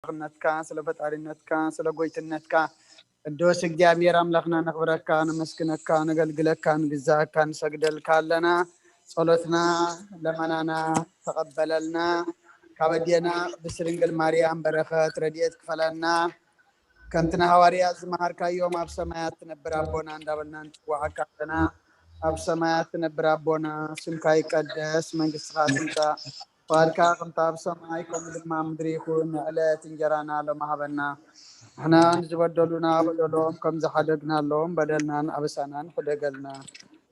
ኣምላኽነትካ፣ ስለ ፈጣሪነትካ፣ ስለ ጎይትነትካ፣ ቅዱስ እግዚኣብሔር ኣምላኽና፣ ነኽብረካ፣ ነመስግነካ፣ ነገልግለካ፣ ንግዛእካ፣ ንሰግደልካ ኣለና። ጸሎትና፣ ለመናና ተቐበለልና። ካብ ኣዴና ቅድስት ድንግል ማርያም በረኸት ረድኤት ክፈለና። ከምቲ ንሃዋርያት ዝመሃርካዮም፣ ኣብ ሰማያት ትነብር ኣቦና እንዳበልና ንጽውዓካ ኣለና። ኣብ ሰማያት ትነብር ኣቦና፣ ስምካ ይቀደስ፣ መንግስትኻ ትምጻእ፣ ፍቓድካ ከምቲ ኣብ ሰማይ ከምኡ ድማ ኣብ ምድሪ ይኹን። ንዕለት እንጀራና ሎሚ ሃበና። ንሕና ንዝበደሉና በደሎም ከም ዝሓደግናሎም በደልናን ኣበሳናን ሕደገልና።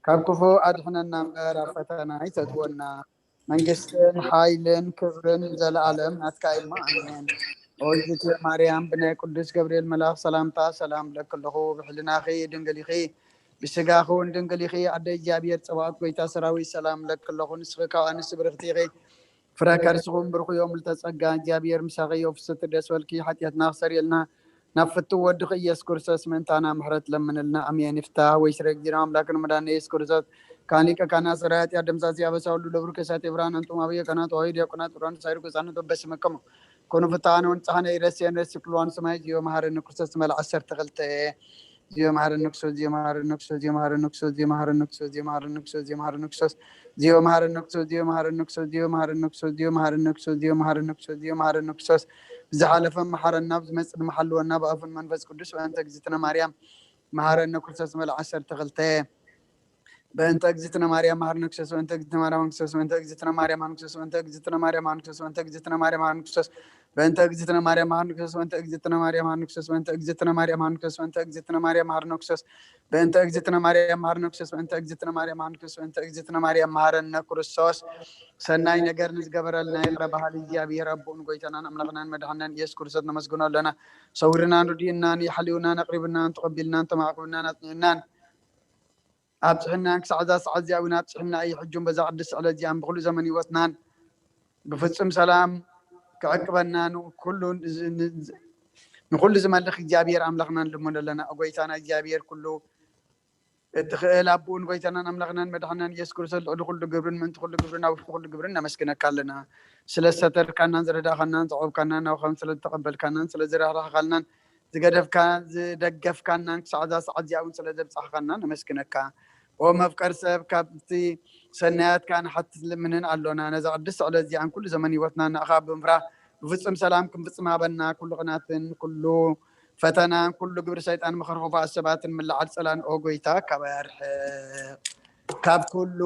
ካብ ክፉእ ኣድሕነና እምበር፣ ኣብ ፈተና ኣይተእትወና። መንግስትን ሓይልን ክብርን ዘለኣለም ናትካ እዩ። ኣሜን። ኦ እግዝእትየ ማርያም፣ ብናይ ቅዱስ ገብርኤል መልኣኽ ሰላምታ ሰላም እብለኪ ኣለኹ። ብሕልናኺ ድንግል ኢኺ፣ ብስጋኺ እውን ድንግል ኢኺ። ኣደ እግዚኣብሔር ጸባኦት፣ ጎይታ ሰራዊት፣ ሰላም እብለኪ ኣለኹ። ንስኺ ካብ ኣንስቲ ብርኽቲ ኢኺ፣ ፍረ ከርስኺ እውን ብሩኽ እዩ። ምልዕተ ጸጋ፣ እግዚኣብሔር ምሳኺ እዩ። ፍስሕቲ ደስ በልኪ፣ ሓጢኣትና ክሰርየልና ናብ ፍቱው ወድኺ ኢየሱስ ክርስቶስ ምእንታና ምሕረት ለምንልና። ኣሜን። ይፍታህ ወይ ስረይ እግዚእነ ኣምላክነ መድኃኒነ ኢየሱስ ክርስቶስ፣ ካህን ሊቀ ካህናት፣ ሠራይ ኃጢአት፣ ደምሳሲ ኣበሳ ሁሉ ለብሩ ከሳቴ ብርሃን፣ አንቱም አብየ ካህናት ወአበዊ ዲያቆናት፣ ብርሃን ሳይሩ ቅዱሳን በበስምክሙ ኩኑ ፍትሐነ ወንጽሐነ ኢረስየነ ረሲ ኩሉ ሰማይ። ዚዮ መሐረነ ክርስቶስ መልአ ዓሰርተ ክልተ። ዚዮ መሐረነ ክርስቶስ፣ ዚዮ መሐረነ ክርስቶስ፣ ዚዮ መሐረነ ክርስቶስ፣ ዚዮ መሐረነ ክርስቶስ፣ ዚዮ መሐረነ ክርስቶስ፣ ዚዮ መሐረነ ክርስቶስ፣ ዚዮ መሐረነ ክርስቶስ፣ ዚዮ መሐረነ ክርስቶስ፣ ዚዮ መሐረነ ክርስቶስ፣ ዚዮ መሐረነ ክርስቶስ፣ ዚዮ መሐረነ ክርስቶስ። ብዝሓለፈ መሓረና፣ ብዝመጽእ ድማ ሓልወና፣ ብኣፉን መንፈስ ቅዱስ፣ በእንተ እግዝእትነ ማርያም መሓረነ ክርስቶስ። መልአ ዓሰርተ ክልተ። በእንተ እግዝእትነ ማርያም መሓረነ ክርስቶስ፣ በእንተ እግዝእትነ ማርያም መሓረነ ክርስቶስ፣ በእንተ እግዝእትነ ማርያም መሓረነ ክርስቶስ፣ በእንተ እግዝእትነ ማርያም መሓረነ ክርስቶስ፣ በእንተ እግዝእትነ ማርያም መሓረነ ክርስቶስ፣ በእንተ እግዝእትነ ማርያም መሓረነ ክርስቶስ፣ በእንተ እግዝእትነ ማርያም መሓረነ ክርስቶስ፣ በእንተ እግዝእትነ ማርያም መሓረነ ክርስቶስ፣ በእንተ እግዝእትነ ማርያም መሓረነ ክርስቶስ፣ በእንተ እግዝእትነ ማርያም መሓረነ ክርስቶስ። ሰናይ ነገር ንዝገበረልና ይቕረ በሃሊ እግዚኣብሔር ኣቦን ጎይታናን ኣምላኽናን መድሓናን ኢየሱስ ክርስቶስ ነመስግኖ ኣለና። ሰዊርናን ርዲእናን፣ የሓልዩናን፣ ኣቕሪብናን፣ ተቐቢልናን፣ ተማዕቂብናን፣ ኣጽኒዕናን፣ ኣብጽሕናን ክሳዕ እዛ ሰዓት እዚኣ እውን ኣብጽሕና እዩ። ሕጂ እውን በዛ ቅድስቲ ዕለት እዚኣን ብኹሉ ዘመን ህይወትናን ብፍጹም ሰላም ክዕቅበና ንኩሉ ዝ-፣ ን-፣ ንኩሉ ዝመልኽ እግዚኣብሔር ኣምላኽና ንልምኖ ኣለና። ጎይታና እግዚኣብሔር ኩሉ እትኽእል ኣቦን ጎይታናን ኣምላኽናን መድሓናን ኢየሱስ ክርስቶስ ልዕሊ ኩሉ ግብርን ምእንቲ ኩሉ ግብርን ኣብ ውሽጢ ኩሉ ግብርን ነመስግነካ ኣለና። ስለ ዝሰተርካናን ዝረዳእካናን ዘዕቆብካናን ናውኻን ስለ ዝተቐበልካናን ስለ ዝራህራህካልናን ዝገደፍካ ዝደገፍካናን ክሳዕ እዛ ሰዓት እዚኣ እውን ስለ ዘብጻሕካና ነመስግነካ። ኦ መፍቀር ሰብ፣ ካብቲ ሰናያትካ ንሓትት ልምንን ኣሎና። ነዛ ቅድስቲ ዕለት እዚኣን ኩሉ ዘመን ህይወትና ንኣኻ ብምፍራህ ብፍጹም ሰላም ክንፍጽም ሃበና። ኩሉ ቅናትን ኩሉ ፈተናን ኩሉ ግብሪ ሰይጣን መኸርኾፋ ሰባትን ምልዓል ጸላን ኦ ጎይታ ካባይ ኣርሕቕ። ካብ ኩሉ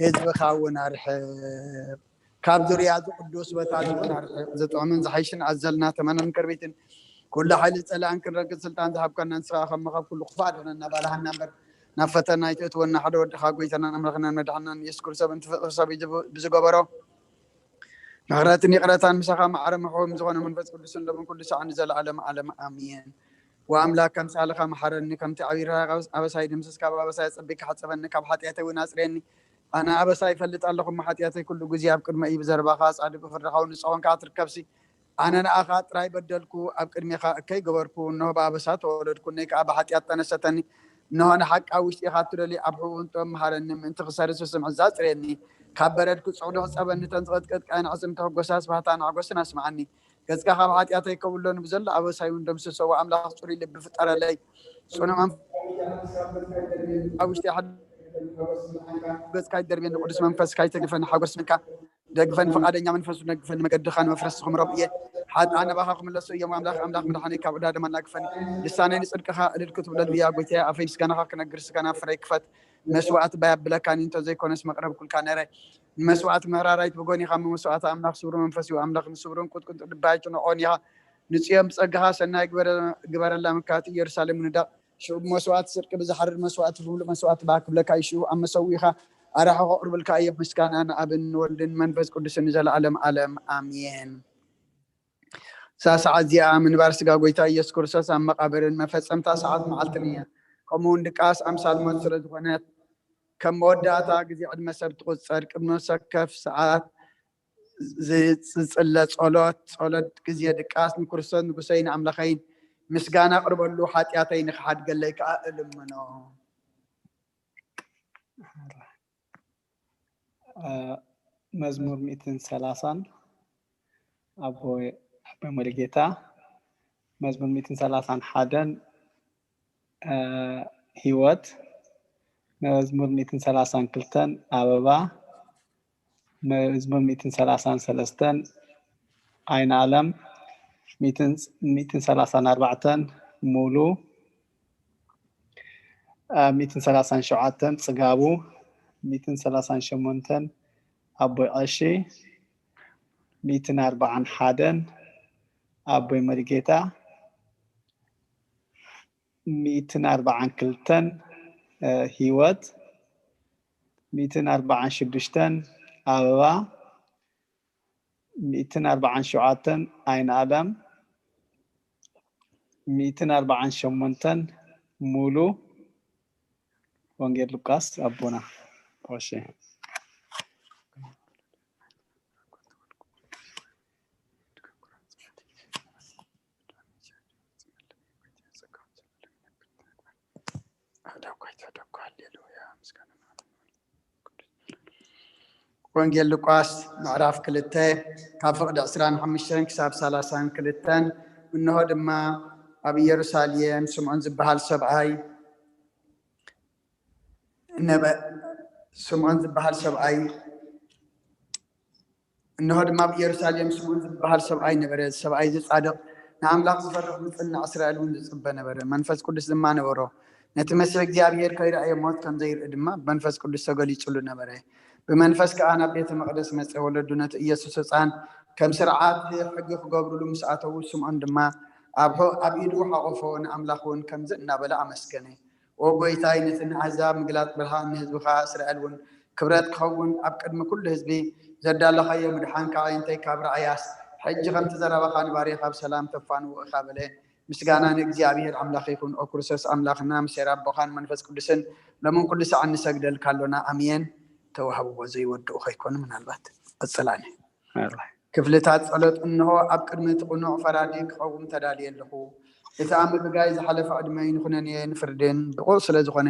ህዝብኻ እውን ኣርሕቕ። ካብ ዙርያ እዚ ቅዱስ ቦታ እዚ እውን ኣርሕቕ። ዝጥዕምን ዝሓይሽን ኣዘልና ተመናን ከርቤትን ኩሉ ሓይሊ ጸላእን ክንረግጽ ስልጣን ዝሃብካና ንስኻ ከመ ካብ ኩሉ ክፉእ ኣድሕነና ባልሃና እምበር ናብ ፈተና ኣይተእትወና። ሓደ ወድኻ ጎይታናን ኣምላኽናን መድሓናን ኢየሱስ ክርስቶስ ብእንተ ፍቕሪ ሰብ እዩ ዝብ-፣ ብዝገበሮ ምሕረትን ይቕረታን ምሳኻ ማዕረ ምሕው ምስ ዝኾነ መንፈስ ቅዱስን ሎምን ኩሉ ሰዓት ንዘለዓለም ዓለም ኣሜን። ወኣምላክ ከምሳልኻ መሓረኒ፣ ከምቲ ዓቢይ ርህራሄ ኣበሳይ ድምስስ፣ ካብ ኣበሳይ ኣጸቢካ ሓጸበኒ፣ ካብ ሓጢኣተይ እውን ኣጽርየኒ። ኣነ ኣበሳይ እፈልጥ ኣለኹ፣ እሞ ሓጢኣተይ ኩሉ ግዜ ኣብ ቅድመ እዩ። ብዘረባኻ ጻድቅ፣ ብፍርድኻ እውን ንጹሕ ኮንካ ትርከብሲ። ኣነ ንኣኻ ጥራይ በደልኩ፣ ኣብ ቅድሜኻ እከይ ገበርኩ። እንሆ ብኣበሳ ተወለድኩ፣ እነይ ከኣ ብሓጢኣት ተነሰተኒ። እንሆ ንሓቂ ኣብ ውሽጢ ኢኻ እትደልዩ፣ ኣብ ሕቡእ ጥበብ መሃረኒ፣ ምእንቲ ክሰርስ ብስምዒት ኣጽርየኒ። ካብ በረድ ክጽዕዱ ሕጸበኒ፣ እተን ዝቐጥቀጥካየን ኣዕጽምቲ ሕጎሳስ ባህታን ሓጎስን ኣስምዓኒ። ገጽካ ካብ ሓጢኣተይ ከብሎ፣ ንብዘሎ ኣበሳይ እውን ደምስሶ። ኣምላኽ ጽሩይ ልቢ ፍጠረለይ፣ ጽኑዕ መንፈስ ኣብ ውሽጢ ሓድር። ገጽካ ይደርብየኒ፣ ቅዱስ መንፈስካ ይተግፈኒ፣ ሓጎስ መንካ ደግፈኒ፣ ፈቃደኛ መንፈሱ ደግፈኒ፣ መገድኻ ንመፍረስ ዝኽምሮም እየ። ሓጥኣን ናባኻ ክምለሱ እዮም። ኣምላኽ፣ ኣምላኽ መድሓኒ ካብ ዕዳ ደም ኣናግፈኒ። ልሳነይ ንጽድቅኻ እልል ክትብለሉ እያ። ጎይታየ፣ ኣፈይ ምስጋናኻ ክነግር፣ ስጋና ፍረይ ክፈት። መስዋዕቲ ባይ ኣብለካኒ እንተዘይኮነስ መቕረብኩልካ ነይረ። ንመስዋዕቲ ምህራራይት ብጎኒኻ፣ እሞ መስዋዕቲ ኣምላኽ ስብሩ መንፈስ እዩ። ኣምላኽ ንስብሩን ቁጥቁጥ ልቢ ኣይትንዕቆን ኢኻ። ንጽዮን ብጸጋኻ ሰናይ ግበረ-፣ ግበረላ፣ ምክብቲ ኢየሩሳሌም ንዳቕ። ሽዑ ብመስዋዕቲ ጽድቂ ብዝሓርድ መስዋዕቲ ብምሉእ መስዋዕቲ ባህ ክብለካ እዩ። ሽዑ ኣብ መሰውኢኻ ኣራሑ ከቕርብልካ እዮም። ምስጋና ንኣብን ንወልድን መንፈስ ቅዱስን ንዘለኣለም ዓለም ኣሜን። እዛ ሰዓት እዚኣ ምንባር ስጋ ጎይታ ኢየሱስ ክርስቶስ ኣብ መቓብርን መፈጸምታ ሰዓት መዓልትን እያ። ከምኡ እውን ድቃስ ኣምሳል ሞት ስለ ዝኾነት፣ ከም መወዳእታ ግዜ ዕድመ ሰብ ትቑጸር። ቅድሚ ሰከፍ ሰዓት ዝጽለ ጸሎት፣ ጸሎት ግዜ ድቃስ ንክርስቶስ ንጉሰይን ኣምላኸይን ምስጋና ኣቕርበሉ፣ ሓጢኣተይ ንኽሓድገለይ ከኣ እልምኖ። እ፣ መዝሙር ሚእትን ሰላሳን ኣቦ ኣቦይ ሙሉጌታ። መዝሙር ሚእትን ሰላሳን ሓደን፣ እ፣ ህይወት። መዝሙር ሚእትን ሰላሳን ክልተን ኣበባ። መዝሙር ሚእትን ሰላሳን ሰለስተን ኣይንኣለም። ሚእትን፣ ሚእትን ሰላሳን ኣርባዕተን ሙሉ። እ፣ ሚእትን ሰላሳን ሸውዓተን ጽጋቡ። ሚእትን ሰላሳን ሸሞንተን ኣቦይ ቀሺ። ሚእትን ኣርባዓን ሓደን ኣቦይ መሪጌታ። ሚእትን ኣርባዓን ክልተን፣ እ፣ ህይወት። ሚእትን ኣርባዓን ሽዱሽተን ኣበባ። ሚእትን ኣርባዓን ሸውዓተን ኣይንኣለም። ሚእትን ኣርባዓን ሸሞንተን ሙሉ። ወንጌል ሉቃስ ኣቦና። እሺ። ወንጌል ሉቃስ ምዕራፍ ክልተ ካብ ፍቕዲ ዕስራን ሓሙሽተን ክሳብ ሰላሳን ክልተን። እንሆ ድማ ኣብ ኢየሩሳሌም ስምዖን ዝበሃል ሰብኣይ ነበ-፣ ስምዖን ዝበሃል ሰብኣይ፣ እንሆ ድማ ኣብ ኢየሩሳሌም ስምዖን ዝበሃል ሰብኣይ ነበረ። እዚ ሰብኣይ እዚ ጻድቕ፣ ንኣምላኽ ዝፈርሕ ዝጽናዕ፣ እስራኤል እውን ዝጽበ ነበረ። መንፈስ ቅዱስ ድማ ነበሮ። ነቲ መሲሕ እግዚኣብሔር ከይረኣየ ሞት ከም ዘይርኢ ድማ ብመንፈስ ቅዱስ ተገሊጹሉ ነበረ። ብመንፈስ ከኣ ናብ ቤተ መቕደስ መጸ። ወለዱ ነቲ ኢየሱስ ህጻን ከም ስርዓት ሕጊ ክገብሩሉ ምስ ኣተዉ፣ ስምዖን ድማ ኣብ ሑ-፣ ኣብ ኢዱ ሓቖፎ፣ ንኣምላኽ እውን ከምዚ እናበለ ኣመስገነ። ኦ ጐይታይ፣ ነቲ ንኣህዛብ ምግላጽ ብርሃን፣ ንህዝብኻ እስራኤል እውን ክብረት ክኸውን፣ ኣብ ቅድሚ ኩሉ ህዝቢ ዘዳለኻዮ ምድሓንካ ኣዒንተይ ካብ ረኣያስ፣ ሕጂ ከምቲ ዘረባኻ ንባርያኻ ብሰላም ተፋንዎ ኢኻ በለ። ምስጋና ንእግዚኣብሔር ኣምላኽ ይኹን። ኦ ክርስቶስ ኣምላኽና፣ ምስ ኄር ኣቦኻን መንፈስ ቅዱስን ሎምን ኩሉ ሳዕን ንሰግደልካ ኣሎና። ኣሜን። ተዋህብዎ ዘይወድኡ ከይኮኑ ምናልባት ቀጽላኒ። ክፍልታት ጸሎት። እንሆ ኣብ ቅድሚ እቲ ቅኑዕ ፈራዲ ክቐውም ተዳልየ ኣለኹ። እቲ ኣብ ምብጋይ ዝሓለፈ ዕድመይ ንኹነኔ ንፍርድን ድቑቕ ስለ ዝኾነ፣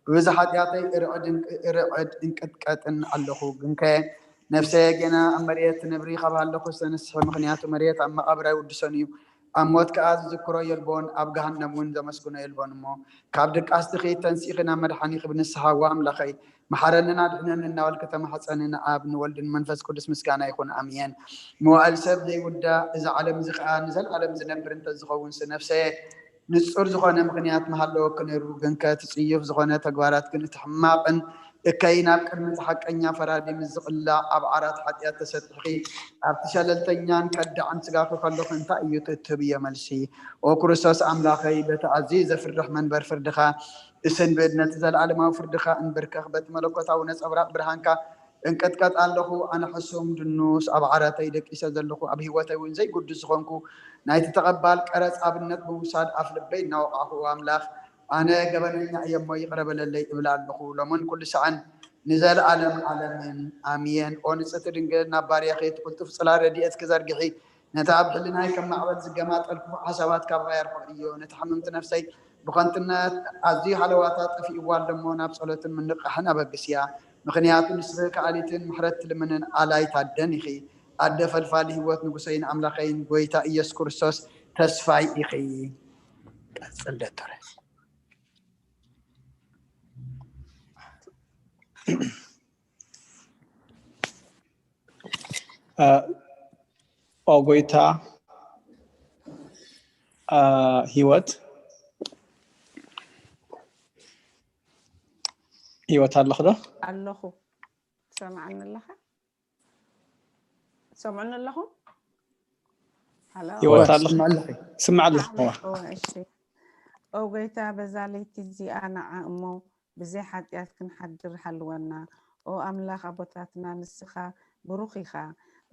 ብብዝሒ ሓጢኣተይ እርዕድ እንቅ-፣ እርዕድ እንቅጥቀጥን ኣለኹ። ግንከ ነፍሰየ ጌና ኣብ መሬት ትነብሪ ካብ ሃለኹ ዝተነስሐ፣ ምኽንያቱ መሬት ኣብ መቓብር ኣይውድሶን እዩ። ኣብ ሞት ከኣ ዝዝክሮ የልቦን፣ ኣብ ገሃነም እውን ዘመስግኖ የልቦን። እሞ ካብ ድቃስ ትኺድ ተንሲእኺ ናብ መድሓኒኺ ብንስሓ፣ "ዋ ኣምላኸይ፣ መሓረንን ኣድሕነንን" እናበልኪ ተማሕጸኒ። ንኣብ ንወልድን መንፈስ ቅዱስ ምስጋና ይኹን፣ ኣሜን። መዋእል ሰብ ዘይውዳእ፣ እዚ ዓለም እዚ ከኣ ንዘለኣለም ዝነብር እንተዝኸውንሲ፣ ነፍሰየ ንጹር ዝኾነ ምኽንያት ምሃለወኪ ነይሩ። ግንከ እቲ ጽዩፍ ዝኾነ ተግባራት ግን እቲ ሕማቕን እከይን ኣብ ቅድሚ እቲ ሓቀኛ ፈራዲ ምስ ዝቕላዕ፣ ኣብ ዓራት ሓጢኣት ተሰጢሕኪ፣ ኣብቲ ሸለልተኛን ከዳዕን ስጋኺ ከለኹ እንታይ እዩ ትህብዮ መልሲ? ኦ ክርስቶስ ኣምላኸይ፣ በቲ ኣዝዩ ዘፍርሕ መንበር ፍርድኻ እስንብድ፣ ነቲ ዘለኣለማዊ ፍርድኻ እንብርከኽ፣ በቲ መለኮታዊ ነጸብራቕ ብርሃንካ እንቅጥቀጥ ኣለኹ። ኣነ ሕሱም ድኑስ ኣብ ዓራተይ ደቂሰ ዘለኹ፣ ኣብ ህይወተይ እውን ዘይግዱስ ዝኾንኩ፣ ናይቲ ተቐባል ቀረጽ ኣብነት ብምውሳድ ኣፍ ልበይ እናወቓዕኹ፣ "ኦ ኣምላኽ፣ ኣነ ገበነኛ እየ እሞ ይቕረ በለለይ" እብል ኣለኹ፣ ሎምን ኩሉ ሳዕን ንዘለኣለም ዓለምን። ኣሜን። ኦ ንጽህቲ ድንግል፣ ናብ ባርያኺ እቲ ቅልጡፍ ጽላል ረድኤትኪ ዘርግሒ፣ ነቲ ኣብ ሕልናይ ከም ማዕበል ዝገማጠል ክፉእ ሓሳባት ካባይ ኣርሕቕዮ። ነታ ሕምምቲ ነፍሰይ ብኸንቱነት ኣዝዩ ሃለዋታ ጠፊእዋ ኣሎ እሞ፣ ናብ ጸሎትን ምንቕቓሕን ኣበግስያ። ምኽንያቱ ንስኺ ከኣሊትን ምሕረት ትልምንን ኣላይት ኣደን ኢኺ። ኣደ ፈልፋሊ ህይወት፣ ንጉሰይን ኣምላኸይን ጐይታ ኢየሱስ ክርስቶስ ተስፋይ ኢኺ። ቀጽል ዶክተር። እ፣ ኦ ጐይታ፣ እ፣ ህይወት፣ ህይወት ኣለኹ ዶ? ኣለኹ። ትሰምዓኒ ኣለኻ? ትሰምዑኒ ኣለኹም? ሃሎ? ህይወት ኣለኹ። ስምዕ ኣለኹ። ስምዕ ኣለኹ። እወ፣ እሺ። ኦ ጐይታ፣ በዛ ለይቲ እዚኣ ንዓ እሞ ብዘይ ሓጢኣት ክንሓድር ሃልወና። ኦ ኣምላኽ ኣቦታትና፣ ንስኻ ብሩኽ ኢኻ፣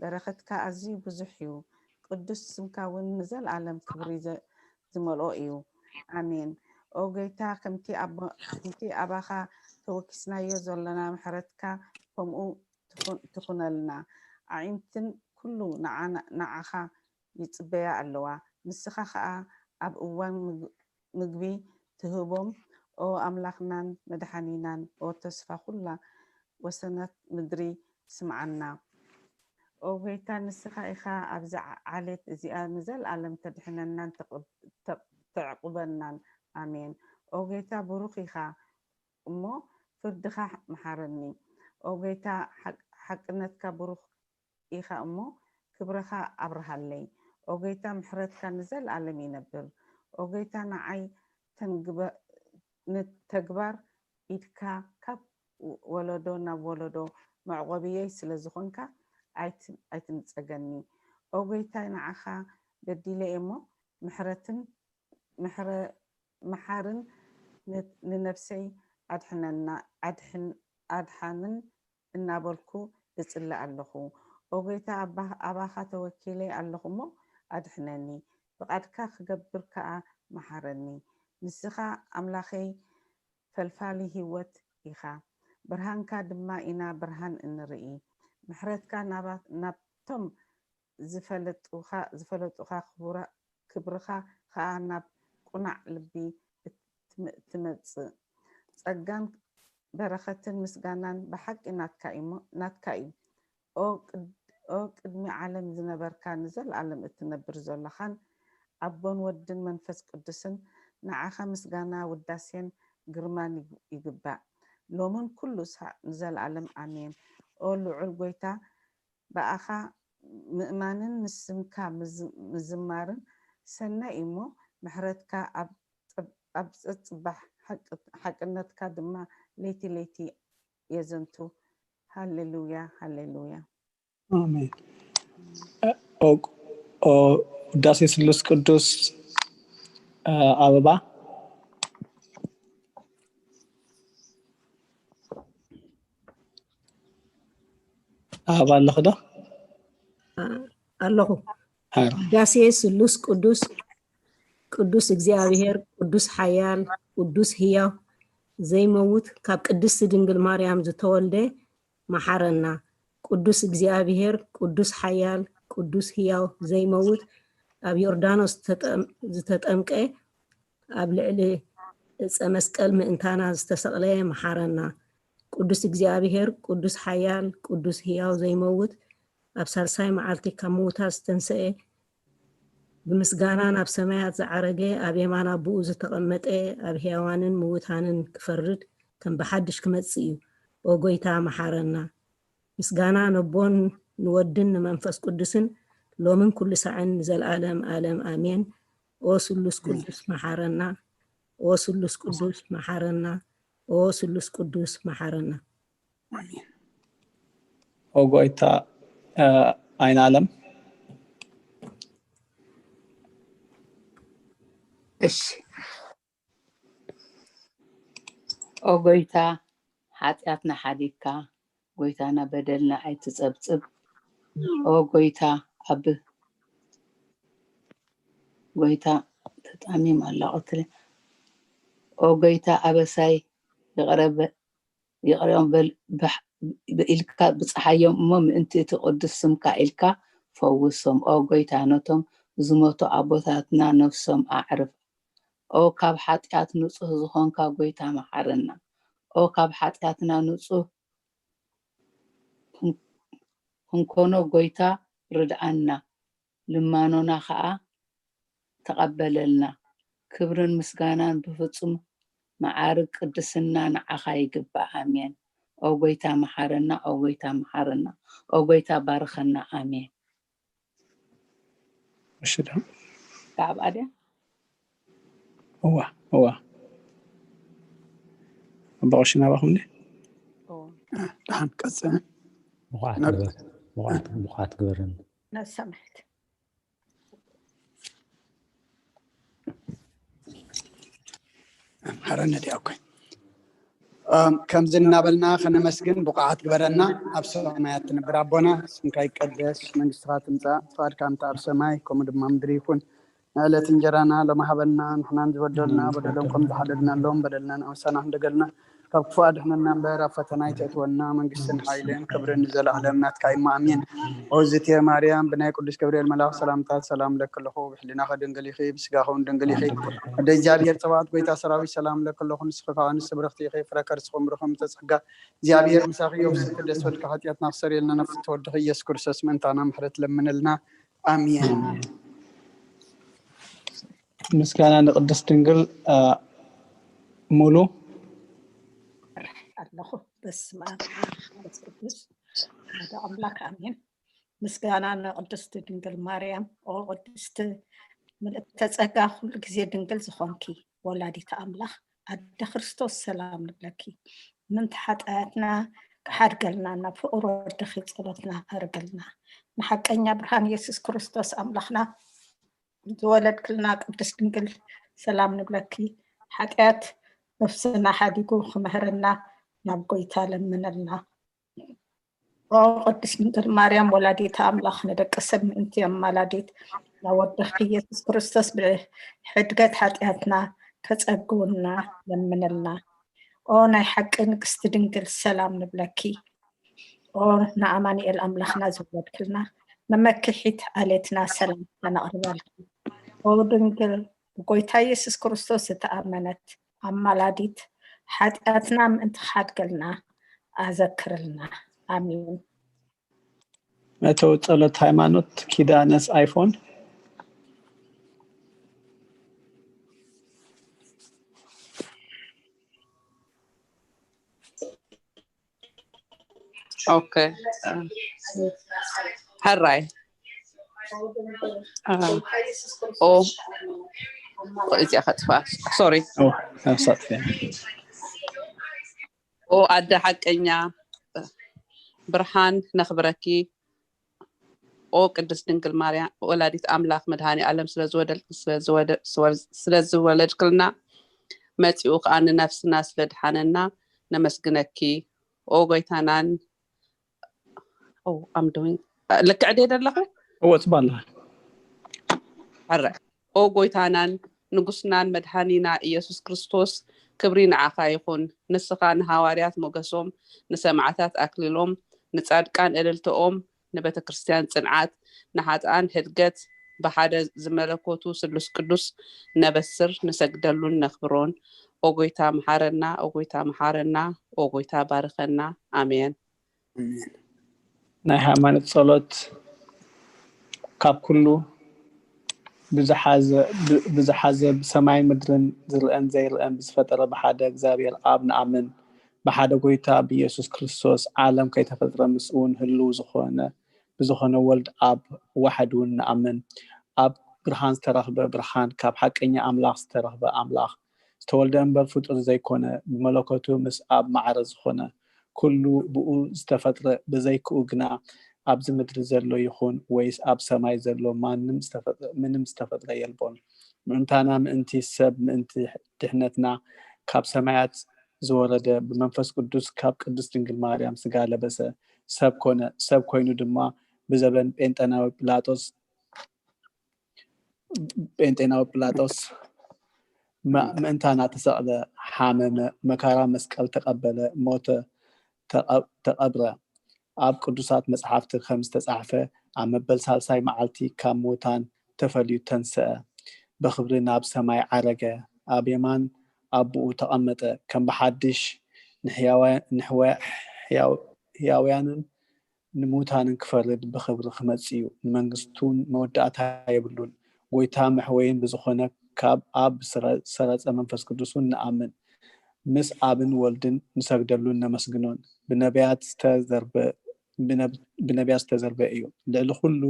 በረኸትካ ኣዝዩ ብዙሕ እዩ፣ ቅዱስ ስምካ እውን ንዘለኣለም ክብሪ ዘ-፣ ዝመልኦ እዩ። ኣሜን። ኦ ጐይታ፣ ከምቲ ኣቦ-፣ ከምቲ ኣባኻ ተወኪስናዮ ዘሎና ምሕረትካ ከምኡ ትኹን-፣ ትኹነልና። ኣዒንትን ኩሉ ንዓ-፣ ንዓኻ ይጽበያ ኣለዋ። ንስኻ ኸኣ ኣብ እዋን ምግ-፣ ምግቢ ትህቦም። ኦ ኣምላኽናን መድሓኒናን፣ ኦ ተስፋ ኩላ ወሰናት ምድሪ፣ ስምዓና። ኦ ጎይታ፣ ንስኻ ኢኻ ኣብዚ ዓ-፣ ዓሌት እዚኣ ንዘለኣለም ተድሕነናን ተቕ-፣ ተቕ-፣ ተዕቁበናን። ኣሜን። ኦ ጎይታ፣ ብሩኽ ኢኻ እሞ ፍርድኻ ምሓረኒ። ኦ ጎይታ፣ ሓቅ-፣ ሓቅነትካ ብሩኽ ኢኻ እሞ ክብርኻ ኣብርሃለይ። ኦ ጎይታ፣ ምሕረትካ ንዘለኣለም ይነብር። ኦ ጎይታ፣ ንዓይ ተንግበ-፣ ንተግባር ኢድካ ካብ ወ-፣ ወለዶ ናብ ወለዶ መዕቆብየይ ስለ ዝኾንካ ኣይት-፣ ኣይትንጸገኒ። ኦ ጎይታይ፣ ንዓኻ በዲለ እየ እሞ ምሕረትን ምሕረ-፣ መሓርን ን-፣ ንነብሰይ ኣድሕነና፣ ኣድሕን-፣ ኣድሓንን እናበልኩ እጽሊ ኣለኹ። ኦ ጎይታ፣ ኣባ-፣ ኣባኻ ተወኪለ ኣለኹ እሞ ኣድሕነኒ። ፍቓድካ ክገብር ከኣ መሓረኒ። ንስኻ ኣምላኸይ ፈልፋሊ ህይወት ኢኻ። ብርሃንካ ድማ ኢና ብርሃን እንርኢ። ምሕረትካ ናባ-፣ ናብቶም ዝፈለጡኻ፣ ዝፈለጡኻ ክቡራ-፣ ክብርኻ ኸኣ ናብ ቁናዕ ልቢ እትም-፣ ትመጽእ። ጸጋን በረኸትን ምስጋናን ብሓቂ ናትካ እዩ፣ ናትካ እዩ። ኦ ቅድ-፣ ኦ ቅድሚ ዓለም ዝነበርካ ንዘለኣለም እትነብር ዘለኻን ኣቦን ወድን መንፈስ ቅዱስን ንዓኻ ምስጋና ውዳሴን ግርማን ይግ-፣ ይግባእ። ሎምን ኩሉ ሳዕ ንዘለኣለም ኣሜን። ኦ ልዑል ጎይታ ብኣኻ ምእማንን ንስምካ ምዝ-፣ ምዝማርን ሰናይ እዩ እሞ ምሕረትካ ኣብ ጽብ-፣ ኣብ ጸጽባሕ ሓቅ-፣ ሓቅነትካ ድማ ለይቲ ለይቲ የዘንቱ። ሃሌሉያ፣ ሃሌሉያ። ኣሜን። ኦ፣ ኦ፣ ውዳሴ ስሉስ ቅዱስ፣ እ፣ ኣበባ፣ ኣበባ ኣለኺ ዶ? ኣለኹ። ሃይ። ውዳሴ ስሉስ ቅዱስ፣ ቅዱስ እግዚኣብሔር፣ ቅዱስ ሓያል፣ ቅዱስ ህያው፣ ዘይመውት፣ ካብ ቅድስቲ ድንግል ማርያም ዝተወልደ፣ መሓረና። ቅዱስ እግዚኣብሔር፣ ቅዱስ ሓያል፣ ቅዱስ ህያው፣ ዘይመውት፣ ኣብ ዮርዳኖስ ዝተጠም-፣ ዝተጠምቀ፣ ኣብ ልዕሊ ዕፀ መስቀል ምእንታና ዝተሰቕለ፣ መሓረና። ቅዱስ እግዚኣብሔር፣ ቅዱስ ሓያል፣ ቅዱስ ህያው፣ ዘይመውት፣ ኣብ ሳልሳይ መዓልቲ ካብ ምዉታት ዝተንሰኤ፣ ብምስጋና ናብ ሰማያት ዝዓረገ፣ ኣብ የማን ኣቦኡ ዝተቐመጠ፣ ኣብ ህያዋንን ምዉታንን ክፈርድ ከም ብሓድሽ ክመጽእ እዩ። ኦ ጎይታ፣ መሓረና። ምስጋና ነቦን ንወድን ንመንፈስ ቅዱስን ሎምን ኩሉ ሳዕን ንዘለኣለም ኣለም ኣሜን። ኦ ስሉስ ቅዱስ፣ መሓረና። ኦ ስሉስ ቅዱስ፣ መሓረና። ኦ ስሉስ ቅዱስ፣ መሓረና። ኦ ጎይታ፣ እ፣ ኣይን ኣለም። እሺ። ኦ ጎይታ፣ ሓጢኣትና ሓዲግካ፣ ጎይታና በደልና ኣይትጸብጽብ። ኦ ጎይታ፣ ኣብ ጎይታ ተጣሚም ኣሎ ቀትሪ። ኦ ጎይታ፣ ኣበሳይ ይቕረ በ-፣ ይቕረ በል፣ ብሕ-፣ ኢልካ ብጽሓዮም እሞ፣ ምእንቲ እቲ ቅዱስ ስምካ ኢልካ ፈውሶም። ኦ ጎይታ፣ ነቶም ዝሞቱ ኣቦታትና ነፍሶም ኣዕርፍ። ኦ ካብ ሓጢኣት ንጹህ ዝኾንካ ጎይታ፣ መሓረና። ኦ ካብ ሓጢኣትና ንጹህ ክን-፣ ክንኮኖ ጎይታ፣ ርድኣና። ልማኖና ኸኣ ተቐበለልና። ክብርን ምስጋናን ብፍጹም መዓርግ ቅድስና ንዓኻ ይግባእ። ኣሜን። ኦ ጎይታ፣ መሓረና። ኦ ጎይታ፣ መሓረና። ኦ ጎይታ፣ ባርኸና። ኣሜን። እሺ ዶ? ብዛዕባ ድያ? እዋ፣ እዋ። ኣባ ቀሺ ናባኹም ድየ? ኦ፣ ደሓን ቀጽ ብቑዓት ናብ ግበር፣ ብቑዓት፣ ብቑዓት ግበረኒ። ነሰምሕት። ሓረነ ድያ እኮ። እም፣ ከምዚ እናበልና ከነመስግን ብቑዓት ግበረና። ኣብ ሰማያት ትነብር ኣቦና፣ ስምካ ይቀደስ፣ መንግስትኻ ትምጻእ፣ ፍቓድካ ከምቲ ኣብ ሰማይ ከምኡ ድማ ምድሪ ይኹን። ንዕለት እንጀራና ሎሚ ሃበና፣ ንሕናን ዝበደሉና በደሎም ከም ዝሓደግናሎም በደልና ንኣምሳና ክንደገልና፣ ካብ ክፉእ ኣድሕነና እምበር፣ ኣብ ፈተና ኣይተእትወና። መንግስትን ሓይልን ክብርን ንዘለኣለም ናትካ እዩ፣ ኣሜን። ኦዝቴ ማርያም፣ ብናይ ቅዱስ ገብርኤል መልኣኽ ሰላምታ ሰላም እለኪ ኣለኹ። ብሕሊናኺ ድንግል ኢኺ፣ ብስጋኺ እውን ድንግል ኢኺ። ኣደ እግዚኣብሔር ጸባኦት፣ ጎይታ ሰራዊት፣ ሰላም እለኪ ኣለኹ። ንስኺ ከኣ ንስቲ ብርኽቲ ኢኺ፣ ፍረ ከርስኺ እውን ብሩኽ እዩ። ምተጸጋ እግዚኣብሔር ምሳኺ እዩ። ብስቲ ደስ በልኪ፣ ሓጢኣትና ክሰርየልና፣ ነፍሲ ተወድኺ ኢየሱስ ክርስቶስ ምእንታና ምሕረት ለምንልና። ኣሜን። ምስጋና ንቅድስት ድንግል። አ፣ ሙሉ ኣለኹ። በስመ ኣብ ወወልድ ወመንፈስ ቅዱስ ሓደ ኣምላክ ኣሜን። ምስጋና ንቅድስት ድንግል ማርያም። ኦ ቅድስት ምልእተ ጸጋ፣ ኩሉ ግዜ ድንግል ዝኾንኪ ወላዲተ ኣምላኽ ኣደ ክርስቶስ ሰላም ንብለኪ። ምንቲ ሓጣያትና ክሓድገልና ናብ ፍቕር ወድኺ ጸሎትና ኣርግልና። ንሓቀኛ ብርሃን ኢየሱስ ክርስቶስ ኣምላኽና ዝወለድክልና ቅድስት ድንግል ሰላም ንብለኪ። ሓጢኣት ነፍስና ሓዲጉ ክምህረና ናብ ጎይታ ለምነልና። ኦ ቅድስት ድንግል ማርያም ወላዲተ ኣምላኽ ንደቂ ሰብ ምእንቲ ኣማላዲት ናብ ወድኺ ኢየሱስ ክርስቶስ ብሕድገት ሓጢኣትና ከጸግውና ለምንልና። ኦ ናይ ሓቂ ንግስቲ ድንግል ሰላም ንብለኪ። ኦ ንኣማኑኤል ኣምላኽና ዝወለድክልና መመክሒት ዓሌትና ሰላምታ ነቕርበልኪ። ኦ ድንግል ብጎይታ ኢየሱስ ክርስቶስ ዝተኣመነት ኣማላዲት ሓጢኣትና ምእንቲ ክሓድገልና ኣዘክርልና። ኣሜን። መእተዊ ጸሎት ሃይማኖት ኪዳነስ ኣይፎን። ኦኬ ሕራይ ኦ እዚኣ ከጥፋ ሶሪ ኣብሳጥፊያ ኦ ኣደ ሓቀኛ ብርሃን ነኽብረኪ ኦ ቅድስት ድንግል ማርያም ወላዲት ኣምላኽ መድሃኒ ኣለም ስለዝወደልኪ ስለዝወለድክልና መፂኡ ከዓ ንነፍስና ስለድሓነና ነመስግነኪ ኦ ጎይታናን ኣምዶኝ ልክዕ ድየ ዘለኹ እወ ፅባ ኣለኻ ሕረ ኦ ጎይታናን ንጉስናን መድሃኒና ኢየሱስ ክርስቶስ ክብሪ ንዓኻ ይኹን ንስኻ ንሃዋርያት ሞገሶም ንሰማዕታት ኣክሊሎም ንጻድቃን እልልተኦም ንቤተ ክርስቲያን ጽንዓት ንሓጥኣን ህድገት ብሓደ ዝመለኮቱ ስሉስ ቅዱስ ነበስር ንሰግደሉን ነኽብሮን ኦ ጎይታ መሓረና ኦ ጎይታ መሓረና ኦ ጎይታ ባርኸና ኣሜን ናይ ሃይማኖት ጸሎት ካብ ኩሉ ብዝሓዘ ብሰማይ ምድርን ዝርአን ዘይርአን ብዝፈጠረ ብሓደ እግዚኣብሔር ኣብ ንኣምን ብሓደ ጎይታ ብኢየሱስ ክርስቶስ ዓለም ከይተፈጥረ ምስኡ እውን ህልው ዝኾነ ብዝኾነ ወልድ ኣብ ዋሕድ እውን ንኣምን ኣብ ብርሃን ዝተረኽበ ብርሃን ካብ ሓቀኛ ኣምላኽ ዝተረኽበ ኣምላኽ ዝተወልደ እምበር ፍጡር ዘይኮነ ብመለኮቱ ምስ ኣብ ማዕረ ዝኾነ ኩሉ ብኡ ዝተፈጥረ ብዘይክኡ ግና ኣብዚ ምድሪ ዘሎ ይኹን ወይስ ኣብ ሰማይ ዘሎ ማንም ዝተፈጥረ ምንም ዝተፈጥረ የልቦን ምእንታና ምእንቲ ሰብ ምእንቲ ድሕነትና ካብ ሰማያት ዝወረደ ብመንፈስ ቅዱስ ካብ ቅድስት ድንግል ማርያም ስጋ ለበሰ ሰብ ኮነ ሰብ ኮይኑ ድማ ብዘበን ጴንጠናዊ ጲላጦስ ጴንጤናዊ ጲላጦስ ምእንታና ተሰቕለ፣ ሓመመ፣ መከራ መስቀል ተቐበለ፣ ሞተ፣ ተቐብረ። ኣብ ቅዱሳት መጻሕፍቲ ከም ዝተጻሕፈ ኣብ መበል ሳልሳይ መዓልቲ ካብ ሙታን ተፈልዩ ተንስአ፣ ብኽብሪ ናብ ሰማይ ዓረገ፣ ኣብ የማን ኣቦኡ ተቐመጠ፣ ከም ብሓድሽ ንሕያውያንን ንሙታንን ክፈርድ ብኽብሪ ክመጽእ እዩ። ንመንግስቱ መወዳእታ የብሉን። ጎይታ መሕወይን ብዝኾነ ካብ ኣብ ዝሰረጸ መንፈስ ቅዱስ እውን ንኣምን። ምስ ኣብን ወልድን ንሰግደሉን ነመስግኖን። ብነቢያት ዝተዘርበ ብነቢያት ዝተዘርበ እዩ። ልዕሊ ኩሉ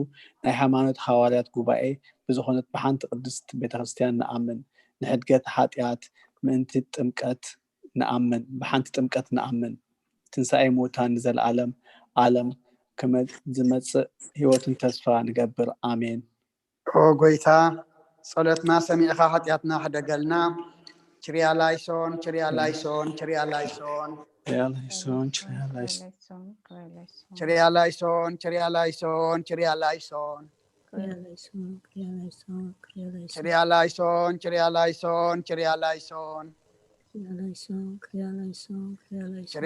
ናይ ሃይማኖት ሃዋርያት ጉባኤ ብዝኾነት ብሓንቲ ቅድስት ቤተክርስትያን ንኣምን። ንሕድገት ሓጢኣት ምእንቲ ጥምቀት ንኣምን፣ ብሓንቲ ጥምቀት ንኣምን፣ ትንሳኤ ሙታን ንዘለኣለም ኣለም ዝመጽእ ህይወትን ተስፋ ንገብር። ኣሜን። ኦ ጎይታ፣ ጸሎትና ሰሚዕኻ ሓጢኣትና ሕደገልና። ችርያ ላይሶን፣ ችርያ ላይሶን፣ ችርያ ላይሶን። ችርያ ላይሶን፣ ችርያ ላይሶን። ችርያ ላይሶን፣ ችርያ ላይሶን፣ ችርያ ላይሶን። ችርያ ላይሶን፣ ችርያ ላይሶን፣ ችርያ ላይሶን። Kyrie eleison, Kyrie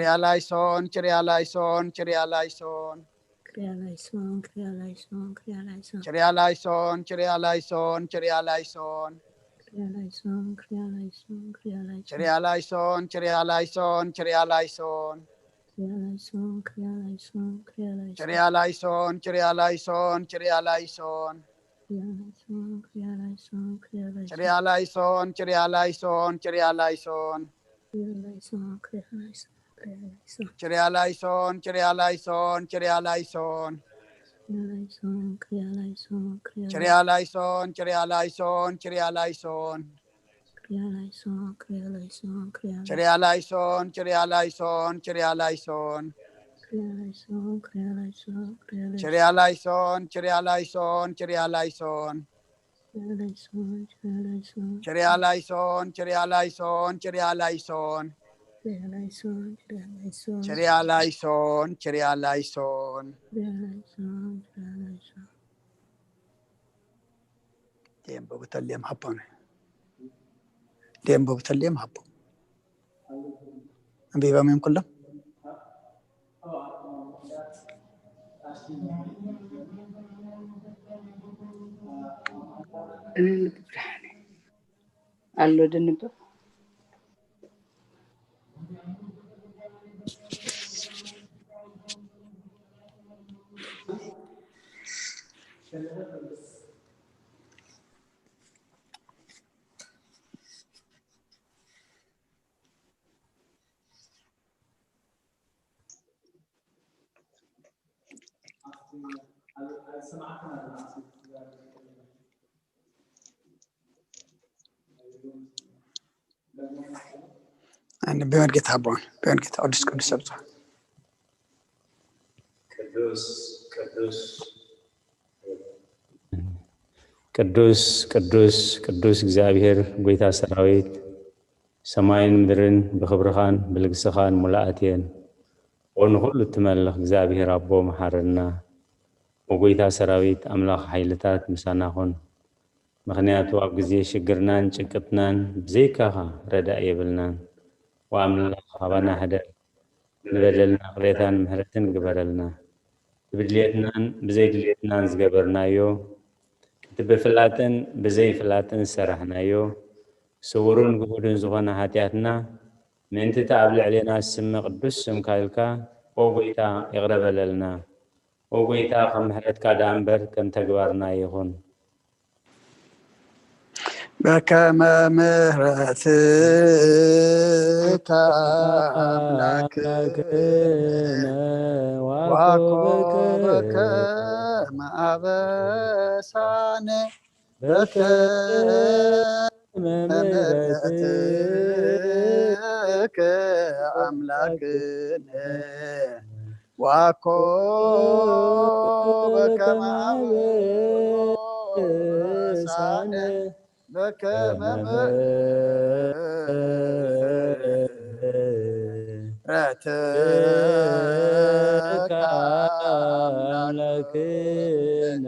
eleison, Kyrie eleison, Kyrie eleison. Kyrie eleison, Kyrie eleison, Kyrie eleison. Kyrie eleison, Kyrie eleison, Kyrie eleison. Kyrie eleison, Kyrie eleison, Kyrie eleison. Kyrie eleison, Kyrie eleison, Kyrie eleison. Kyrie eleison, Kyrie eleison, Kyrie eleison. Kyrie eleison, Kyrie eleison, Kyrie eleison. Kyrie eleison, Kyrie eleison, Kyrie eleison, Kyrie eleison. Kyrie eleison, Kyrie eleison, Kyrie eleison. Kyrie eleison, Kyrie eleison, Kyrie eleison. Kyrie eleison, Kyrie eleison, Kyrie Kyrie eleison. Eleison, Kyrie eleison, Kyrie eleison. Kyrie eleison, Kyrie eleison, Kyrie Kyrie eleison, Kyrie eleison, Kyrie eleison. Kyrie eleison, Kyrie eleison, Kyrie eleison. Kyrie eleison, Kyrie eleison, Kyrie eleison. Kyrie eleison, Kyrie eleison, Kyrie eleison, Kyrie eleison. Kyrie eleison, Kyrie eleison. Kyrie eleison, Kyrie eleison. Kyrie eleison, Kyrie eleison. ደም በብተልዮም ሃቦም። ደም በብተልዮም ሃቦም። ኣንቢቦም እዮም ኩሎም። ኣሎ ደንበ። ኣነ ብመርጌታ ኣቦን ብመርጌታ ቅዱስ ቅዱስ ሰብጽ ቅዱስ ቅዱስ ቅዱስ ቅዱስ ቅዱስ እግዚኣብሔር ጎይታ ሰራዊት፣ ሰማይን ምድርን ብኽብርኻን ብልግስኻን ሙላኣት እየን። ኦ ንኹሉ እትመልኽ እግዚኣብሔር ኣቦ መሓረና። ኦ ጎይታ ሰራዊት ኣምላኽ ሓይልታት ምሳና ኹን። ምኽንያቱ ኣብ ግዜ ሽግርናን ጭንቅትናን ብዘይካኻ ረዳኢ የብልናን። ኦ ኣምላኽ ካባና ሕደር። ንበደልና ቅሬታን ምሕረትን ግበረልና። ብድልየትናን ብዘይድልየትናን ዝገበርናዮ፣ እቲ ብፍላጥን ብዘይፍላጥን ዝሰራሕናዮ፣ ስውርን ግሁድን ዝኾነ ሓጢኣትና፣ ምእንቲ እቲ ኣብ ልዕሌና ዝስመ ቅዱስ ስምካ ኢልካ፣ ኦ ጎይታ፣ ይቕረ በለልና። ኦ ጎይታ፣ ከም ምሕረትካ ደኣ እምበር ከም ተግባርና ይኹን። በከመ ምሕረትከ ኣምላክነ ዋኮ በከመ አበሳነ በከመ ምሕረትከ አምላክነ ዋኮ በከመ አበሳነ በከመ ምሕረትከ አምላክነ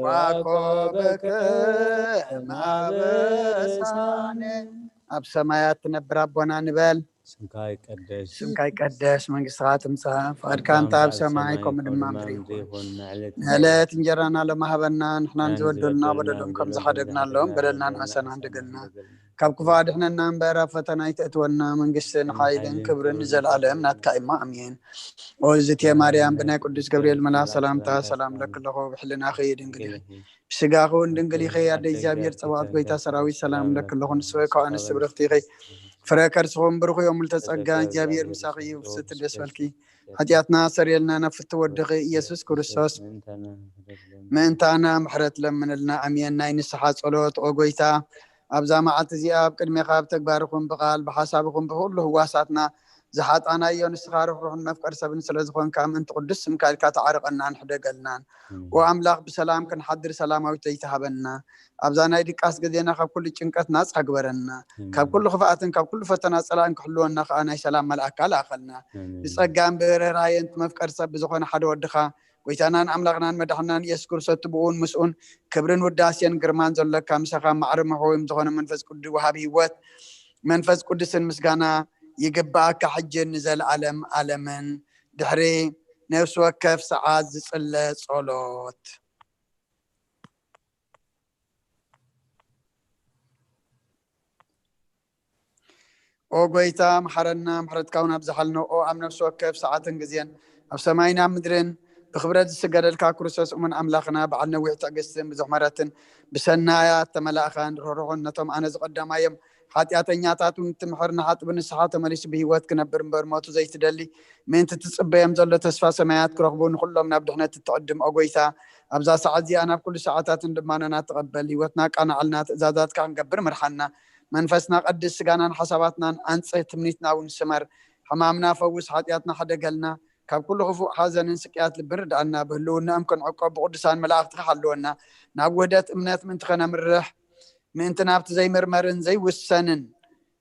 ዋኮ በከመ አበሳነ። ኣብ ሰማያት ትነብር ኣቦና ንበል። ስምካ ይቀደስ። ስምካ ይቀደስ፣ መንግስትኻ ትምጻእ፣ ፍቓድካ እንተ ኣብ ሰማይ ከምኡ ድማ ምድሪ ይኹን። ንዕለት እንጀራና ሎሚ ሃበና፣ ንሕና ንዝበደሉና በደሎም ከም ዝሓደግናሎም በደልና ንሕሰና እንደገልና፣ ካብ ክፉእ ኣድሕነና እምበር ኣብ ፈተና ኣይተእትወና፣ መንግስትን ሓይልን ክብርን ንዘለኣለም ናትካ እሞ ኣሜን። ኦ እግዝእትየ ማርያም፣ ብናይ ቅዱስ ገብርኤል መልኣኽ ሰላምታ ሰላም እለኪ ኣለኹ፣ ብሕልናኺ ድንግል ኢኺ፣ ብስጋኺ እውን ድንግል ኢኺ። ኣደ እግዚኣብሔር ጸባኦት፣ ጎይታ ሰራዊት፣ ሰላም እለኪ ኣለኹ፣ ንስኺ ካብ ኣንስቲ ብርኽቲ ኢኺ፣ ፍረ ከርስኹም ብሩኽ እዩ። ምልዕተ ጸጋ፣ እግዚኣብሔር ምሳኺ እዩ፣ ብስቲ ደስ በልኪ። ሓጢኣትና ሰሪየልና፣ ናብ ፍትው ወድኺ ኢየሱስ ክርስቶስ ምእንታና ምሕረት ለምንልና። ኣሜን። ናይ ንስሓ ጸሎት። ኦ ጎይታ፣ ኣብዛ መዓልቲ እዚኣ ኣብ ቅድሜኻ ብተግባር ይኹን ብቓል ብሓሳብ ይኹን ብኹሉ ህዋሳትና ዝሓጣናዮ፣ ንስኻ ርሕሩሕን መፍቀር ሰብን ስለ ዝኾንካ፣ ምእንቲ ቅዱስ ስምካ ኢልካ ተዓርቐናን ሕደገልናን። ኦ ኣምላኽ፣ ብሰላም ክንሓድር ሰላማዊት ለይቲ ሃበና። ኣብዛ ናይ ድቃስ ግዜና ካብ ኩሉ ጭንቀት ናጻ ግበረና። ካብ ኩሉ ክፍኣትን ካብ ኩሉ ፈተና ጸላእን ክሕልወና ከኣ ናይ ሰላም መልኣካ ለኣኸልና። ብጸጋን ብርህራሄን እቲ መፍቀር ሰብ ብዝኾነ ሓደ ወድኻ፣ ጎይታናን ኣምላኽናን መድሓናን ኢየሱስ ክርስቶስ፣ እቲ ብእኡን ምስኡን ክብርን ውዳሴን ግርማን ዘለካ፣ ምሳኻ ማዕረ መሕወዮም ዝኾነ መንፈስ ቅዱስ ወሃቢ ህይወት፣ መንፈስ ቅዱስን ምስጋና ይግባኣካ፣ ሕጅን ንዘለኣለም ኣለምን። ድሕሪ ነፍሲ ወከፍ ሰዓት ዝጽለ ጸሎት። ኦ ጎይታ፣ መሓረና፣ ምሕረትካ እውን ኣብዝሓልና። ኦ ኣብ ነፍሲ ወከፍ ሰዓትን ግዜን፣ ኣብ ሰማይን ኣብ ምድርን ብክብረት ዝስገደልካ ክርስቶስ እሙን ኣምላኽና፣ በዓል ነዊሕ ትዕግስትን ብዙሕ ምሕረትን፣ ብሰናያት ተመላእኻን ርህሩህን፣ ነቶም ኣነ ዝቐዳማዮም ሓጢኣተኛታት እውን ትምሕር፣ ንሓጥብ ንስሓ ተመሊሱ ብህይወት ክነብር እምበር ሞቱ ዘይትደሊ፣ ምእንቲ ትጽበዮም ዘሎ ተስፋ ሰማያት ክረኽቡ፣ ንኹሎም ናብ ድሕነት እትዕድም፣ ኦ ጎይታ፣ ኣብዛ ሰዓት እዚኣ ናብ ኩሉ ሰዓታትን ልማኖና ተቐበል። ህይወትና ኣቃናዕልና፣ ትእዛዛትካ ክንገብር ምርሓና። መንፈስና ቀድስ፣ ስጋናን ሓሳባትናን ኣንጽህ፣ ትምኒትና እውን ስመር። ሕማምና ፈውስ፣ ሓጢኣትና ሕደገልና። ካብ ኩሉ ክፉእ ሓዘንን ስቅያት ልብን ርድኣና። ብህልውናኦም ክንዕቆብ ብቅዱሳን መላእኽትኻ ሓልወና። ናብ ውህደት እምነት ምእንቲ ከነምርሕ፣ ምእንቲ ናብቲ ዘይምርመርን ዘይውሰንን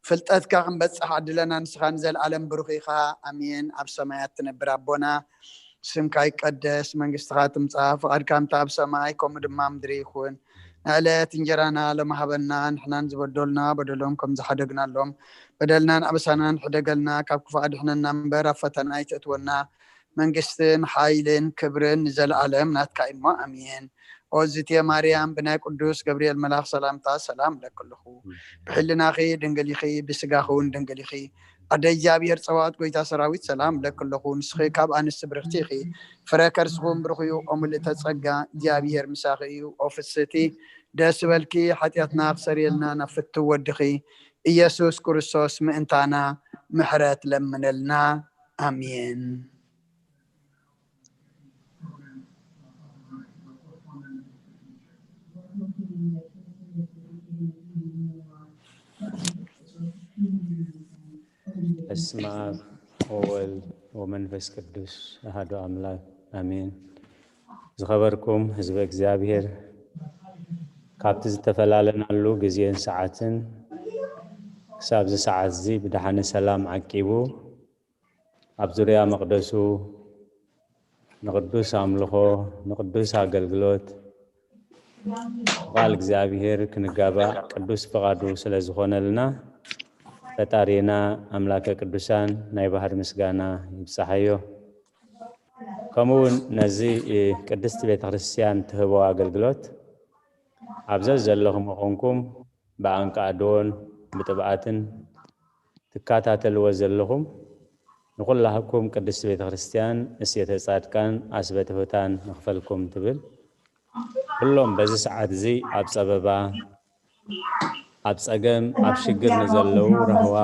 ፍልጠትካ ክንበጽሕ ዓድለና። ንስኻ ንዘለኣለም ብሩኽ ኢኻ። ኣሜን። ኣብ ሰማያት ትነብር ኣቦና፣ ስምካ ይቀደስ፣ መንግስትኻ ትምጻእ፣ ፍቓድካ ከምታ ኣብ ሰማይ ከምኡ ድማ ኣብ ምድሪ ይኹን። ንዕለት እንጀራና ሎሚ ሃበና፣ ንሕናን ዝበደሉና በደሎም ከም ዝሓደግናሎም በደልናን ኣበሳናን ሕደገልና፣ ካብ ክፉእ ኣድሕነና እምበር ኣብ ፈተና ኣይተእትወና፣ መንግስትን ሓይልን ክብርን ንዘለኣለም ናትካ እሞ፣ ኣሜን። ኦ ዝትየ ማርያም፣ ብናይ ቅዱስ ገብርኤል መልኣኽ ሰላምታ ሰላም እብለኪ ኣለኹ። ብሕልናኺ ድንግል ኢኺ፣ ብስጋኺ እውን ድንግል ኢኺ። ኣደ እግዚኣብሔር ጸባኦት፣ ጎይታ ሰራዊት፣ ሰላም እብለኪ ኣለኹ። ንስኺ ካብ ኣንስቲ ብርኽቲ ኢኺ፣ ፍረ ከርስኺ እውን ብሩኽ እዩ። ኦ ምልእተ ጸጋ፣ እግዚኣብሔር ምሳኺ እዩ። ኦ ፍስህቲ፣ ደስ በልኪ፣ ሓጢኣትና ክሰርየልና ናብ ፍትው ወድኺ ኢየሱስ ክርስቶስ ምእንታና ምሕረት ለምነልና። ኣሜን። በስመ አብ ወወልድ ወመንፈስ ቅዱስ አሐዱ አምላክ አሜን። ዝኸበርኩም ህዝበ እግዚኣብሔር፣ ካብቲ ዝተፈላለናሉ ግዜን ሰዓትን ክሳብ እዚ ሰዓት እዚ ብደሓነ ሰላም ዓቂቡ ኣብ ዙርያ መቕደሱ ንቕዱስ ኣምልኾ፣ ንቕዱስ ኣገልግሎት፣ ቃል እግዚኣብሔር ክንጋባእ ቅዱስ ፍቓዱ ስለ ዝኾነልና፣ ፈጣሪና ኣምላከ ቅዱሳን ናይ ባህር ምስጋና ይብጻሓዮ። ከምኡ እውን ነዚ ቅድስቲ ቤተ ክርስቲያን ትህቦ ኣገልግሎት ኣብ ዘዘለኹም ኾንኩም ብኣንቃዕድዎን ብጥብኣትን ትከታተልዎ ዘለኹም ንኹላህኩም ቅድስቲ ቤተ ክርስቲያን እሴተ ጻድቃን ኣስበ ትሑታን ንኽፈልኩም ትብል። ኩሎም በዚ ሰዓት እዚ ኣብ ጸበባ፣ ኣብ ጸገም፣ ኣብ ሽግር ንዘለዉ ራህዋ፣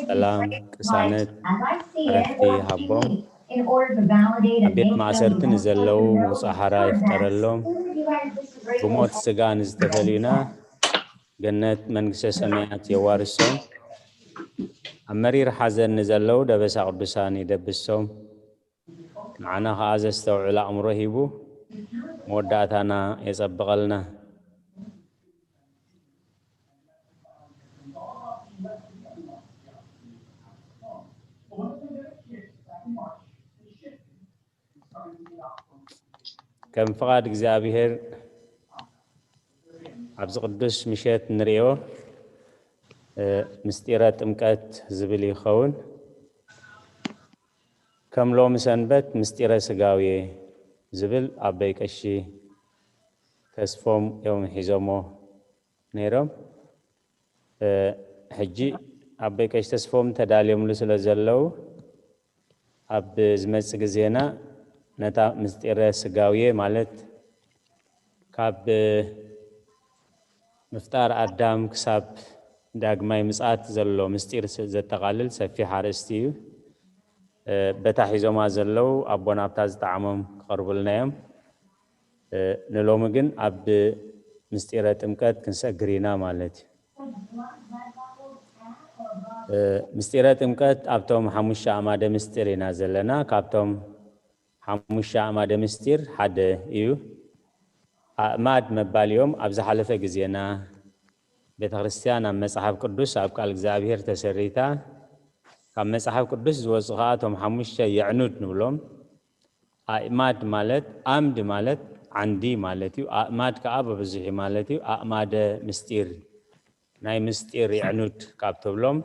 ሰላም፣ ቅሳነት፣ ዕረፍቲ ሃቦም። ኣብ ቤት ማእሰርቲ ንዘለዉ ምውጻእ ሓራ ይፍጠረሎም። ብሞት ስጋ ንዝተፈልዩና ገነት መንግስተ ሰማያት የዋርሶም። ኣብ መሪር ሓዘን ንዘለዉ ደበሳ ቅዱሳን ይደብሶም። ንዓና ኸዓ ዘስተውዕል ኣእምሮ ሂቡ መወዳእታና የጸብቐልና። ከም ፍቓድ እግዚኣብሔር ኣብዚ ቅዱስ ምሸት ንርእዮ፣ እ፣ ምስጢረ ጥምቀት ዝብል ይኸውን። ከም ሎሚ ሰንበት ምስጢረ ስጋዌ ዝብል ኣቦይ ቀሺ ተስፎም እዮም ሒዞሞ ነይሮም። እ፣ ሕጂ ኣቦይ ቀሺ ተስፎም ተዳልዮምሉ ስለ ዘለዉ፣ ኣብ ዝመጽእ ግዜና ነታ ምስጢረ ስጋዌ ማለት ካብ ምፍጣር ኣዳም ክሳብ ዳግማይ ምጽኣት ዘሎ ምስጢር ዘጠቓልል ሰፊሕ ኣርእስቲ እዩ። እ፣ በታ ሒዞማ ዘለዉ ኣቦና ኣብታ ዝጠዓሞም ክቐርቡልና እዮም። እ፣ ንሎሚ ግን ኣብ ምስጢረ ጥምቀት ክንሰግር ኢና ማለት እዩ። እ፣ ምስጢረ ጥምቀት ኣብቶም ሓሙሽተ ኣዕማደ ምስጢር ኢና ዘለና። ካብቶም ሓሙሽተ ኣዕማደ ምስጢር ሓደ እዩ። ኣእማድ መባል እዮም። ኣብ ዝሓለፈ ግዜና ቤተ ክርስቲያን ኣብ መጽሓፍ ቅዱስ፣ ኣብ ቃል እግዚኣብሔር ተሰሪታ፣ ካብ መጽሓፍ ቅዱስ ዝወጹ ኸዓ እቶም ሓሙሽተ የዕኑድ ንብሎም። ኣእማድ ማለት፣ ኣምድ ማለት ዓንዲ ማለት እዩ። ኣእማድ ከኣ በብዝሒ ማለት እዩ። ኣእማደ ምስጢር ናይ ምስጢር የዕኑድ ካብ ተብሎም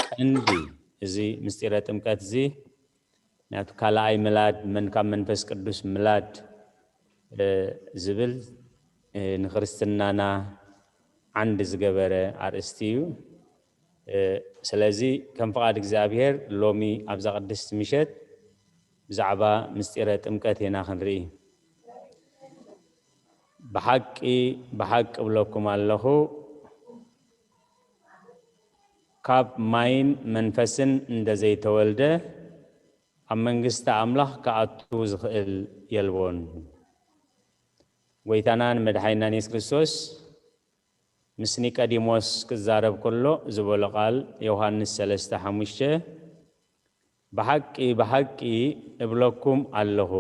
ቀንዲ እዚ ምስጢረ ጥምቀት እዚ ናቱ ካልኣይ ምላድ መን ካብ መንፈስ ቅዱስ ምላድ ዝብል ንክርስትናና ዓንዲ ዝገበረ ኣርእስቲ እዩ። ስለዚ ከም ፍቓድ እግዚኣብሔር ሎሚ ኣብዛ ቅድስቲ ምሸት ብዛዕባ ምስጢረ ጥምቀት ኢና ክንርኢ። ብሓቂ ብሓቂ እብለኩም ኣለኹ፣ ካብ ማይን መንፈስን እንደ ዘይተወልደ ኣብ መንግስቲ ኣምላኽ ክኣቱ ዝኽእል የልቦን። ጎይታናን መድሓይናን የሱስ ክርስቶስ ምስ ኒቀዲሞስ ክዛረብ ከሎ ዝበሎ ቃል ዮሃንስ ሰለስተ ሓሙሽተ፣ ብሓቂ ብሓቂ እብለኩም ኣለኹ፣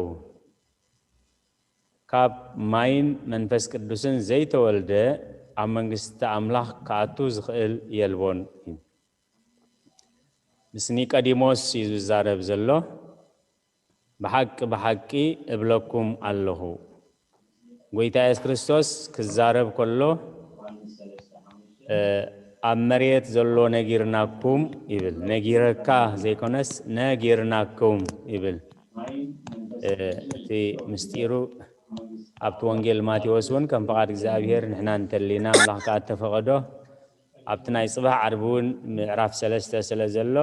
ካብ ማይን መንፈስ ቅዱስን ዘይተወልደ ኣብ መንግስቲ ኣምላኽ ክኣቱ ዝኽእል የልቦን። ምስ ኒቀዲሞስ እዩ ዝዛረብ ዘሎ። ብሓቂ ብሓቂ እብለኩም ኣለኹ። ጎይታ የሱስ ክርስቶስ ክዛረብ ከሎ ኣብ መሬት ዘሎ ነጊርናኩም ይብል። ነጊረካ ዘይኮነስ ነጊርናኩም ይብል። እቲ ምስጢሩ ኣብቲ ወንጌል ማቴዎስ እውን ከም ፍቓድ እግዚኣብሔር ንሕና እንተሊና ኣምላኽ ከኣ እተፈቐዶ ኣብቲ ናይ ጽባሕ ዓርቢ እውን ምዕራፍ ሰለስተ ስለ ዘሎ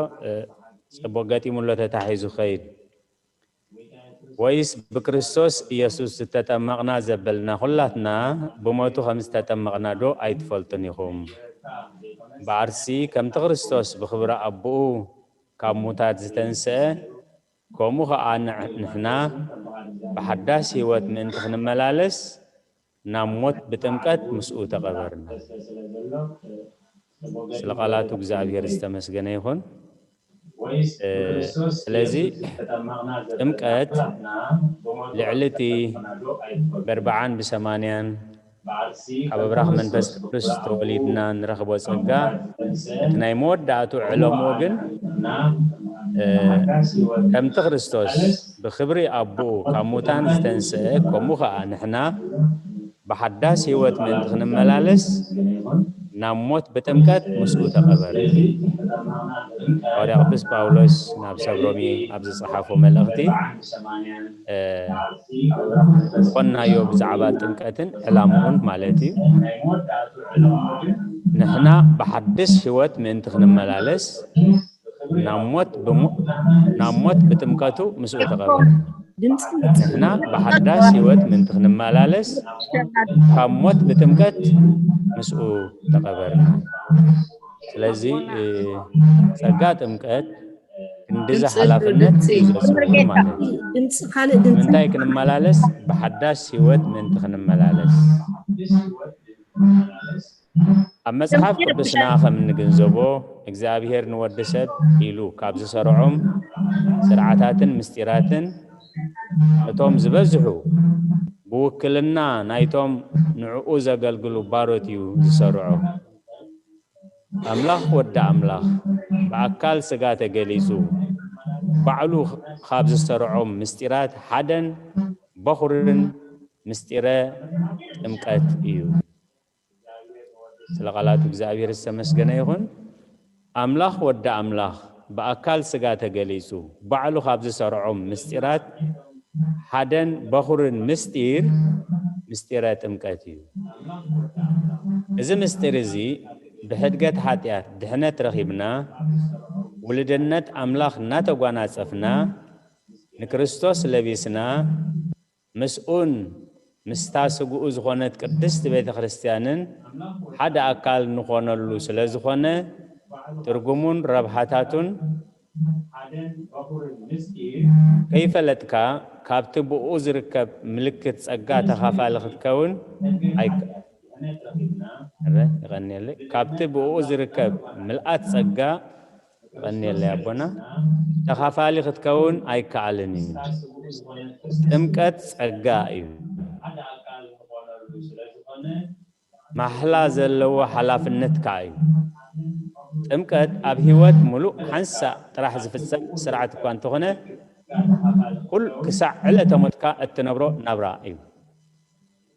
ጽቡቕ ገጢሙሎ ተታሒዙ ኸይድ። ወይስ ብክርስቶስ ኢየሱስ ዝተጠመቕና ዘበልና ኩላትና ብሞቱ ከም ዝተጠመቕና ዶ ኣይትፈልጡን ኢኹም? በኣርሲ ከምቲ ክርስቶስ ብኽብሪ ኣቦኡ ካብ ሙታት ዝተንስአ ከምኡ ኸኣ ንሕና ብሓዳስ ህይወት ምእንቲ ክንመላለስ ናብ ሞት ብጥምቀት ምስኡ ተቐበርና። ስለ ቃላቱ እግዚኣብሔር ዝተመስገነ ይኹን። ስለዚ ጥምቀት ልዕሊ እቲ በርብዓን ብሰማንያን ካብ ኣብራኽ መንፈስ ቅዱስ ተወሊድና ንረኽቦ ጸጋ እቲ ናይ መወዳእቱ ዕለምኡ ግን ከምቲ ክርስቶስ ብኽብሪ ኣቦኡ ካብ ሙታን ዝተንስአ ከምኡ ኸኣ ንሕና ብሓዳስ ህይወት ምእንቲ ክንመላለስ ናብ ሞት ብጥምቀት ምስኡ ተቐበረ። ሃዋርያ ቅዱስ ጳውሎስ ናብ ሰብ ሮሜ ኣብ ዝጸሓፎ መልእኽቲ ዝኾንናዮ ብዛዕባ ጥምቀትን ዕላምኡን ማለት እዩ። ንሕና ብሓድሽ ህይወት ምእንቲ ክንመላለስ ናብ ሞት ብጥምቀቱ ምስኡ ተቐበረ። ንሕና ብሓዳሽ ህይወት ምእንቲ ክንመላለስ ካብ ሞት ብጥምቀት ምስኡ ተቐበርና። ስለዚ ጸጋ ጥምቀት ክንድዚ ሓላፍነት እዩ ዘጽውር ማለት እዩ። ንምንታይ ክንመላለስ? ብሓዳሽ ህይወት ምእንቲ ክንመላለስ። ኣብ መጽሓፍ ቅዱስና ከም እንግንዘቦ እግዚኣብሔር ንወዲ ሰብ ኢሉ ካብ ዝሰርዖም ስርዓታትን ምስጢራትን እቶም ዝበዝሑ ብውክልና ናይቶም ንዕኡ ዘገልግሉ ባሮት እዩ ዝሰርዖ። ኣምላኽ ወዲ ኣምላኽ ብኣካል ስጋ ተገሊጹ ባዕሉ ካብ ዝሰርዖም ምስጢራት ሓደን በኹርን ምስጢረ ጥምቀት እዩ። ስለ ቃላቱ እግዚኣብሔር ዝተመስገነ ይኹን። ኣምላኽ ወዲ ኣምላኽ ብኣካል ስጋ ተገሊጹ ባዕሉ ካብ ዝሰርዖም ምስጢራት ሓደን በኹርን ምስጢር ምስጢረ ጥምቀት እዩ። እዚ ምስጢር እዚ ብሕድገት ሓጢኣት ድሕነት ረኺብና ውልድነት ኣምላኽ እናተጓናጸፍና ንክርስቶስ ለቢስና ምስኡን ምስታ ስግኡ ዝኾነት ቅድስቲ ቤተ ክርስቲያንን ሓደ ኣካል ንኾነሉ ስለ ዝኾነ ትርጉሙን ረብሓታቱን ከይፈለጥካ ካብቲ ብኡ ዝርከብ ምልክት ጸጋ ተኻፋሊ ክትከውን ኣይከ- እረ፣ ይቐንየለይ። ካብቲ ብኡ ዝርከብ ምልኣት ጸጋ ይቐንየለይ ኣቦና። ተኻፋሊ ክትከውን ኣይከኣልን እዩ። ጥምቀት ጸጋ እዩ። ማሕላ ዘለዎ ሓላፍነት ከኣ እዩ። ጥምቀት ኣብ ህይወት ምሉእ ሓንሳእ ጥራሕ ዝፍጸም ስርዓት እኳ እንተኾነ ኩል ክሳዕ ዕለተ ሞትካ እትነብሮ ናብራ እዩ።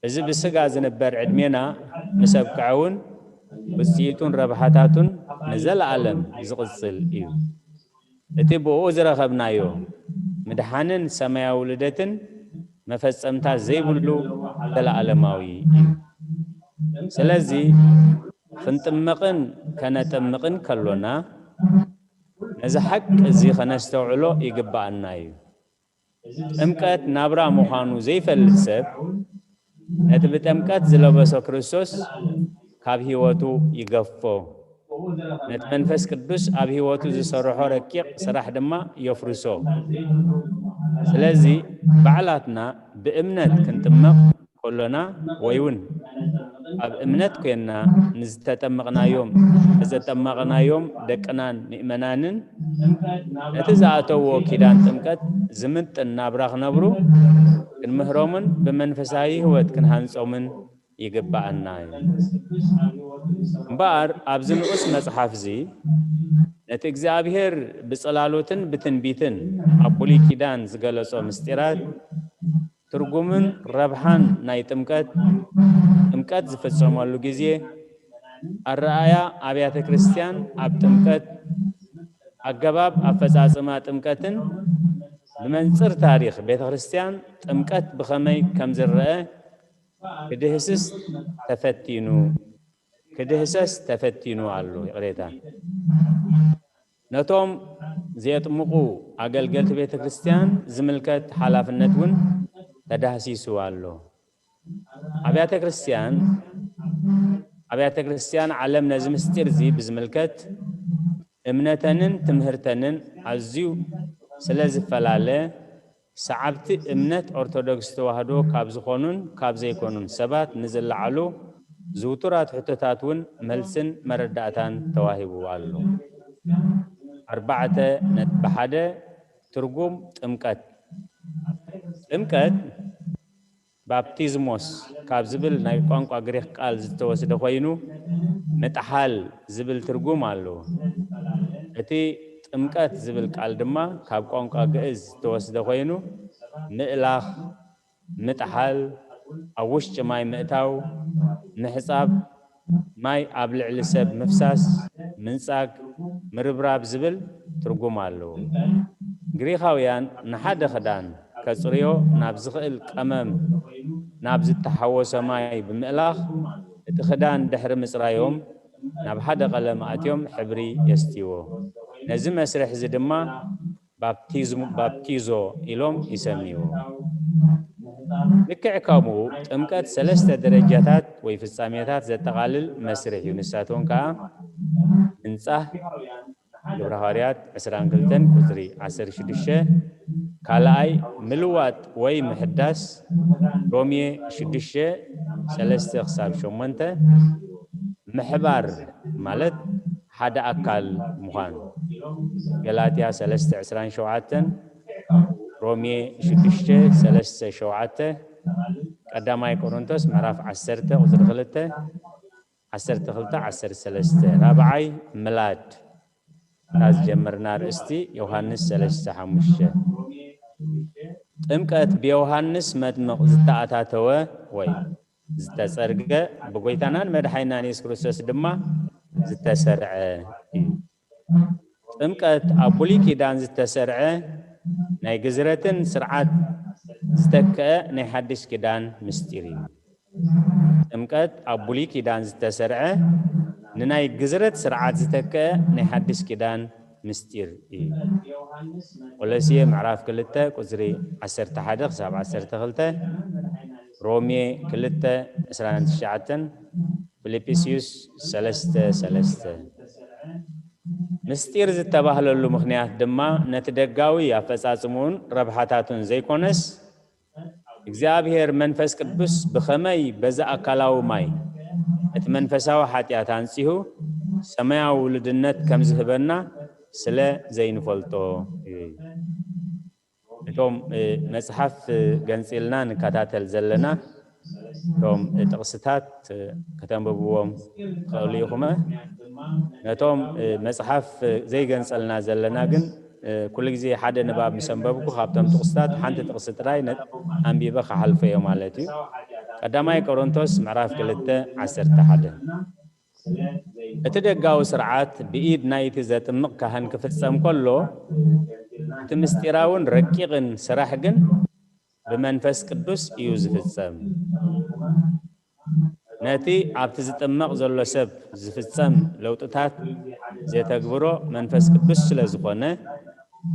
እዚ ብስጋ ዝንበር ዕድሜና ምስ ኣብቅዐ እውን ውፅኢቱን ረብሓታቱን ንዘለኣለም ዝቕፅል እዩ። እቲ ብኡ ዝረኸብናዮ ምድሓንን ሰማያዊ ልደትን መፈጸምታ ዘይብሉ ዘለኣለማዊ እዩ። ስለዚ ክንጥመቕን ከነጠምቕን ከሎና ነዚ ሓቂ እዚ ከነስተውዕሎ ይግብኣና እዩ። ጥምቀት ናብራ ምዃኑ ዘይፈልጥ ሰብ ነቲ ብጥምቀት ዝለበሶ ክርስቶስ ካብ ህይወቱ ይገፎ። ነቲ መንፈስ ቅዱስ ኣብ ህይወቱ ዝሰርሖ ረቂቕ ስራሕ ድማ የፍርሶ። ስለዚ ባዕላትና ብእምነት ክንጥመቕ ከሎና ወይ እውን ኣብ እምነት ኮይንና ንዝተጠመቕናዮም ንዘጠመቕናዮም ደቅናን ምእመናንን ነቲ ዝኣተውዎ ኪዳን ጥምቀት ዝምጥን ናብራ ክነብሩ ክንምህሮምን ብመንፈሳዊ ህይወት ክንሃንጾምን ይግብኣና እዩ። እምበኣር ኣብዚ ንኡስ መጽሓፍ እዚ ነቲ እግዚኣብሔር ብጽላሎትን ብትንቢትን ኣብ ብሉይ ኪዳን ዝገለጾ ምስጢራት ትርጉምን ረብሓን ናይ ጥምቀት፣ ጥምቀት ዝፍጸመሉ ግዜ፣ ኣረኣእያ ኣብያተ ክርስቲያን ኣብ ጥምቀት፣ ኣገባብ ኣፈጻጽማ ጥምቀትን ብመንጽር ታሪኽ ቤተ ክርስቲያን ጥምቀት ብኸመይ ከም ዝረአ ክድህስስ ተፈቲኑ፣ ክድህሰስ ተፈቲኑ ኣሎ። ይቕሬታ። ነቶም ዘየጥምቑ ኣገልገልቲ ቤተ ክርስቲያን ዝምልከት ሓላፍነት እውን ተዳህሲሱ ኣሎ። ኣብያተ ክርስቲያን ኣብያተ ክርስቲያን ዓለም ነዚ ምስጢር እዚ ብዝምልከት እምነተንን ትምህርተንን ኣዝዩ ስለ ዝፈላለ ሰዓብቲ እምነት ኦርቶዶክስ ተዋህዶ ካብ ዝኾኑን ካብ ዘይኮኑን ሰባት ንዝለዓሉ ዝውቱራት ሕቶታት እውን መልስን መረዳእታን ተዋሂቡ ኣሎ። ኣርባዕተ ነጥቢ ሓደ ትርጉም ጥምቀት። ጥምቀት ባፕቲዝሞስ ካብ ዝብል ናይ ቋንቋ ግሪኽ ቃል ዝተወስደ ኮይኑ ምጥሓል ዝብል ትርጉም ኣለዎ። እቲ ጥምቀት ዝብል ቃል ድማ ካብ ቋንቋ ግእዝ ዝተወስደ ኮይኑ ምእላኽ፣ ምጥሓል፣ ኣብ ውሽጢ ማይ ምእታው፣ ምሕጻብ፣ ማይ ኣብ ልዕሊ ሰብ ምፍሳስ፣ ምንጻግ፣ ምርብራብ ዝብል ትርጉም ኣለዎ። ግሪኻውያን ንሓደ ክዳን ከጽርዮ ናብ ዝኽእል ቀመም ናብ ዝተሓወሰ ማይ ብምእላኽ እቲ ክዳን ድሕሪ ምጽራዮም ናብ ሓደ ቀለም ኣትዮም ሕብሪ የስትይዎ። ነዚ መስርሕ እዚ ድማ ባፕቲዝም ባፕቲዞ ኢሎም ይሰምይዎ። ልክዕ ከምኡ ጥምቀት ሰለስተ ደረጃታት ወይ ፍጻሜታት ዘጠቓልል መስርሕ እዩ። ንሳቶም ከዓ ምንጻህ ግብረ ሃዋርያት ዕስራን ክልተን ቁፅሪ ዓሰርተ ሽዱሽተ፣ ካልኣይ ምልዋጥ ወይ ምሕዳስ ሮሜ ሽዱሽተ ሰለስተ ክሳብ ሸሞንተ፣ ምሕባር ማለት ሓደ ኣካል ምዃን ገላትያ ሰለስተ ዕስራን ሸውዓተን፣ ሮሜ ሽዱሽተ ሰለስተ ሸውዓተ፣ ቀዳማይ ቆሮንቶስ ምዕራፍ ዓሰርተ ቁፅሪ ክልተ፣ ዓሰርተ ክልተ ዓሰርተ ሰለስተ። ራብዓይ ምላድ እታ ዝጀመርና ርእስቲ ዮሃንስ ሰለስተ ሓሙሽተ። ጥምቀት ብዮሃንስ መጥምቕ ዝተኣታተወ ወይ ዝተጸርገ ብጎይታናን መድሓይናን የሱስ ክርስቶስ ድማ ዝተሰርዐ እዩ። ጥምቀት ኣብ ብሉይ ኪዳን ዝተሰርዐ ናይ ግዝረትን ስርዓት ዝተክአ ናይ ሓድሽ ኪዳን ምስጢር እዩ። ጥምቀት ኣብ ብሉይ ኪዳን ዝተሰርዐ ንናይ ግዝረት ስርዓት ዝተክአ ናይ ሓድሽ ኪዳን ምስጢር እዩ። ቆሎስየ ምዕራፍ ክልተ ቁፅሪ ዓሰርተ ሓደ ክሳብ ዓሰርተ ክልተ፣ ሮሜ ክልተ ዕስራን ትሽዓተን፣ ፊልጵስዩስ ሰለስተ ሰለስተ። ምስጢር ዝተባህለሉ ምኽንያት ድማ ነቲ ደጋዊ ኣፈጻጽምኡን ረብሓታቱን ዘይኮነስ እግዚኣብሔር መንፈስ ቅዱስ ብኸመይ በዚ ኣካላዊ ማይ እቲ መንፈሳዊ ሓጢኣት ኣንጺሁ ሰማያዊ ውሉድነት ከም ዝህበና ስለ ዘይንፈልጦ እዩ። እቶም መጽሓፍ ገንጺልና ንከታተል ዘለና እቶም ጥቕስታት ከተንብብዎም ትኽእሉ ኢኹመ። ነቶም መጽሓፍ ዘይገንጸልና ዘለና ግን ኩሉ ግዜ ሓደ ንባብ ምስ ኣንበብኩ ካብቶም ጥቕስታት ሓንቲ ጥቕሲ ጥራይ ኣንቢበ ክሓልፎ እየ ማለት እዩ። ቀዳማይ ቆሮንቶስ ምዕራፍ ክልተ ዓሰርተ ሓደ። እቲ ደጋዊ ስርዓት ብኢድ ናይቲ ዘጥምቕ ካህን ክፍጸም ከሎ፣ እቲ ምስጢራውን ረቂቕን ስራሕ ግን ብመንፈስ ቅዱስ እዩ ዝፍጸም። ነቲ ኣብቲ ዝጥመቕ ዘሎ ሰብ ዝፍጸም ለውጥታት ዘተግብሮ መንፈስ ቅዱስ ስለ ዝኾነ፣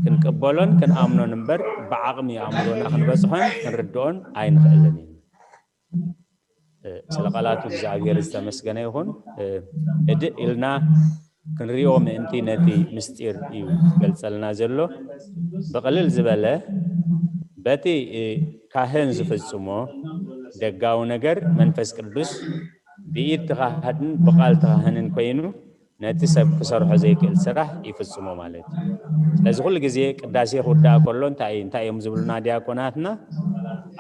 ክንቅበሎን ክንኣምኖን እምበር፣ ብዓቕሚ ኣእምሮና ክንበጽሖን ክንርድኦን ኣይንኽእልን ኢና። እ፣ ስለ ቃላቱ እግዚኣብሔር ዝተመስገነ ይኹን። እ፣ ህድእ ኢልና ክንሪኦ ምእንቲ ነቲ ምስጢር እዩ ገልጸልና ዘሎ። ብቕልል ዝበለ፣ በቲ፣ እ፣ ካህን ዝፍጽሞ ደጋዊ ነገር መንፈስ ቅዱስ ብኢድ ተኻህድን ብቓል ተኻህንን ኮይኑ ነቲ ሰብ ክሰርሖ ዘይክእል ስራሕ ይፍጽሞ ማለት እዩ። ስለዚ ኩሉ ግዜ ቅዳሴ ክውዳእ ከሎ እንታይ፣ እንታይ እዮም ዝብሉና ዲያቆናትና?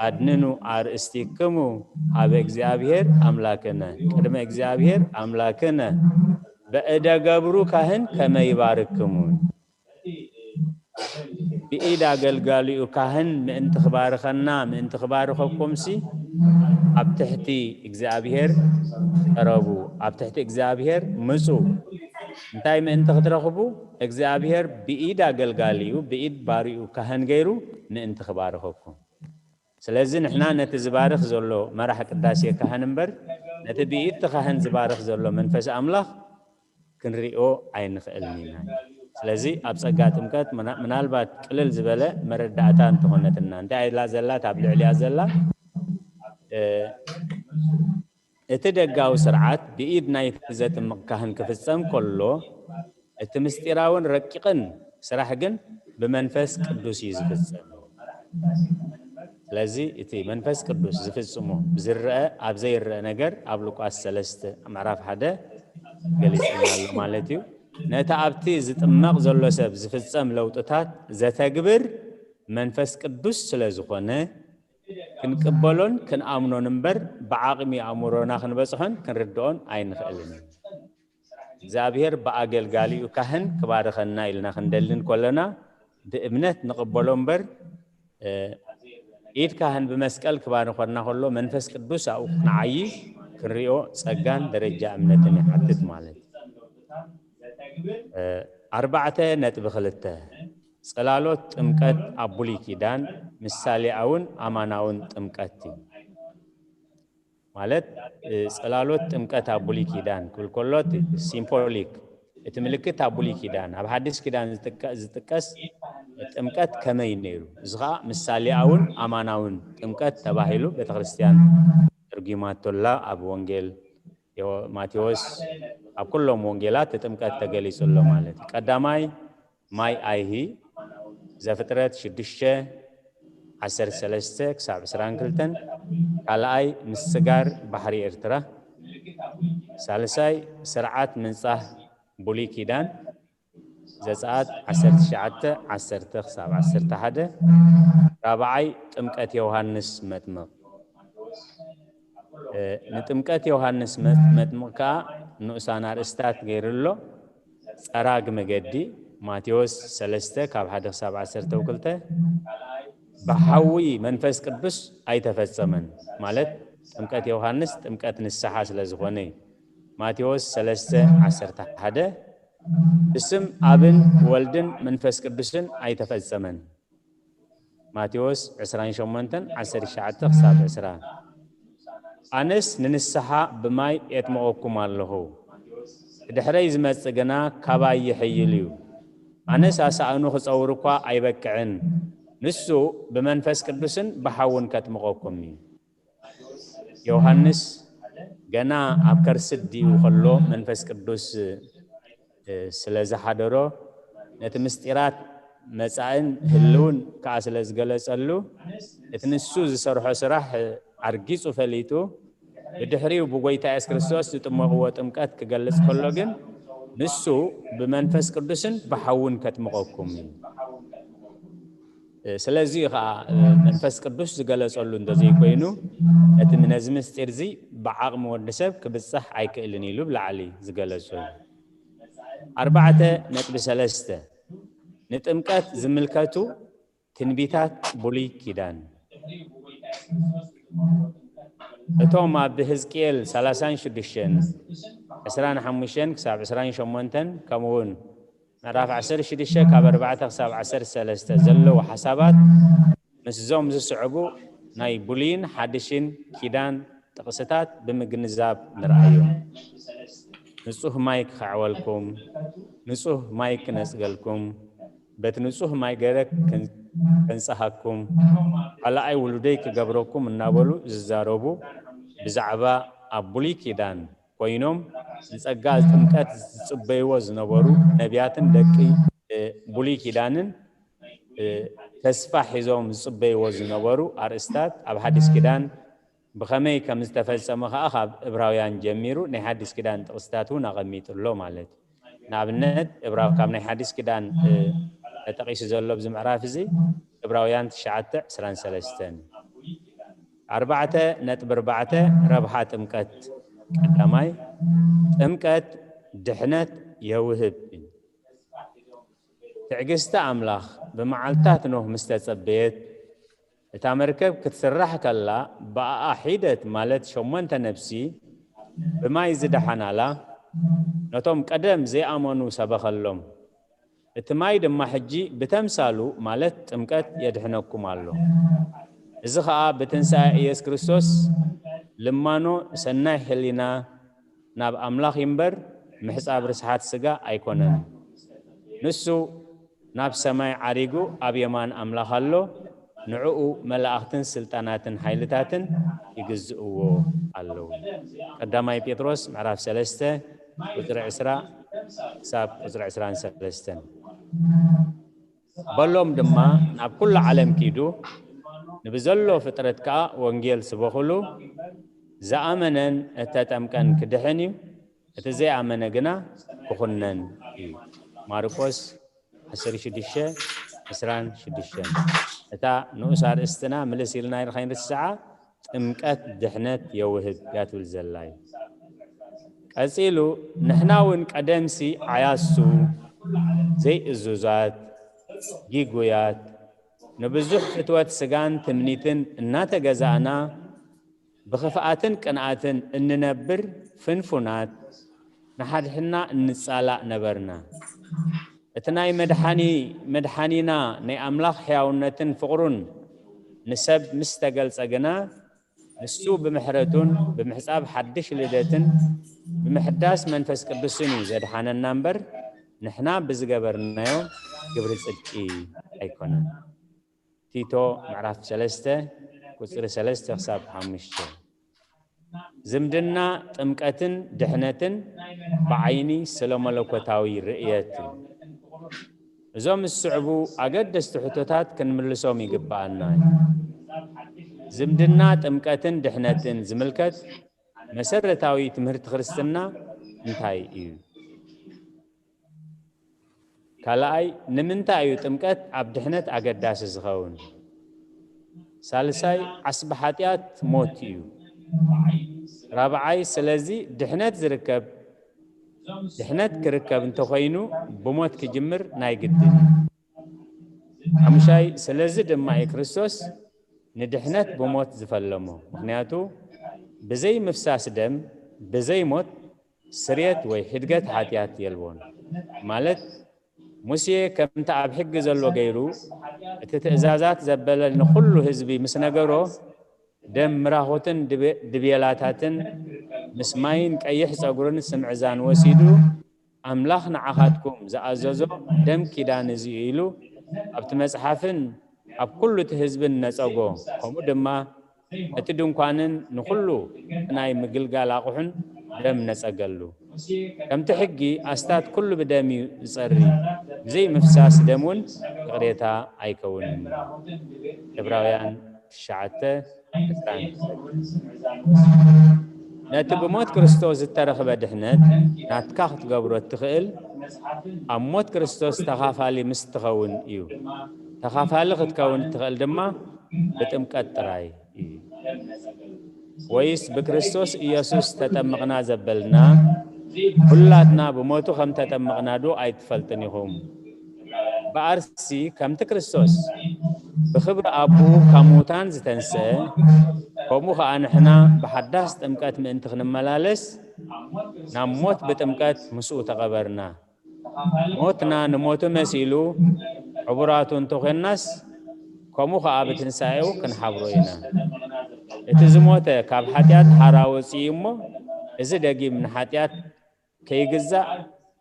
"ኣድንኑ ኣርእስቲክሙ ሀበ እግዚኣብሔር ኣምላክነ፣ ቅድመ እግዚኣብሔር ኣምላክነ በእደ ገብሩ ካህን ከመ ይባርክሙ።" ብኢድ ኣገልጋሊኡ ካህን ምእንቲ ክባርኸና፣ ምእንቲ ክባርኸኩምሲ፣ ኣብ ትሕቲ እግዚኣብሔር ቅረቡ፣ ኣብ ትሕቲ እግዚኣብሔር ምጹ። እንታይ ምእንቲ ክትረኽቡ? እግዚኣብሔር ብኢድ ኣገልጋሊኡ፣ ብኢድ ባሪኡ ካህን ገይሩ ምእንቲ ክባርኸኩም። ስለዚ ንሕና ነቲ ዝባርኽ ዘሎ መራሕ ቅዳሴ ካህን እምበር፣ ነቲ ብኢድ እቲ ካህን ዝባርኽ ዘሎ መንፈስ ኣምላኽ ክንሪኦ ኣይንኽእልን ኢና። ስለዚ ኣብ ጸጋ ጥምቀት ምና-፣ ምናልባት ቅልል ዝበለ መረዳእታ እንተኾነትና፣ እንታይ ኢላ ዘላ፣ ኣብ ልዕሊያ ዘላ፣ እ፣ እቲ ደጋዊ ስርዓት ብኢድ ናይቲ ዘጥምቕ ካህን ክፍጸም ከሎ፣ እቲ ምስጢራውን ረቂቕን ስራሕ ግን ብመንፈስ ቅዱስ እዩ ዝፍጸም። ስለዚ እቲ መንፈስ ቅዱስ ዝፍጽሞ ብዝረአ፣ ኣብ ዘይረአ ነገር ኣብ ሉቃስ ሰለስተ ምዕራፍ ሓደ ገሊጽና ኣሎ ማለት እዩ። ነቲ ኣብቲ ዝጥመቕ ዘሎ ሰብ ዝፍጸም ለውጥታት ዘተግብር መንፈስ ቅዱስ ስለ ዝኾነ፣ ክንቅበሎን ክንኣምኖን እምበር፣ ብዓቕሚ ኣእምሮና ክንበጽሖን ክንርድኦን ኣይንኽእልን። እግዚኣብሔር ብኣገልጋሊኡ ካህን ክባርኸና ኢልና ክንደልን ከለና፣ ብእምነት ንቕበሎ እምበር፣ እ፣ ኢድ ካህን ብመስቀል ክባርኸና ከሎ፣ መንፈስ ቅዱስ ኣብኡ ክንዓዪ ክንሪኦ ጸጋን ደረጃ እምነትን ይሓትት ማለት እዩ። እ፣ ኣርባዕተ ነጥቢ ክልተ፣ ጽላሎት ጥምቀት ኣብ ብሉይ ኪዳን ምሳሌኣውን ኣማናውን ጥምቀት እዩ። ማለት፣ እ፣ ጽላሎት ጥምቀት ኣብ ብሉይ ኪዳን ክብል ከሎ፣ እቲ ሲምቦሊክ፣ እቲ ምልክት ኣብ ብሉይ ኪዳን፣ ኣብ ሓድሽ ኪዳን ዝጥቀ-፣ ዝጥቀስ ጥምቀት ከመይ ነይሩ? እዚ ኸኣ ምሳሌኣውን ኣማናውን ጥምቀት ተባሂሉ ቤተክርስትያን ትርጒማቶላ ኣብ ወንጌል ዮ-፣ ማቴዎስ፣ ኣብ ኩሎም ወንጌላት እቲ ጥምቀት ተገሊጹ ኣሎ ማለት እዩ። ቀዳማይ ማይ ኣይሂ፣ ዘፍጥረት ሽዱሽተ፣ ዓሰርተ ሰለስተ ክሳብ ዕስራን ክልተን፣ ካልኣይ ምስጋር ባሕሪ ኤርትራ፣ ሳልሳይ ስርዓት ምንጻህ ብሉይ ኪዳን፣ ዘጸኣት ዓሰርተ ትሽዓተ፣ ዓሰርተ ክሳብ ዓሰርተ ሓደ፣ ራብዓይ ጥምቀት ዮሃንስ መጥምቕ። እ፣ ንጥምቀት ዮሃንስ መ-፣ መጥምቕ ከኣ ንኡሳን ኣርእስታት ገይሩ ኣሎ። ጸራግ መገዲ፣ ማቴዎስ ሰለስተ ካብ ሓደ ክሳብ ዓሰርተ ክልተ፣ ብሓዊ መንፈስ ቅዱስ ኣይተፈጸመን፣ ማለት ጥምቀት ዮሃንስ ጥምቀት ንስሓ ስለ ዝኾነ እዩ። ማቴዎስ ሰለስተ ዓሰርተ ሓደ፣ ብስም ኣብን ወልድን መንፈስ ቅዱስን ኣይተፈጸመን። ማቴዎስ ዕስራን ሸሞንተን፣ ዓሰርተ ትሽዓተ ክሳብ ዕስራ። ኣነስ ንንስሓ ብማይ የጥምቐኩም ኣለኹ፣ ብድሕረይ ዝመጽእ ግና ካባይ ይሕይል እዩ። ኣነስ ኣሳእኑ ክጸውር እኳ ኣይበቅዕን፣ ንሱ ብመንፈስ ቅዱስን ብሓውን ከጥምቐኩም እዩ። ዮሃንስ ገና ኣብ ከርሲ ኣዲኡ ከሎ መንፈስ ቅዱስ፣ እ፣ ስለ ዝሓደሮ፣ ነቲ ምስጢራት መጻእን ህልውን ከኣ ስለ ዝገለጸሉ፣ እቲ ንሱ ዝሰርሖ ስራሕ ኣርጊጹ ፈሊጡ፣ ብድሕሪኡ ብጎይታ የሱስ ክርስቶስ ዝጥመቕዎ ጥምቀት ክገልጽ ከሎ ግን፣ ንሱ ብመንፈስ ቅዱስን ብሓውን ከጥምቐኩም እዩ። እ፣ ስለዚ እዩ ኸዓ፣ እ፣ መንፈስ ቅዱስ ዝገለጸሉ እንተዘይኮይኑ፣ እቲ፣ ነዚ ምስጢር እዚ ብዓቕሚ ወዲ ሰብ ክብጻሕ ኣይክእልን ኢሉ ብላዕሊ ዝገለጾ እዩ። ኣርባዕተ ነጥቢ ሰለስተ፣ ንጥምቀት ዝምልከቱ ትንቢታት ብሉይ ኪዳን። እቶም ኣብ ህዝቅኤል ሰላሳን ሽዱሽተን፣ ዕስራን ሓሙሽተን ክሳብ ዕስራን ሸሞንተን፣ ከምኡ እውን ምዕራፍ ዓሰርተ ሽዱሽተ ካብ ኣርባዕተ ክሳብ ዓሰርተ ሰለስተ ዘለዉ ሓሳባት ምስዞም ዝስዕቡ ናይ ብሉይን ሓድሽን ኪዳን ጥቕስታት ብምግንዛብ ንርኣዮም። ንጹህ ማይ ክኸዕወልኩም፣ ንጹህ ማይ ክነጽገልኩም፣ በቲ ንጹህ ማይ ገለ ከንጽሃኩም፣ ካልኣይ ውሉደይ ክገብረኩም እናበሉ ዝዛረቡ ብዛዕባ ኣብ ብሉይ ኪዳን ኮይኖም ንጸጋ ጥምቀት ዝጽበይዎ ዝነበሩ ነቢያትን ደቂ ብሉይ ኪዳንን ተስፋ ሒዞም ዝጽበይዎ ዝነበሩ ኣርእስታት ኣብ ሓድሽ ኪዳን ብኸመይ ከም ዝተፈጸመ ከኣ ካብ እብራውያን ጀሚሩ ናይ ሓድሽ ኪዳን ጥቕስታት እውን ኣቐሚጡ ኣሎ ማለት እዩ። ንኣብነት እብራው ካብ ናይ ሓድሽ ኪዳን ተጠቒሱ ዘሎ ኣብዚ ምዕራፍ እዚ እብራውያን ትሽዓተ ዕስራን ሰለስተን። ኣርባዕተ ነጥቢ ኣርባዕተ፣ ረብሓ ጥምቀት። ቀዳማይ፣ ጥምቀት ድሕነት የውህብ እዩ። ትዕግስቲ ኣምላኽ ብመዓልታት ኖህ ምስ ተጸበየት፣ እታ መርከብ ክትስራሕ ከላ ብኣኣ ሒደት ማለት ሸሞንተ ነብሲ ብማይ ዝደሓናላ ነቶም ቀደም ዘይኣመኑ ሰበኸሎም። እቲ ማይ ድማ ሕጂ ብተምሳሉ ማለት ጥምቀት የድሕነኩም ኣሎ። እዚ ኸኣ ብትንሳኤ ኢየሱስ ክርስቶስ ልማኖ ሰናይ ሕሊና ናብ ኣምላኽ ይንበር ምሕጻብ ርስሓት ስጋ ኣይኮነን። ንሱ ናብ ሰማይ ዓሪጉ ኣብ የማን ኣምላኽ ኣሎ። ንዕኡ መላእኽትን ስልጣናትን ሓይልታትን ይግዝእዎ ኣለዉ። ቀዳማይ ጴጥሮስ ምዕራፍ ሰለስተ ቁጽሪ ዕስራ ክሳብ ቁጽሪ ዕስራን ሰለስተን። በሎም ድማ ናብ ኩሉ ዓለም ኪዱ ንብዘሎ ፍጥረት ከኣ ወንጌል ስበኹሉ፣ ዝኣመነን እተጠምቀን ክድሕን እዩ፣ እቲ ዘይኣመነ ግና ክኹነን እዩ። ማርቆስ ዓሰርተ ሽዱሽተ ዕስራን ሽዱሽተን። እታ ንኡስ ኣርእስትና ምልስ ኢልና ከይንርስዓ ጥምቀት ድሕነት የውህብ እያ ትብል ዘላ እዩ። ቀጺሉ ንሕና እውን ቀደምሲ ዓያሱ፣ ዘይእዙዛት፣ ጊጉያት፣ ንብዙሕ ፍትወት ስጋን ትምኒትን እናተገዛእና ብኽፍኣትን ቅንኣትን እንነብር ፍንፉናት ንሓድሕድና እንጻላእ ነበርና። እቲ ናይ መድሓኒ መድሓኒና ናይ ኣምላኽ ሕያውነትን ፍቕሩን ንሰብ ምስ ተገልጸ ግና ንሱ ብምሕረቱን ብምሕጻብ ሓድሽ ልደትን ብምሕዳስ መንፈስ ቅዱስን እዩ ዘድሓነና እምበር ንሕና ብዝገበርናዮ ግብሪ ጽድቂ ኣይኮነን። ቲቶ ምዕራፍ ሰለስተ ቁጽሪ ሰለስተ ክሳብ ሓሙሽተ። ዝምድና ጥምቀትን ድሕነትን ብዓይኒ ስለ መለኮታዊ ርእየት እዩ። እዞም ዝስዕቡ ኣገደስቲ ሕቶታት ክንምልሶም ይግብኣና እዩ። ዝምድና ጥምቀትን ድሕነትን ዝምልከት መሰረታዊ ትምህርቲ ክርስትና እንታይ እዩ? ካልኣይ፣ ንምንታይ እዩ ጥምቀት ኣብ ድሕነት ኣገዳሲ ዝኸውን? ሳልሳይ፣ ዓስቢ ሓጢኣት ሞት እዩ። ራብዓይ፣ ስለዚ ድሕነት ዝርከብ ድሕነት ክርከብ እንተኾይኑ ብሞት ክጅምር ናይ ግድን እዩ። ሓሙሻይ፣ ስለዚ ድማ እዩ ክርስቶስ ንድሕነት ብሞት ዝፈለሞ። ምኽንያቱ ብዘይ ምፍሳስ ደም፣ ብዘይ ሞት ስርየት ወይ ሕድገት ሓጢኣት የልቦን። ማለት ሙሴ ከምቲ ኣብ ሕጊ ዘሎ ገይሩ እቲ ትእዛዛት ዘበለ ንኹሉ ህዝቢ ምስ ነገሮ ደም ምራኹትን ድቤ- ድቤላታትን ምስ ማይን ቀይሕ ጸጉርን ስምዕዛን ወሲዱ ኣምላኽ ንዓኻትኩም ዝኣዘዞ ደም ኪዳን እዚ እዩ ኢሉ ኣብቲ መጽሓፍን ኣብ ኩሉ እቲ ህዝብን ነጸጎ። ከምኡ ድማ እቲ ድንኳንን ንኹሉ ናይ ምግልጋል ኣቑሑን ደም ነጸገሉ። ከምቲ ሕጊ ኣስታት ኩሉ ብደም እዩ ዝጸሪ፣ ብዘይ ምፍሳስ ደም እውን ይቕሬታ ኣይከውንን። ዕብራውያን ትሽዓተ ዕስራን። ነቲ ብሞት ክርስቶስ ዝተረኽበ ድሕነት ናትካ ክትገብሮ እትኽእል ኣብ ሞት ክርስቶስ ተኻፋሊ ምስ ትኸውን እዩ። ተኻፋሊ ክትከውን እትኽእል ድማ ብጥምቀት ጥራይ እዩ። ወይስ ብክርስቶስ ኢየሱስ ተጠምቕና ዘበልና ኩላትና ብሞቱ ከም ተጠምቕና ዶ ኣይትፈልጥን ኢኹም? በኣርሲ ከምቲ ክርስቶስ ብኽብሪ ኣቦኡ ካብ ምዉታን ዝተንስአ ከምኡ ኸኣ ንሕና ብሓዳስ ጥምቀት ምእንቲ ክንመላለስ ናብ ሞት ብጥምቀት ምስኡ ተቐበርና። ሞትና ንሞቱ መሲሉ ዕቡራቱ እንተኾንናስ፣ ከምኡ ኸኣ ብትንሳኤኡ ክንሓብሮ ኢና። እቲ ዝሞተ ካብ ሓጢኣት ሓራ ወጺኡ እሞ፣ እዚ ደጊም ንሓጢኣት ከይግዛእ፣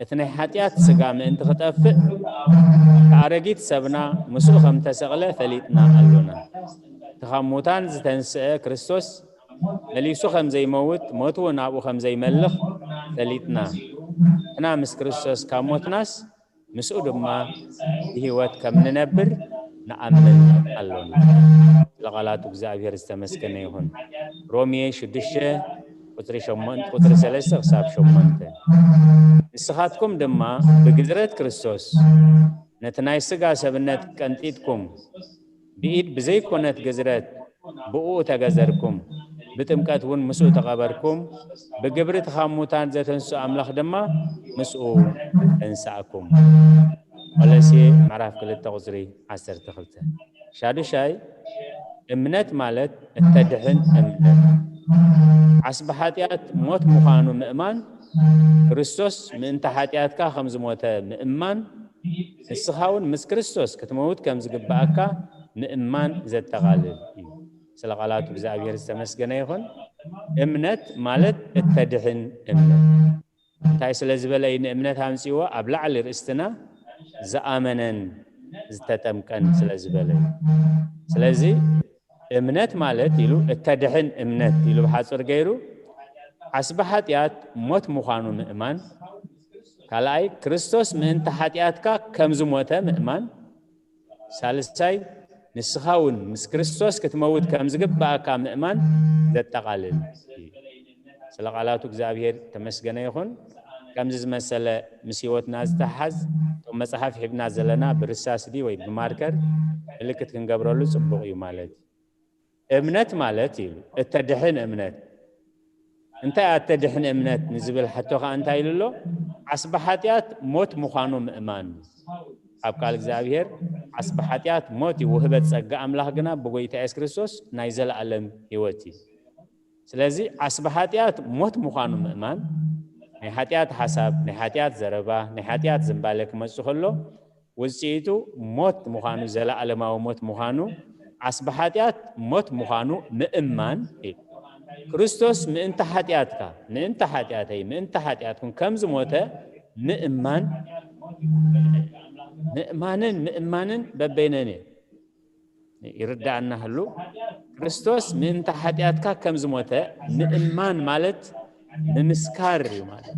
እቲ ናይ ሓጢኣት ስጋ ምእንቲ ክጠፍእ፣ እቲ ኣረጊት ሰብና ምስኡ ከም ተሰቕለ ፈሊጥና ኣሎና። እቲ ካብ ሙታን ዝተንስአ ክርስቶስ መሊሱ ከም ዘይመውት፣ ሞት እውን ኣብኡ ከም ዘይመልኽ ፈሊጥና። ንሕና ምስ ክርስቶስ ካብ ሞትናስ፣ ምስኡ ድማ ብህይወት ከም ንነብር ንኣምን ኣሎና። ስለ ቃላቱ እግዚኣብሔር ዝተመስገነ ይኹን። ሮሜ ሽዱሽተ ቁጽሪ ሸሞንተ፣ ቁጽሪ ሰለስተ ክሳብ ሸሞንተ። ንስኻትኩም ድማ ብግዝረት ክርስቶስ ነቲ ናይ ስጋ ሰብነት ቀንጢጥኩም፣ ብኢድ ብዘይኮነት ግዝረት ብእኡ ተገዘርኩም፣ ብጥምቀት እውን ምስኡ ተቐበርኩም፣ ብግብሪ እቲ ካብ ሙታን ዘተንስኡ ኣምላኽ ድማ ምስኡ ተንሳእኩም። ቆሎሴ ምዕራፍ ክልተ ቁጽሪ ዓሰርተ ክልተ። ሻዱሻይ፣ እምነት ማለት እተድሕን እምነት። ዓስቢ ሓጢኣት ሞት ምዃኑ ምእማን፣ ክርስቶስ ምእንቲ ሓጢኣትካ ከም ዝሞተ ምእማን፣ ንስኻ እውን ምስ ክርስቶስ ክትመውት ከም ዝግብኣካ ምእማን ዘጠቓልል እዩ። ስለ ቃላቱ እግዚኣብሔር ዝተመስገነ ይኹን። እምነት ማለት እተድሕን እምነት። እንታይ ስለ ዝበለ እዩ ንእምነት ኣምጺዎ? ኣብ ላዕሊ ርእስትና ዝኣመነን ዝተጠምቀን ስለ ዝበለ እዩ። ስለዚ እምነት ማለት ኢሉ እተድሕን እምነት ኢሉ ብሓጹር ገይሩ ዓስቢ ሓጢኣት ሞት ምዃኑ ምእማን፣ ካልኣይ ክርስቶስ ምእንቲ ሓጢኣትካ ከም ዝሞተ ምእማን፣ ሳልሳይ ንስኻ እውን ምስ ክርስቶስ ክትመውት ከም ዝግብኣካ ምእማን ዘጠቓልል እዩ። ስለ ቃላቱ እግዚኣብሔር ተመስገነ ይኹን። ከምዚ ዝመሰለ ምስ ህይወትና ዝተሓዝ እቶም መጽሓፍ ሒብና ዘለና ብርሳስ ድዩ ወይ ብማርከር ምልክት ክንገብረሉ ጽቡቕ እዩ ማለት እዩ። እምነት ማለት ኢሉ እተድሕን እምነት። እንታይ እያ እተድሕን እምነት ንዝብል ሕቶ ኸኣ እንታይ ኢሉ ኣሎ? ዓስቢ ሓጢኣት ሞት ምዃኑ ምእማን። ኣብ ቃል እግዚኣብሔር ዓስቢ ሓጢኣት ሞት እዩ፣ ውህበት ጸጋ ኣምላኽ ግና ብጎይታ የሱስ ክርስቶስ ናይ ዘለኣለም ህይወት እዩ። ስለዚ ዓስቢ ሓጢኣት ሞት ምዃኑ ምእማን፣ ናይ ሓጢኣት ሓሳብ፣ ናይ ሓጢኣት ዘረባ፣ ናይ ሓጢኣት ዝንባለ ክመጽእ ከሎ፣ ውጽኢቱ ሞት ምዃኑ፣ ዘለኣለማዊ ሞት ምዃኑ፣ ዓስቢ ሓጢኣት ሞት ምዃኑ ምእማን እዩ። ክርስቶስ ምእንቲ ሓጢኣትካ፣ ምእንቲ ሓጢኣተይ፣ ምእንቲ ሓጢኣትኩም ከም ዝሞተ ምእማን፣ ምእማንን ምእማንን በበይነን እዩ። ይርዳእና ህሉ። ክርስቶስ ምእንቲ ሓጢኣትካ ከም ዝሞተ ምእማን ማለት ምምስካር እዩ ማለት።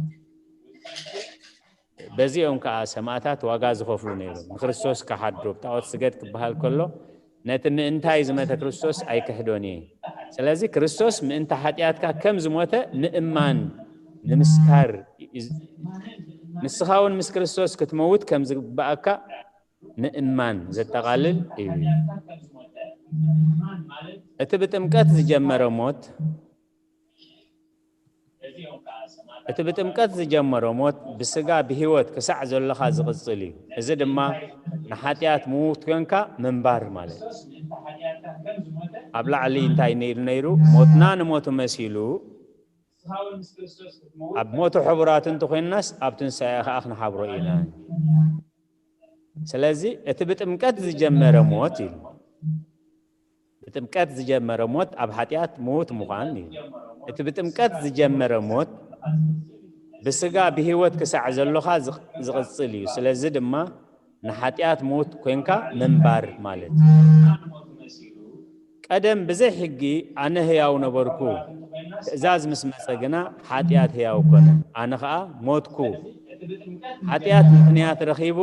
በዚኦም ከኣ ሰማእታት ዋጋ ዝኸፍሉ ነይሮም። ንክርስቶስ ክሓዶ፣ ብጣዖት ስገድ ክበሃል ከሎ፣ ነቲ ምእንታይ ዝመተ ክርስቶስ ኣይክሕዶን እየ። ስለዚ ክርስቶስ ምእንቲ ሓጢኣትካ ከም ዝሞተ ምእማን፣ ምምስካር፣ ንስኻ እውን ምስ ክርስቶስ ክትመውት ከም ዝግብኣካ ምእማን ዘጠቓልል እዩ። እቲ ብጥምቀት ዝጀመረ ሞት፣ እቲ ብጥምቀት ዝጀመረ ሞት ብስጋ ብህይወት ክሳዕ ዘለኻ ዝቕጽል እዩ። እዚ ድማ ንሓጢኣት ምዉት ኮንካ ምንባር ማለት እዩ። ኣብ ላዕሊ እንታይ ኢሉ ነይሩ? ሞትና ንሞቱ መሲሉ፣ ኣብ ሞቱ ሕቡራት እንተኾይንናስ፣ ኣብ ትንሳኤ ኸኣ ክንሓብሮ ኢና። ስለዚ እቲ ብጥምቀት ዝጀመረ ሞት ኢሉ፣ ብጥምቀት ዝጀመረ ሞት ኣብ ሓጢኣት ምዉት ምዃን እዩ። እቲ ብጥምቀት ዝጀመረ ሞት ብስጋ ብህይወት ክሳዕ ዘሎኻ ዝቕ-፣ ዝቕጽል እዩ። ስለዚ ድማ ንሓጢኣት ምዉት ኮንካ ምንባር ማለት እዩ። ቀደም ብዘይ ሕጊ ኣነ ህያው ነበርኩ፣ ትእዛዝ ምስ መጸ ግና ሓጢኣት ህያው ኮነ፣ ኣነ ኸኣ ሞትኩ። ሓጢኣት ምኽንያት ረኺቡ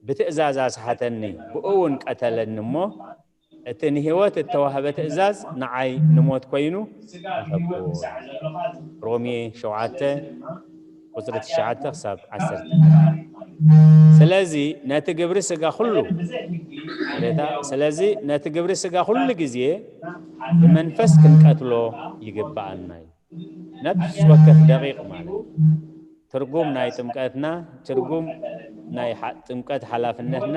ብትእዛዝ ኣስሓተኒ፣ ብኡ እውን ቀተለኒ እሞ፣ እቲ ንህይወት እተዋህበ ትእዛዝ ንዓይ ንሞት ኮይኑ ረኸብኩዎ። ሮሜ ሸውዓተ ቁጽሪ ትሽዓተ ክሳብ ዓሰርተ። ስለዚ ነቲ ግብሪ ስጋ ኩሉ፣ ይቕሬታ፣ ስለዚ ነቲ ግብሪ ስጋ ኩሉ ግዜ ብመንፈስ ክንቀትሎ ይግብኣና እዩ። ነፍሲ ወከፍ ደቂቕ ማለት ትርጉም ናይ ጥምቀትና፣ ትርጉም ናይ ሓ-፣ ጥምቀት ሓላፍነትና፣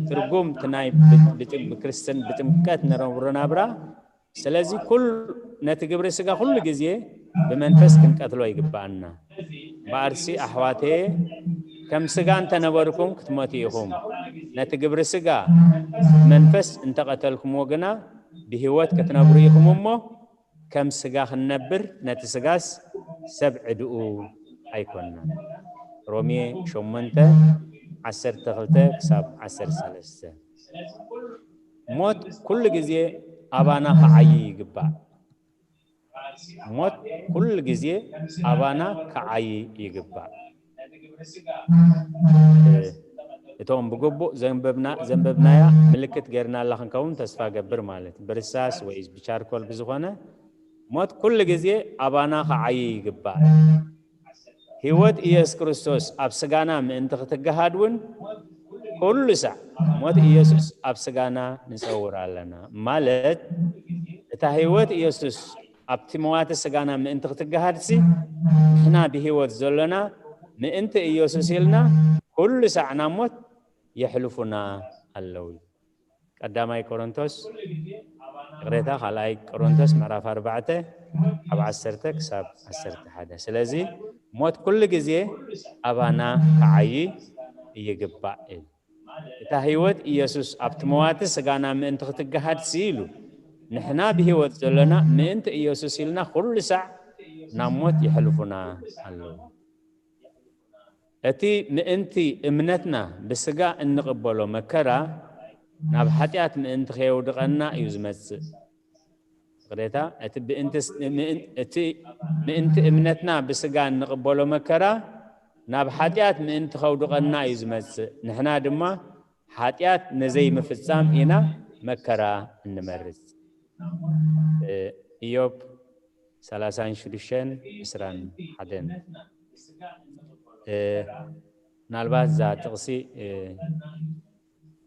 ትርጉም እቲ ናይ ብ-፣ ብጥ-፣ ብክርስትን-፣ ብጥምቀት ንነብሮ ናብራ ስለዚ ኩል ነቲ ግብሪ ስጋ ኩሉ ግዜ ብመንፈስ ክንቀትሎ ይግባኣና። እምበኣርሲ ኣሕዋተየ፣ ከም ስጋ እንተነበርኩም ክትሞቱ ኢኹም። ነቲ ግብሪ ስጋ ብመንፈስ እንተቐተልኩምዎ ግና ብህይወት ክትነብሩ ኢኹም እሞ፣ ከም ስጋ ክንነብር ነቲ ስጋስ ሰብ ዕድኡ ኣይኮንናን። ሮሜ ሸሞንተ፣ ዓሰርተ ክልተ ክሳብ ዓሰርተ ሰለስተ። ሞት ኩሉ ግዜ ኣባና ክዓዪ ይግባእ። ሞት ኩሉ ግዜ ኣባና ክዓዪ ይግባእ። እቶም ብግቡእ ዘንበብና ዘንበብናያ ምልክት ጌርናላ ክንከውን ተስፋ ገብር ማለት ብርሳስ ወይ ብቻርኮል ብዝኾነ ሞት ኩሉ ግዜ ኣባና ክዓዪ ይግባእ። ህይወት ኢየሱስ ክርስቶስ ኣብ ስጋና ምእንቲ ክትገሃድ እውን ኩሉ ሳዕ ሞት ኢየሱስ ኣብ ስጋና ንጸውር ኣለና። ማለት እታ ህይወት ኢየሱስ ኣብቲ መዋቲ ስጋና ምእንቲ ክትገሃድሲ ንሕና ብህይወት ዘሎና ምእንቲ ኢየሱስ ኢልና ኩሉ ሳዕ ናብ ሞት የሕልፉና ኣለዉ። ቀዳማይ ቆሮንቶስ፣ ይቕሬታ፣ ካልኣይ ቆሮንቶስ ምዕራፍ ኣርባዕተ ካብ ዓሰርተ ክሳብ ዓሰርተ ሓደ። ስለዚ ሞት ኩሉ ግዜ ኣባና ክዓዪ ይግባእ። እታ ህይወት ኢየሱስ ኣብቲ መዋቲ ስጋና ምእንቲ ክትገሃድሲ ኢሉ ንሕና ብህይወት ዘሎና ምእንቲ ኢየሱስ ኢልና ኩሉ ሳዕ ናብ ሞት የሕልፉና ኣለዉ። እቲ ምእንቲ እምነትና ብስጋ እንቕበሎ መከራ ናብ ሓጢኣት ምእንቲ ከየውድቐና እዩ ዝመጽእ። ይቕሬታ፣ እቲ ብእንቲ ስ-፣ ምእን-፣ እቲ ምእንቲ እምነትና ብስጋ እንቕበሎ መከራ ናብ ሓጢኣት ምእንቲ ከውድቐና እዩ ዝመጽእ። ንሕና ድማ ሓጢኣት ንዘይምፍጻም ኢና መከራ እንመርጽ። እ፣ ኢዮብ ሰላሳን ሽዱሽተን ዕስራን ሓደን። እ፣ ምናልባት እዛ ጥቕሲ፣ እ፣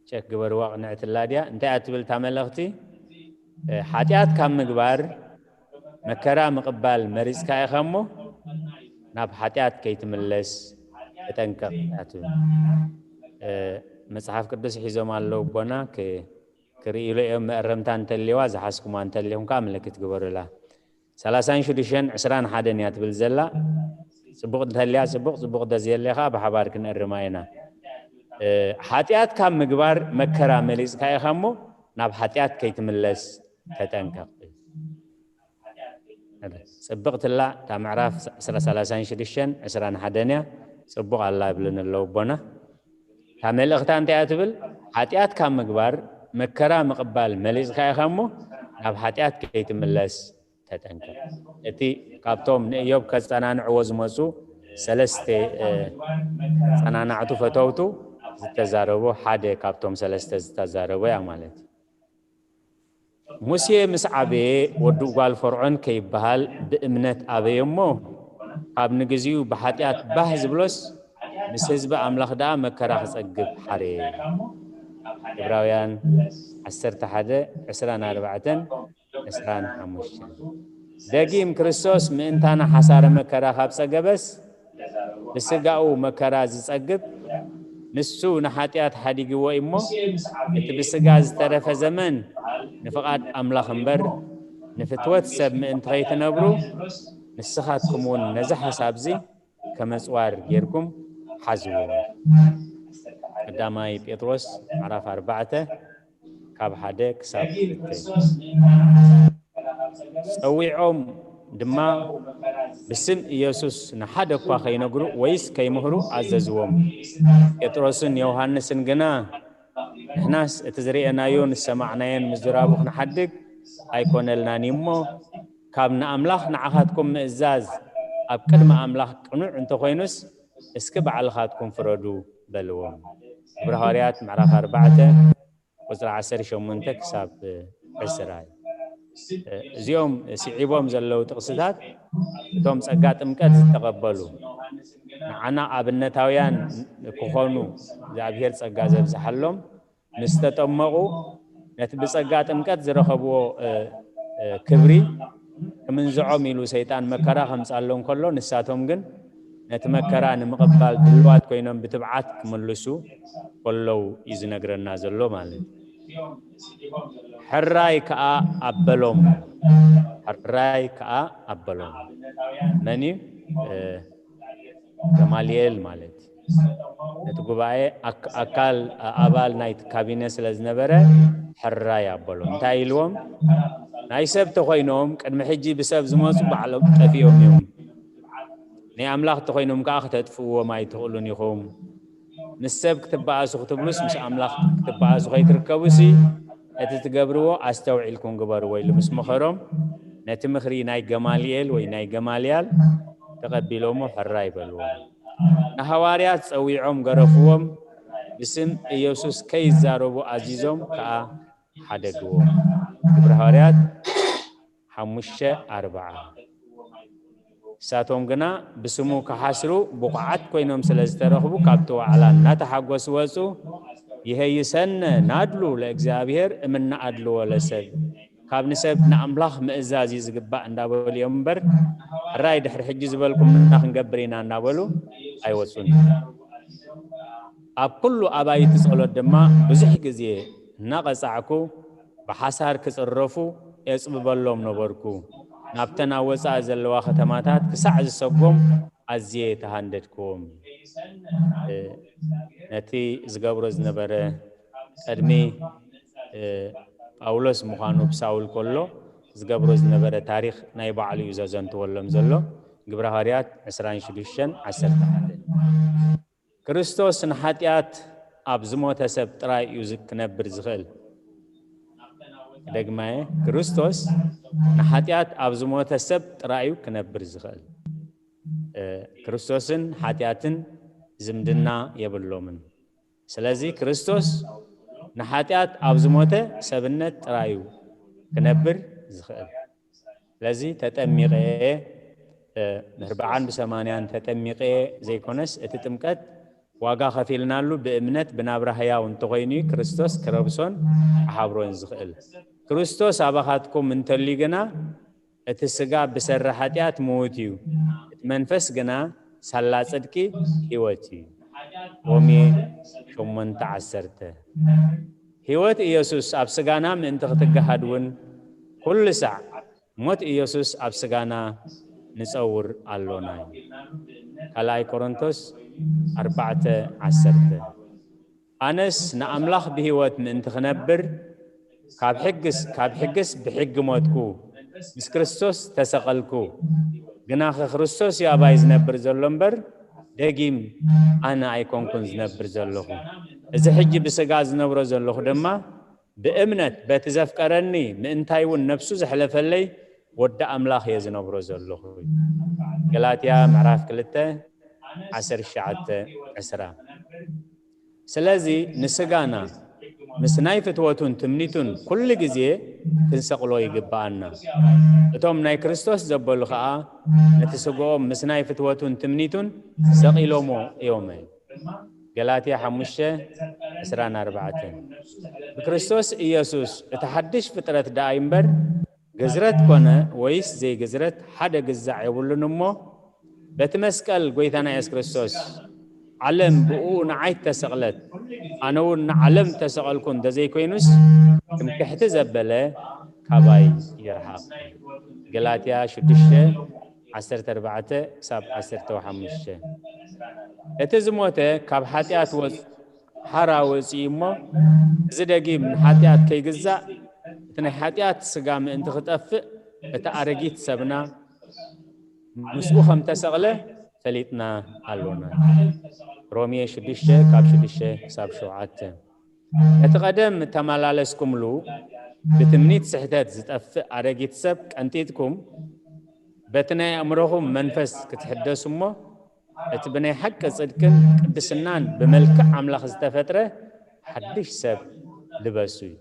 ቸክ ግበርዋ፣ ቅንዕቲ ኣላ ድያ? እንታይ እያ ትብል እታ መልእኽቲ? እ፣ ሓጢኣት ካብ ምግባር መከራ ምቕባል መሪጽካ ኢኻ እሞ፣ ናብ ሓጢኣት ከይትምለስ ተጠንቀቕ እያ ትብል። እ፣ መጽሓፍ ቅዱስ ሒዞም ኣለዉ ኣቦና፣ ክ-፣ ክርእይሉ እዮም። መእረምታ እንተልየዋ፣ ዝሓዝኩማ እንተልይኹም ከኣ ምልክት ግበሩላ። ሰላሳን ሽዱሽተን ዕስራን ሓደን እያ ትብል ዘላ። ጽቡቕ እንተልያ ጽቡቕ፣ ጽቡቕ እንተዘየልያ ከኣ ብሓባር ክንእርማ ኢና። እ፣ ሓጢኣት ካብ ምግባር መከራ መሊጽካ ኢኻ እሞ፣ ናብ ሓጢኣት ከይትምለስ ተጠንቀቕ። ጽብቕቲ ኣላ እታ ምዕራፍ ሰላሳን ሽዱሽተን ዕስራን ሓደን እያ። ጽቡቕ ኣላ ይብሉኒ ኣለዉ ኣቦና። እታ መልእኽታ እንታይ እያ ትብል? ሓጢኣት ካብ ምግባር መከራ ምቕባል መሊጽካ ኢኻ እሞ፣ ናብ ሓጢኣት ከይትምለስ ተጠንቀቕ። እቲ ካብቶም ንእዮብ ከጸናንዕዎ ዝመጹ ሰለስተ፣ እ፣ ጸናናዕቱ ፈተውቱ ዝተዛረቦ ሓደ ካብቶም ሰለስተ ዝተዛረቦ እያ ማለት እዩ። ሙሴ ምስ ዓበየ ወዲ ጓል ፈርዖን ከይበሃል ብእምነት ኣበየ እሞ፣ ካብ ንግዚኡ ብሓጢኣት ባህ ዝብሎስ፣ ምስ ህዝቢ ኣምላኽ ደኣ መከራ ክጸግብ ሓረየ። ዕብራውያን ዓሰርተ ሓደ፣ ዕስራን ኣርባዕተን ዕስራን ሓሙሽተን። ደጊም ክርስቶስ ምእንታና ሓሳረ መከራ ካብ ጸገበስ፣ ብስጋኡ መከራ ዝጸግብ ንሱ ንሓጢኣት ሓዲግዎ እሞ፣ እቲ ብስጋ ዝተረፈ ዘመን ንፍቓድ ኣምላኽ እምበር፣ ንፍትወት ሰብ ምእንቲ ኸይትነብሩ፣ ንስኻትኩም እውን ነዚ ሓሳብዚ ከመጽዋር ጌርኩም ሓዝዎ። ቀዳማይ ጴጥሮስ ምዕራፍ ኣርባዕተ ካብ ሓደ ክሳብ ክልተ። ጸዊዖም ድማ ብስም ኢየሱስ ንሓደ እኳ ከይነግሩ ወይስ ከይምህሩ ኣዘዝዎም። ጴጥሮስን ዮሃንስን ግና፣ ንሕናስ እቲ ዝርእየናዮን ዝሰማዕናዮን ምዝራቡ ክንሓድግ ኣይኮነልናን እዩ እሞ፣ ካብ ንኣምላኽ ንዓኻትኩም ምእዛዝ ኣብ ቅድሚ ኣምላኽ ቅኑዕ እንተኾይኑስ፣ እስኪ ባዕልኻትኩም ፍረዱ በልዎም። ግብረ ሃዋርያት ምዕራፍ ኣርባዕተ ቁጽሪ ዓሰርተ ሸሞንተ ክሳብ ዕስራ እዩ። እዚኦም ስዒቦም ዘለዉ ጥቕስታት እቶም ጸጋ ጥምቀት ዝተቐበሉ ንዓና ኣብነታውያን ክኾኑ እግዚኣብሔር ጸጋ ዘብዝሓሎም ምስ ተጠመቑ ነቲ ብጸጋ ጥምቀት ዝረኸብዎ፣ እ፣ እ፣ ክብሪ ክምንዝዖም ኢሉ ሰይጣን መከራ ከምጻሎም ከሎ፣ ንሳቶም ግን ነቲ መከራ ንምቕባል ድልዋት ኮይኖም ብትብዓት ክምልሱ ከለዉ እዩ ዝነግረና ዘሎ ማለት እዩ። ሕራይ ከኣ ኣበሎም። ሕራይ ከኣ ኣበሎም። መን እዩ? ገማልኤል ማለት እዩ። ነቲ ጉባኤ ኣካል ኣባል ናይቲ ካቢነ ስለ ዝነበረ ሕራይ ኣበሎም። እንታይ ኢልዎም? ናይ ሰብ ተኾይኖም ቅድሚ ሕጂ ብሰብ ዝመፁ ባዕሎም ጠፊኦም እዮም። ናይ ኣምላኽ ተኾይኖም ከዓ ክተጥፍእዎም ኣይትኽእሉን ኢኹም። ምስ ሰብ ክትበኣሱ ክትብሉስ ምስ ኣምላኽ ክትበኣሱ ከይትርከቡሲ እቲ ትገብርዎ ኣስተውዒልኩም ግበርዎ ኢሉ ምስ መኸሮም ነቲ ምኽሪ ናይ ገማልኤል ወይ ናይ ገማልያል ተቐቢሎሞ ሕራይ በልዎ። ንሃዋርያት ጸዊዖም ገረፍዎም፣ ብስም ኢየሱስ ከይዛረቡ ኣዚዞም ከኣ ሓደግዎም። ግብረ ሃዋርያት ሓሙሽተ ኣርብዓ። ንሳቶም ግና ብስሙ ክሓስሩ ብቑዓት ኮይኖም ስለ ዝተረኽቡ ካብቲ ዋዕላ እናተሓጎሱ ወጹ። ይሄይሰነ ናድሉ ለእግዚኣብሔር እምነ ኣድልዎ ለሰብ፣ ካብ ንሰብ ንኣምላኽ ምእዛዝ እዩ ዝግባእ እንዳበሉ እዮም እምበር ሕራይ ድሕሪ ሕጂ ዝበልኩምና ክንገብር ኢና እናበሉ ኣይወጹን። ኣብ ኩሉ ኣባይቲ ጸሎት ድማ ብዙሕ ግዜ እናቐጻዕኩ ብሓሳር ክጽረፉ የጽብበሎም ነበርኩ። ናብተን ኣብ ወጻኢ ዘለዋ ከተማታት ክሳዕ ዝሰጎም ኣዝየ ተሃንደድክዎም። ነቲ ዝገብሮ ዝነበረ ቅድሚ ጳውሎስ ምዃኑ ብሳውል ከሎ ዝገብሮ ዝነበረ ታሪኽ ናይ ባዕሉ እዩ ዘዘንትወሎም ዘሎ። ግብረ ሃዋርያት ዕስራን ሽዱሽተን ዓሰርተ ሓደ። ክርስቶስ ንሓጢኣት ኣብ ዝሞተ ሰብ ጥራይ እዩ ዝ- ክነብር ዝኽእል። ደግማየ፣ ክርስቶስ ንሓጢኣት ኣብ ዝሞተ ሰብ ጥራይ እዩ ክነብር ዝኽእል። እ፣ ክርስቶስን ሓጢኣትን ዝምድና የብሎምን። ስለዚ ክርስቶስ ንሓጢኣት ኣብ ዝሞተ ሰብነት ጥራይ እዩ ክነብር ዝኽእል። ስለዚ ተጠሚቐ እየ፣ እ፣ ብኣርብዓን ብሰማንያን ተጠሚቐ እየ ዘይኮነስ እቲ ጥምቀት ዋጋ ከፊልናሉ ብእምነት ብናብራ ህያው እንተኾይኑ እዩ ክርስቶስ ክረብሶን ክሓብሮን ዝኽእል። ክርስቶስ ኣባኻትኩም እንተልዩ ግና እቲ ስጋ ብሰሪ ሓጢኣት ምዉት እዩ፣ እቲ መንፈስ ግና ሳላ ጽድቂ ህይወት እዩ። ሮሜ ሸሞንተ ዓሰርተ። ህይወት ኢየሱስ ኣብ ስጋና ምእንቲ ክትገሃድ እውን ኩሉ ሳዕ ሞት ኢየሱስ ኣብ ስጋና ንጸውር ኣሎና እዩ። ካልኣይ ቆሮንቶስ ኣርባዕተ ዓሰርተ። ኣነስ ንኣምላኽ ብህይወት ምእንቲ ክነብር ካብ ሕግስ ካብ ሕግስ ብሕጊ ሞትኩ፣ ምስ ክርስቶስ ተሰቐልኩ። ግናኸ ክርስቶስ እዩ ኣባይ ዝነብር ዘሎ እምበር ደጊም ኣነ ኣይኮንኩን ዝነብር ዘለኹ። እዚ ሕጂ ብስጋ ዝነብሮ ዘለኹ ድማ ብእምነት በቲ ዘፍቀረኒ ምእንታይ እውን ነፍሱ ዘሕለፈለይ ወዲ ኣምላኽ እየ ዝነብሮ ዘለኹ። ገላትያ ምዕራፍ ክልተ ዓሰርተ ትሽዓተ ዕስራ። ስለዚ ንስጋና ምስ ናይ ፍትወቱን ትምኒቱን ኩሉ ግዜ ክንሰቕሎ ይግብኣና። እቶም ናይ ክርስቶስ ዘበሉ ኸኣ ነቲ ስግኦም ምስ ናይ ፍትወቱን ትምኒቱን ሰቒሎሞ እዮም። ገላትያ ሓሙሽተ ዕስራን ኣርባዕተን። ብክርስቶስ ኢየሱስ እቲ ሓድሽ ፍጥረት ደኣ እምበር ግዝረት ኮነ ወይስ ዘይግዝረት ሓደ ግዛዕ የብሉን እሞ በቲ መስቀል ጎይታና የሱስ ክርስቶስ ዓለም ብእኡ ንዓይ ተሰቕለት ኣነ እውን ንዓለም ተሰቐልኩ እንተዘይኮይኑስ ትምክሕቲ ዘበለ ካባይ ይርሓቕ። ገላትያ ሽዱሽተ ዓሰርተ ኣርባዕተ ክሳብ ዓሰርተ ሓሙሽተ። እቲ ዝሞተ ካብ ሓጢኣት ወጽ ሓራ ወጽኡ እሞ እዚ ደጊም ንሓጢኣት ከይግዛእ እቲ ናይ ሓጢኣት ስጋ ምእንቲ ክጠፍእ እቲ ኣረጊት ሰብና ምስኡ ከም ተሰቕለ ፈሊጥና ኣሎና። ሮሜ ሽዱሽተ ካብ ሽዱሽተ ክሳብ ሸውዓተ። እቲ ቀደም እተመላለስኩምሉ ብትምኒት ስሕተት ዝጠፍእ ኣረጊት ሰብ ቀንጢጥኩም በቲ ናይ ኣእምሮኹም መንፈስ ክትሕደሱ እሞ እቲ ብናይ ሓቂ ጽድቅን ቅድስናን ብመልክዕ ኣምላኽ ዝተፈጥረ ሓድሽ ሰብ ልበሱ እዩ።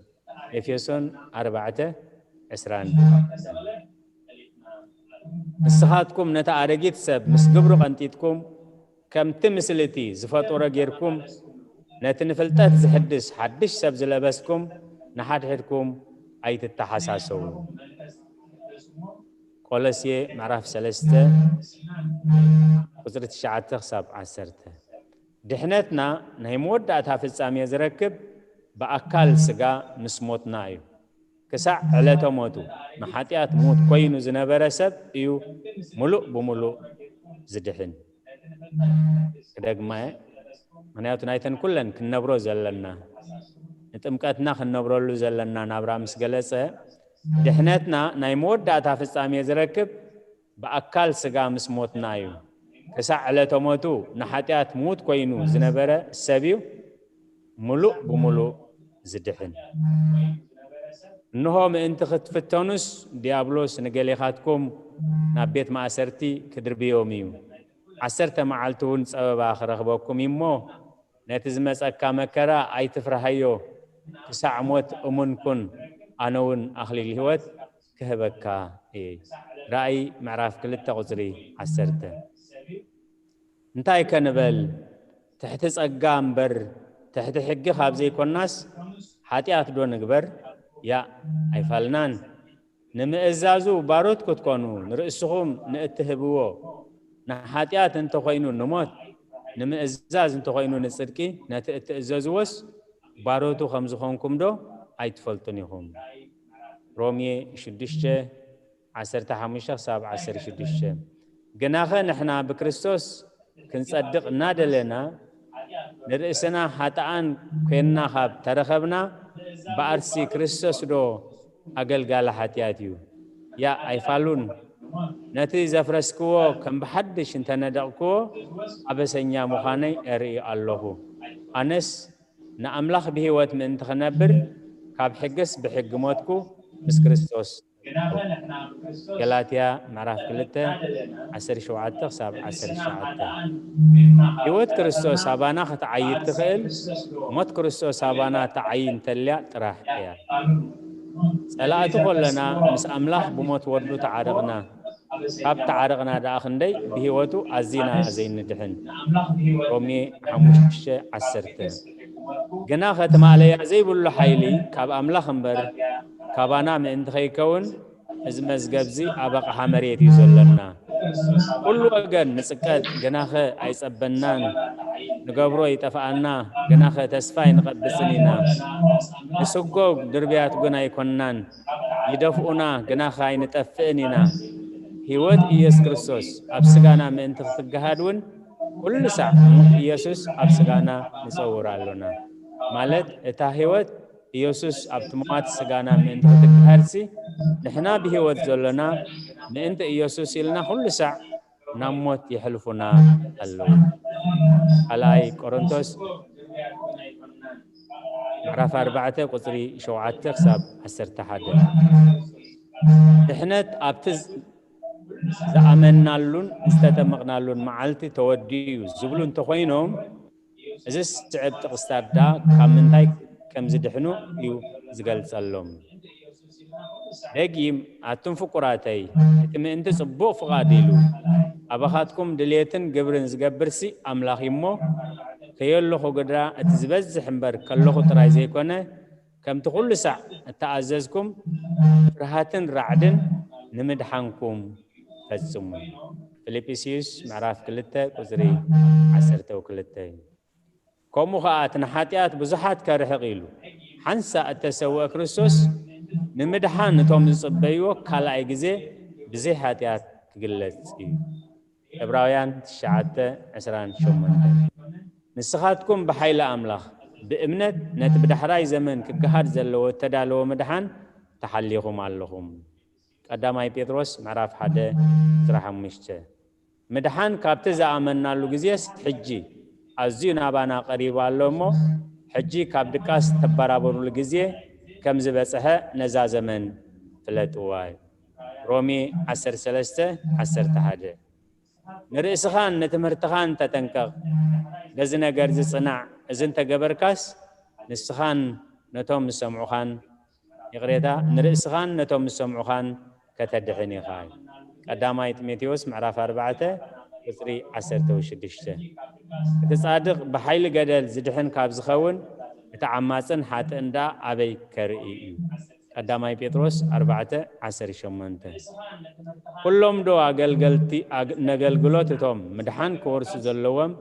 ኤፌሶን ኣርባዕተ ዕስራን። ንስኻትኩም ነቲ ኣረጊት ሰብ ምስ ግብሩ ቀንጢጥኩም ከምቲ ምስሊ እቲ ዝፈጠሮ ጌርኩም ነቲ ንፍልጠት ዝሕድስ ሓድሽ ሰብ ዝለበስኩም ንሓድሕድኩም ኣይትተሓሳሰቡ። ቆሎሴ ምዕራፍ ሰለስተ ቁጽሪ ትሽዓተ ክሳብ ዓሰርተ። ድሕነትና ናይ መወዳእታ ፍጻሜ ዝረክብ ብኣካል ስጋ ምስ ሞትና እዩ። ክሳዕ ዕለተ ሞቱ ንሓጢኣት ምዉት ኮይኑ ዝነበረ ሰብ እዩ ምሉእ ብምሉእ ዝድሕን። ክደግማ እየ። ምኽንያቱ ናይተን ኩለን ክንነብሮ ዘለና፣ ንጥምቀትና ክንነብረሉ ዘለና ናብራ ምስ ገለጸ፣ ድሕነትና ናይ መወዳእታ ፍጻሜ ዝረክብ ብኣካል ስጋ ምስ ሞትና እዩ። ክሳዕ ዕለተ ሞቱ ንሓጢኣት ምዉት ኮይኑ ዝነበረ ሰብ እዩ ምሉእ ብምሉእ ዝድሕን። እንሆ ምእንቲ ክትፍተኑስ ዲያብሎስ ንገሌኻትኩም ናብ ቤት ማእሰርቲ ክድርብዮም እዩ። ዓሰርተ መዓልቲ እውን ጸበባ ክረኽበኩም እዩ እሞ፣ ነቲ ዝመጸካ መከራ ኣይትፍርሃዮ፣ ክሳዕ ሞት እሙን ኩን፣ ኣነ እውን ኣኽሊል ህይወት ክህበካ እየ። ራእይ ምዕራፍ ክልተ ቁጽሪ ዓሰርተ። እንታይ ከ ንበል? ትሕቲ ጸጋ እምበር ትሕቲ ሕጊ ካብ ዘይኮናስ ሓጢኣት ዶ ንግበር? ያእ ኣይፋልናን። ንምእዛዙ ባሮት ክትኮኑ ንርእስኹም ንእትህብዎ፣ ንሓጢኣት እንተኾይኑ ንሞት፣ ንምእዛዝ እንተኾይኑ ንጽድቂ፣ ነቲ እትእዘዝዎስ ባሮቱ ከም ዝኾንኩም ዶ ኣይትፈልጡን ኢኹም? ሮሜ ሽዱሽተ፣ ዓሰርተ ሓሙሽተ ክሳብ ዓሰርተ ሽዱሽተ። ግናኸ ንሕና ብክርስቶስ ክንጸድቕ እናደለና ንርእስና ሓጥኣን ኮይንና ካብ ተረኸብና፣ ብኣርሲ ክርስቶስ ዶ ኣገልጋሊ ሓጢኣት እዩ? ያእ ኣይፋሉን። ነቲ ዘፍረስክዎ ከም ብሓድሽ እንተነደቕክዎ፣ ኣበሰኛ ምዃነይ እርኢ ኣለኹ። ኣነስ ንኣምላኽ ብህይወት ምእንቲ ክነብር፣ ካብ ሕግስ ብሕጊ ሞትኩ፣ ምስ ክርስቶስ። ገላትያ ምዕራፍ ክልተ፣ ዓሰርተ ሸውዓተ ክሳብ ዓሰርተ ትሽዓተ። ህይወት ክርስቶስ ኣባና ክትዓይ እትኽእል፣ ሞት ክርስቶስ ኣባና ትዓይ እንተልያ ጥራሕ እያ። ጸላእቲ ኮለና፣ ምስ ኣምላኽ ብሞት ወዱ ተዓረቕና። ካብ ተዓረቕና ደኣ ክንደይ ብህይወቱ ኣዚና ዘይንድሕን። ሮሜ ሓሙሽተ ዓሰርተ። ግናኸ እቲ ማእለያ ዘይብሉ ሓይሊ ካብ ኣምላኽ እምበር ካባና ምእንቲ ከይከውን፣ እዚ መዝገብዚ ኣብ ኣቕሓ መሬት እዩ ዘሎና። ኩሉ ወገን ንጽቀጥ፣ ግናኸ ኣይጸበናን። ንገብሮ ይጠፍኣና፣ ግናኸ ተስፋ ኣይንቐብጽን ኢና። ንስጎግ ድርብያት ግን ኣይኮንናን። ይደፍኡና፣ ግናኸ ኣይንጠፍእን ኢና። ህይወት ኢየሱስ ክርስቶስ ኣብ ስጋና ምእንቲ ክትገሃድ እውን፣ ኩሉ ሳዕ ኢየሱስ ኣብ ስጋና ንጸውር ኣሎና። ማለት፣ እታ ህይወት ኢየሱስ ኣብቲ መዋቲ ስጋና ምእንቲ ክትገሃድሲ፣ ንሕና ብህይወት ዘሎና ምእንቲ ኢየሱስ ኢልና ኩሉ ሳዕ ናብ ሞት የሕልፉና ኣለዉ። ካልኣይ ቆሮንቶስ ምዕራፍ ኣርባዕተ ቁጽሪ ሸውዓተ ክሳብ ዓሰርተ ሓደ። ድሕነት ኣብቲ ዝ-፣ ዝኣመንናሉን ዝተጠመቕናሉን መዓልቲ ተወዲኡ እዩ ዝብሉ እንተኾይኖም፣ እዚ ዝስዕብ ጥቕስታት ደኣ ካብ ምንታይ ከም ዝድሕኑ እዩ ዝገልጸሎም። ደጊም፣ ኣቱም ፍቁራተይ፣ እቲ ምእንቲ ጽቡቕ ፍቓድ ኢሉ ኣባኻትኩም ድሌትን ግብርን ዝገብርሲ ኣምላኽ እዩ እሞ፣ ከየለኹ ግዳ እቲ ዝበዝሕ እምበር ከለኹ ጥራይ ዘይኮነ፣ ከምቲ ኩሉ ሳዕ እተኣዘዝኩም ፍርሃትን ራዕድን ንምድሓንኩም ፈጽሙ። ፊልጵስዩስ ምዕራፍ ክልተ ቁጽሪ ዓሰርተ ክልተ። ከምኡ ኸኣ እቲ ንሓጢኣት ብዙሓት ከርሕቕ ኢሉ ሓንሳእ እተሰውአ ክርስቶስ ንምድሓን እቶም ዝጽበይዎ ካልኣይ ግዜ ብዘይ ሓጢኣት ክግለጽ እዩ። ዕብራውያን ትሽዓተ ዕስራን ሸሞንተን። ንስኻትኩም ብሓይሊ ኣምላኽ ብእምነት ነቲ ብዳሕራይ ዘመን ክገሃድ ዘለዎ እተዳለወ ምድሓን ተሓሊኹም ኣለኹም። ቀዳማይ ጴጥሮስ ምዕራፍ ሓደ ዕስራ ሓሙሽተ። ምድሓን ካብቲ ዝኣመናሉ ግዜስ ሕጂ ኣዝዩ ናባና ቀሪቡ ኣሎ እሞ፣ ሕጂ ካብ ድቃስ ተበራበሩሉ ግዜ ከም ዝበጽሐ ነዛ ዘመን ፍለጥዋ። ሮሜ ዓሰርተ ሰለስተ ዓሰርተ ሓደ። ንርእስኻን ንትምህርትኻን ተጠንቀቕ። በዚ ነገር ዝጽናዕ፣ እዚ እንተገበርካስ ንስኻን ነቶም ዝሰምዑኻን፣ ይቕሬታ፣ ንርእስኻን ነቶም ዝሰምዑኻን ከተድሕን ኢኻ። ቀዳማይ ጢሞቴዎስ ምዕራፍ ኣርባዕተ ቁጽሪ ዓሰርተ ሽዱሽተ። እቲ ጻድቕ ብሓይሊ ገደል ዝድሕን ካብ ዝኸውን፣ እቲ ዓማጽን ሓጥእን ደኣ ኣበይ ከርኢ እዩ? ቀዳማይ ጴጥሮስ ኣርባዕተ ዓሰርተ ሸሞንተ። ኩሎም ዶ ኣገልገልቲ ኣግ-፣ ነገልግሎት እቶም ምድሓን ክወርሱ ዘለዎም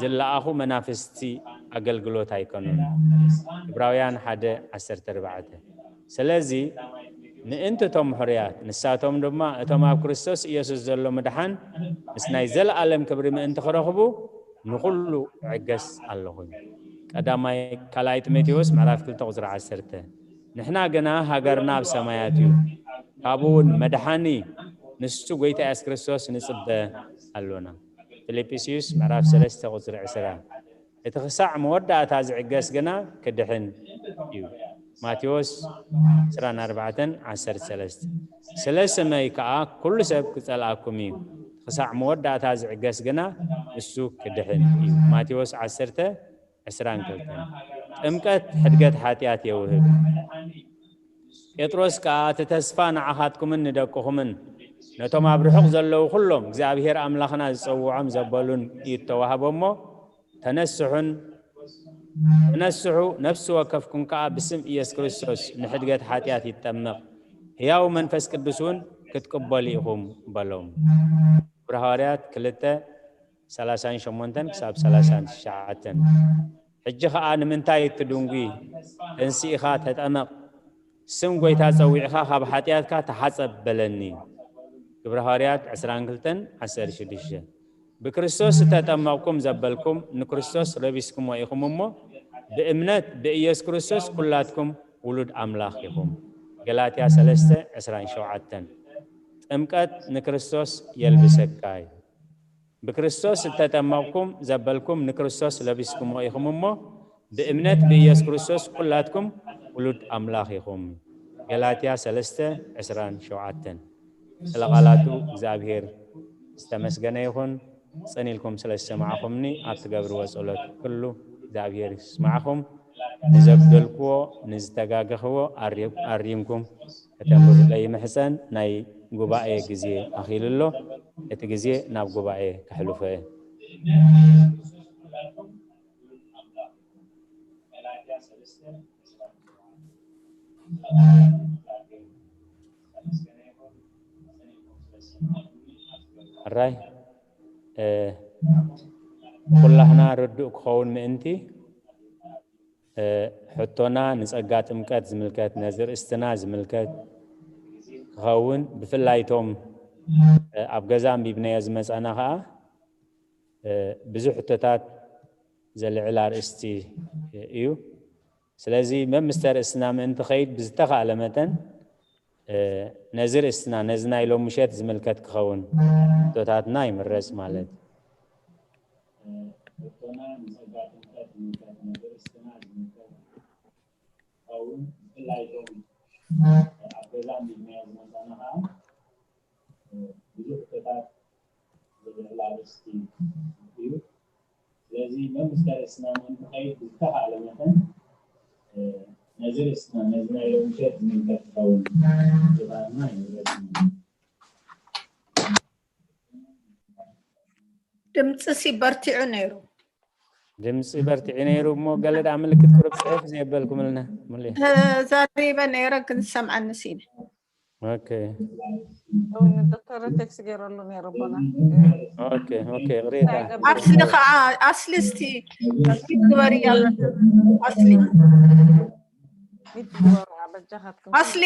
ዝለኣኹ መናፍስቲ ኣገልግሎት ኣይኮኑን? ዕብራውያን ሓደ ዓሰርተ ኣርባዕተ። ስለዚ ምእንቲ እቶም ሕሩያት፣ ንሳቶም ድማ እቶም ኣብ ክርስቶስ ኢየሱስ ዘሎ ምድሓን ምስ ናይ ዘለኣለም ክብሪ ምእንቲ ክረኽቡ ንኹሉ እዕገስ ኣለኹ። ቀዳማይ ካልኣይ ጢሞቴዎስ ምዕራፍ ክልተ ቁጽሪ ዓሰርተ። ንሕና ግና ሃገርና ኣብ ሰማያት እዩ፣ ካብኡ እውን መድሓኒ ንሱ ጐይታ ኢየሱስ ክርስቶስ ንጽበ ኣሎና። ፊልጵስዩስ ምዕራፍ ሰለስተ ቁጽሪ ዕስራ። እቲ ክሳዕ መወዳእታ ዝዕገስ ግና ክድሕን እዩ። ማቴዎስ ዕስራን ኣርባዕተን ዓሰርተ ሰለስተ። ስለ ስመይ ከኣ ኩሉ ሰብ ክጸልኣኩም እዩ። ክሳዕ መወዳእታ ዝዕገስ ግና እሱ ክድሕን እዩ። ማቴዎስ ዓሰርተ ዕስራን ክልተን። ጥምቀት ሕድገት ሓጢኣት የውህብ። ጴጥሮስ ከኣ እቲ ተስፋ ንዓኻትኩምን ንደቅኹምን ነቶም ኣብ ርሑቕ ዘለዉ ኩሎም እግዚኣብሔር ኣምላኽና ዝጸውዖም ዘበሉን እዩ እተዋህቦ እሞ ተነስሑን ተነስሑ ነፍሲ ወከፍኩም ከኣ ብስም ኢየሱስ ክርስቶስ ንሕድገት ሓጢኣት ይጠመቕ ሕያው መንፈስ ቅዱስ እውን ክትቅበሉ ኢኹም በሎም። ግብረ ሃዋርያት ክልተ ሰላሳን ሸሞንተን ክሳብ ሰላሳን ትሽዓተን። ሕጂ ኸኣ ንምንታይ ትድንጒ? ተንሲእኻ ተጠመቕ፣ ስም ጐይታ ጸዊዕኻ ካብ ሓጢኣትካ ተሓጸብ በለኒ። ግብረ ሃዋርያት ዕስራን ክልተን ዓሰርተ ሽዱሽተ። ብክርስቶስ እተጠመቕኩም ዘበልኩም ንክርስቶስ ለቢስኩሞ ኢኹም እሞ ብእምነት ብኢየሱስ ክርስቶስ ኩላትኩም ውሉድ ኣምላኽ ኢኹም። ገላትያ ሰለስተ ዕስራን ሸውዓተን። ጥምቀት ንክርስቶስ የልብሰካ እዩ። ብክርስቶስ እተጠመቕኩም ዘበልኩም ንክርስቶስ ለቢስኩሞ ኢኹም እሞ ብእምነት ብኢየሱስ ክርስቶስ ኩላትኩም ውሉድ ኣምላኽ ኢኹም። ገላትያ ሰለስተ ዕስራን ሸውዓተን። ስለ ቃላቱ እግዚኣብሔር ዝተመስገነ ይኹን። ጽን ኢልኩም ስለ ዝሰማዕኹምኒ ኣብ ትገብርዎ ጸሎት ኩሉ እግዚኣብሔር ይስማዕኹም። ንዘጉደልክዎ ንዝተጋገኽዎ ኣሪ- ኣሪምኩም ከተንብቡለይ ይምሕጸን። ናይ ጉባኤ ግዜ ኣኺሉ ኣሎ። እቲ ግዜ ናብ ጉባኤ ከሕልፎ እየ። ሕራይ ኩላህና ርዱእ ክኸውን ምእንቲ ሕቶና ንጸጋ ጥምቀት ዝምልከት ነዚ ርእስትና ዝምልከት ክኸውን ብፍላይ እቶም ኣብ ገዛ ኣንቢብናዮ ዝመጻና ኸኣ ብዙሕ ሕቶታት ዘልዕል ኣርእስቲ እዩ። ስለዚ መምስተ ርእስና ምእንቲ ኸይድ ብዝተኻእለ መጠን ነዚ ርእስና ነዚ ናይ ሎም ምሸት ዝምልከት ክኸውን ሕቶታትና ይምረጽ ማለት። ብዙሕ ሕቶታት ዘልዕል ኣርእስቲ እዩ። ስለዚ መምስተ ርእስና ምእንቲ ኸይድ ብዝተኻእለ መጠን ነዚ ርእስና ነዚ ናይ ሎም ምሸት ዝምልከት ክኸውን ሕቶታትና ይምረጽ። ድምፅሲ በርቲዑ ነይሩ። ድምፂ በርቲዑ ነይሩ እሞ ገለ ደኣ ምልክት ቁሩብ ፅሑፍ ዘየበልኩምልና ሙሌ። ተዛሪበ ነይረ ግን ዝሰምዓኒ ሲነ። ኦኬ እውን ዶክተር ቴክስ ገይረሉ ነይሩ ኣቦና። ኦኬ ኦኬ ይቕሬታ። ኣስሊ ከዓ ኣስሊ እስቲ ሚት ግበርያ ኣስሊ ሚት ግበሩ በጃኻትኩም። ኣስሊ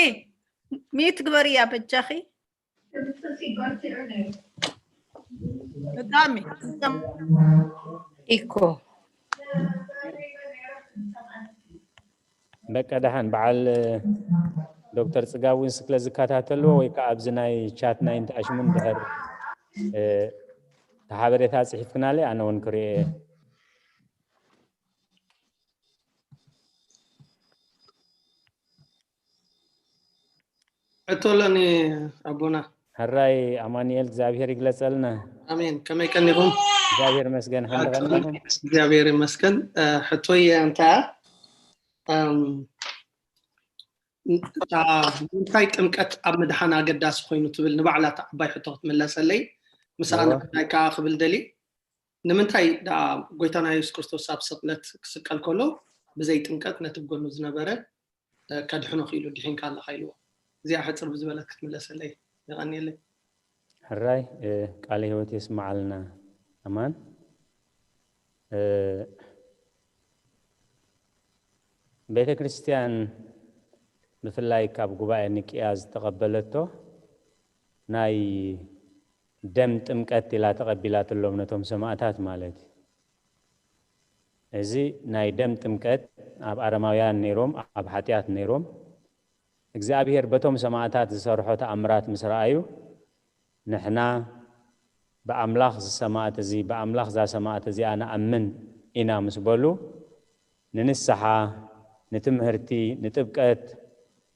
ሚት ግበርያ በጃኺ። ብጣዕሚ ኢኮ በቃ ደሓን በዓል ዶክተር ጽጋብ እውን ስክለ ዝከታተልዎ ወይ ከዓ ኣብዚ ናይ ቻት ናይ እንተኣሽሙን ድሕር እቲ ሓበሬታ ጽሒፍክናለይ ኣነ እውን ክርእዮ እየ። ሕቶ ኣለኒ ኣቦና። ሕራይ ኣማኑኤል እግዚኣብሔር ይግለጸልና። ኣሜን። ከመይ ቀኒኹም? እግዚኣብሔር ይመስገን። ሓንቲ ቀኒኹም? እግዚኣብሔር ይመስገን። እ፣ ሕቶይ እንታይ እያ? እም፣ እታ ንምንታይ ጥምቀት ኣብ ምድሓን ኣገዳሲ ኮይኑ ትብል ንባዕላ እታ ዓባይ ሕቶ ክትምለሰለይ፣ ምስኣ እወ። ንምንታይ ከኣ ክብል ደሊ፣ ንምንታይ ደኣ ጎይታና የሱስ ክርስቶስ ኣብ ስቕለት ክስቀል ከሎ ብዘይ ጥምቀት ነቲ ብጎኑ ዝነበረ እ፣ ከድሕኖ ክኢሉ ድሒንካ ኣለኻ ኢልዎ። እዚኣ ሕፅር ብዝበለት ክትምለሰለይ የቐንየለይ። ሕራይ እ፣ ቃለ ህይወት የስምዓልና ኣማን። እ፣ ቤተ ክርስቲያን ብፍላይ ካብ ጉባኤ ኒቅያ ዝተቐበለቶ ናይ ደም ጥምቀት ኢላ ተቐቢላትሎም ነቶም ሰማእታት ማለት እዩ። እዚ ናይ ደም ጥምቀት ኣብ ኣረማውያን ነይሮም፣ ኣብ ሓጢኣት ነይሮም። እግዚኣብሔር በቶም ሰማእታት ዝሰርሖ ተኣምራት ምስ ረኣዩ፣ ንሕና ብኣምላኽ ዝሰማእት እዚ፣ ብኣምላኽ እዛ ሰማእት እዚኣ ንኣምን ኢና ምስ በሉ፣ ንንስሓ፣ ንትምህርቲ፣ ንጥብቀት፣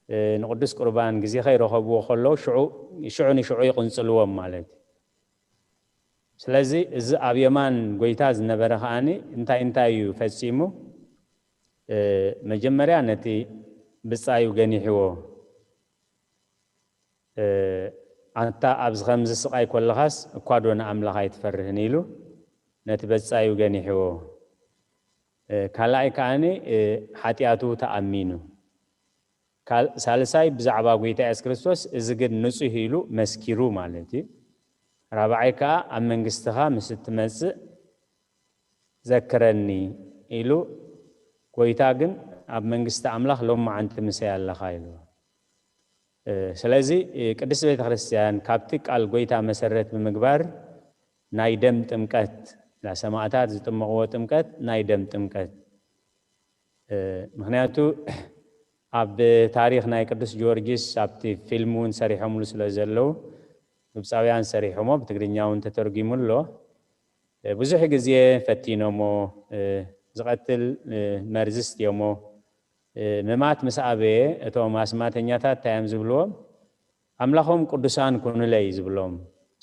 እ፣ ንቅዱስ ቁርባን ግዜ ከይረኸብዎ ከለዉ፣ ሽዑ፣ ሽዑ ንሽዑ ይቕንጽልዎም ማለት እዩ። ስለዚ እዚ ኣብ የማን ጎይታ ዝነበረ ከኣኒ እንታይ እንታይ እዩ ፈጺሙ? እ፣ መጀመርያ ነቲ ብጻዩ ገኒሕዎ። እ፣ ኣንታ ኣብዚ ከምዚ ስቓይ ኮለኻስ እኳ ዶ ንኣምላኽ ኣይትፈርህን? ኢሉ ነቲ በጻዩ ገኒሕዎ። እ፣ ካልኣይ ከኣኒ፣ እ፣ ሓጢኣቱ ተኣሚኑ። ካል-፣ ሳልሳይ ብዛዕባ ጎይታ የሱስ ክርስቶስ እዚ ግን ንጹህ ኢሉ መስኪሩ ማለት እዩ። ራብዓይ ከኣ ኣብ መንግስትኻ ምስ እትመጽእ ዘክረኒ ኢሉ፣ ጎይታ ግን ኣብ መንግስቲ ኣምላኽ ሎማዓንቲ ምሳይ ኣለኻ ኢሉ። እ፣ ስለዚ፣ እ፣ ቅድስት ቤተ ክርስቲያን ካብቲ ቃል ጎይታ መሰረት ብምግባር ናይ ደም ጥምቀት፣ ሰማእታት ዝጥመቕዎ ጥምቀት ናይ ደም ጥምቀት። እ፣ ምኽንያቱ ኣብ ታሪኽ ናይ ቅዱስ ጊዮርጊስ ኣብቲ ፊልም እውን ሰሪሖምሉ ስለ ዘለዉ፣ ግብፃውያን ሰሪሖሞ፣ ብትግርኛ እውን ተተርጒሙ ኣሎ። እ፣ ብዙሕ ግዜ ፈቲኖሞ፣ እ፣ ዝቐትል፣ እ፣ መርዚ ስትዮሞ፣ እ፣ ምማት ምስ ኣበየ፣ እቶም ኣስማተኛታት እንታይ እዮም ዝብልዎም? ኣምላኾም ቅዱሳን ኩኑለይ ዝብሎም።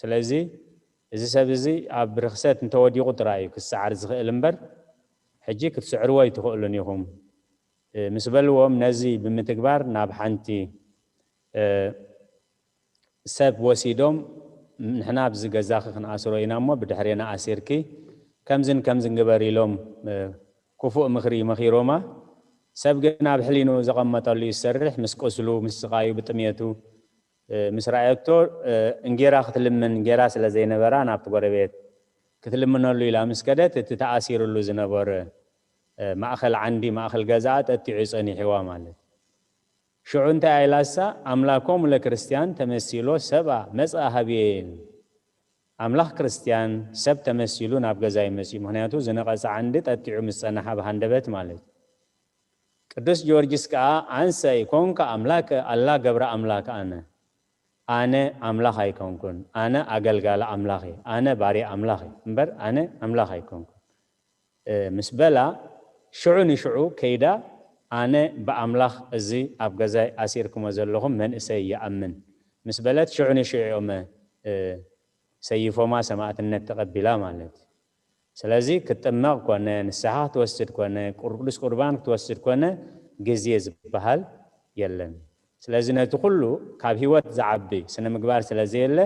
ስለዚ እዚ ሰብ እዚ ኣብ ርኽሰት እንተወዲቑ ጥራይ እዩ ክሰዓር ዝኽእል እምበር፣ ሕጂ ክትስዕርዎ ኣይትኽእሉን ኢኹም፣ እ፣ ምስ በልዎም፣ ነዚ ብምትግባር ናብ ሓንቲ፣ እ፣ ሰብ ወሲዶም፣ "ንሕና ኣብዚ ገዛኺ ክንኣስሮ ኢና እሞ ብድሕሬና ኣሲርኪ ከምዝን ከምዝን ግበር" ኢሎም፣ እ፣ ክፉእ ምኽሪ መኺሮማ። ሰብ ግን ኣብ ሕሊንኡ ዘቐመጠሉ እዩ ዝሰርሕ። ምስ ቁስሉ፣ ምስ ስቓዩ፣ ብጥሜቱ፣ እ፣ ምስ ረኣየቶ፣ እ፣ እንጌራ ክትልምን፣ እንጌራ ስለ ዘይነበራ ናብቲ ጎረቤት ክትልምነሉ ኢላ ምስ ከደት፣ እቲ ተኣሲርሉ ዝነበረ፣ እ፣ ማእከል ዓንዲ፣ ማእከል ገዛኣ ጠጢዑ ጸኒሕዋ ማለት። ሽዑ እንታይ ኢላሳ? "ኣምላኮሙ ለክርስቲያን ተመሲሎ ሰብኣ መጽአ ሀብየ" ኢሉ። ኣምላኽ ክርስትያን ሰብ ተመሲሉ ናብ ገዛይ መጺኡ። ምኽንያቱ ዝነቐጸ ዓንዲ ጠጢዑ ምስ ጸንሓ ብሃንደበት ማለት እዩ። ቅዱስ ጊዮርጊስ ከኣ "አንሰ ኢኮንከ ኣምላከ፣ አላ ገብረ ኣምላክ ኣነ።" ኣነ ኣምላኽ ኣይኮንኩን፣ ኣነ ኣገልጋሊ ኣምላኽ እየ፣ ኣነ ባርያ ኣምላኽ እየ እምበር ኣነ ኣምላኽ ኣይኮንኩን፣ እ፣ ምስ በላ፣ ሽዑ ንሽዑ ከይዳ፣ "ኣነ ብኣምላኽ እዚ ኣብ ገዛይ ኣሲርኩሞ ዘለኹም መንእሰይ ይኣምን" ምስ በለት፣ ሽዑ ንሽዑ እዮም፣ እ፣ ሰይፎማ፣ ሰማእትነት ተቐቢላ ማለት እዩ። ስለዚ ክትጥመቕ ኮነ፣ ንስሓ ክትወስድ ኮነ፣ ቅዱስ ቁርባን ክትወስድ ኮነ፣ ግዜ ዝበሃል የለን። ስለዚ ነቲ ኩሉ ካብ ህይወት ዝዓቢ ስነ ምግባር ስለ ዘየለ፣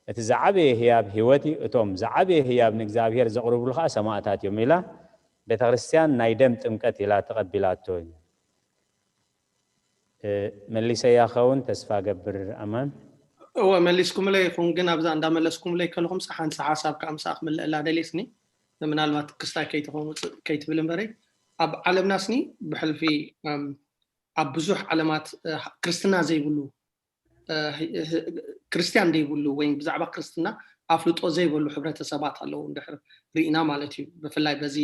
እቲ ዝዓበየ ህያብ ህይወት እዩ፣ እቶም ዝዓበየ ህያብ ንእግዚኣብሔር ዘቕርብሉ ኸኣ ሰማእታት እዮም ኢላ ቤተ ክርስቲያን ናይ ደም ጥምቀት ኢላ ተቐቢላቶ እዩ። እ፣ መሊሰያ ኸውን ተስፋ ገብር ኣማን። እወ፣ መሊስኩምለይ ይኹን፣ ግን ኣብዛ እንዳመለስኩምለይ ከለኹም ሓንቲ ሓሳብ ከዓ ምሳኣ ክምልእላ ደልየስኒ። ምናልባት ክስታይ ከይትኸውን ውፅእ ከይትብል እምበረይ፣ ኣብ ዓለምና ስኒ ብሕልፊ፣ እም፣ ኣብ ብዙሕ ዓለማት፣ እ፣ ክርስትና ዘይብሉ፣ እ፣ ህ-፣ ህ-፣ ክርስትያን ዘይብሉ ወይ ብዛዕባ ክርስትና ኣፍልጦ ዘይብሉ ሕብረተሰባት ኣለዉ እንድሕር ርኢና ማለት እዩ። ብፍላይ በዚ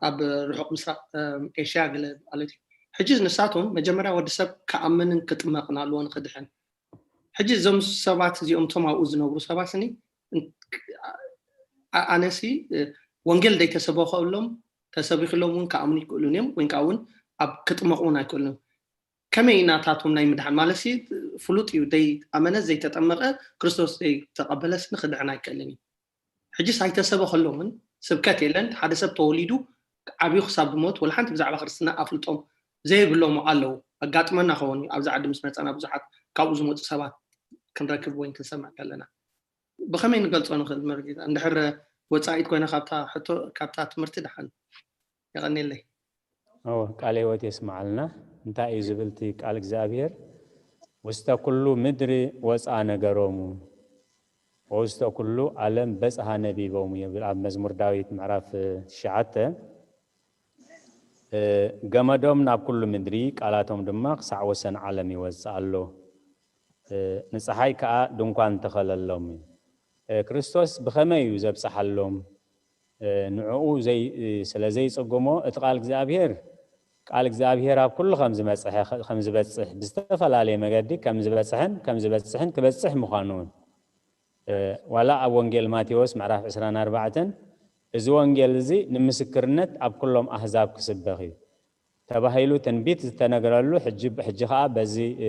ኣብ ርሑቕ ምስራቕ፣ እም፣ ኤሽያ ገለ ማለት እዩ። ሕጂ ንሳቶም መጀመርያ ወዲ ሰብ ክኣምንን ክጥመቕን ኣለዎ ንክድሕን። ሕጂ እዞም ሰባት እዚኦም፣ እቶም ኣብኡ ዝነብሩ ሰባት ስኒ፣ እ፣ ኣ-፣ ኣነሲ፣ እ፣ ወንጌል ዘይተሰበኸሎም፣ ተሰቢኽሎም እውን ክኣምኑ ይክእሉን እዮም፣ ወይ ከዓ እውን ኣብ ክጥመቑ እውን ኣይክእሉን እዮም። ከመይ ኢና ናታቶም ናይ ምድሓን ማለት ሲ ፍሉጥ እዩ። ዘይኣመነ ዘይተጠመቐ ክርስቶስ ዘይተቐበለ ስኒ ክድሕን ኣይክእልን እዩ። ሕጂስ ኣይተሰበኸሎምን፣ ስብከት የለን። ሓደ ሰብ ተወሊዱ ዓብዩ ክሳብ ዝሞት ወላ ሓንቲ ብዛዕባ ክርስትና ኣፍልጦም ዘይብሎም ኣለዉ። ኣጋጥመና ኸውን እዩ። ኣብዚ ዓዲ ምስ መፀና ብዙሓት ካብኡ ዝመፁ ሰባት ክንረክብ ወይ ክንሰምዕ ከለና። ብኸመይ ንገልጾ ንኽእል መርጌታ? እንድሕር ወጻኢት ኮይነ ካብታ ሕቶ፣ ካብታ ትምህርቲ ደሓን። የቐንየለይ። እወ፣ ቃለ ህይወት የስምዓልና። እንታይ እዩ ዝብል እቲ ቃል እግዚኣብሔር? "ውስተ ኩሉ ምድሪ ወፃ ነገሮሙ፣ ወውስተ ኩሉ ዓለም በጽሃ ነቢቦሙ" ይብል ኣብ መዝሙር ዳዊት ምዕራፍ ትሽዓተ። ገመዶም ናብ ኩሉ ምድሪ፣ ቃላቶም ድማ ክሳዕ ወሰን ዓለም ይወጽእ ኣሎ። እ፣ ንጸሓይ ከኣ ድንኳን ተኸለሎም እዩ። እ፣ ክርስቶስ ብኸመይ እዩ ዘብጽሓሎም? እ፣ ንዕኡ ዘይ-፣ እ፣ ስለ ዘይጽግሞ፣ እቲ ቃል እግዚኣብሔር፣ ቃል እግዚኣብሔር ኣብ ኩሉ ከም ዝመጽሐ፣ ከም ዝበጽሕ፣ ብዝተፈላለየ መገዲ ከም ዝበጽሐን ከም ዝበጽሕን ክበጽሕ ምዃኑ እውን። እ፣ ዋላ ኣብ ወንጌል ማቴዎስ ምዕራፍ ዕስራን ኣርባዕተን፣ "እዚ ወንጌል እዚ ንምስክርነት ኣብ ኩሎም ኣህዛብ ክስበኽ እዩ" ተባሂሉ ትንቢት ዝተነገረሉ፣ ሕጂ፣ ሕጂ ኸኣ በዚ፣ እ፣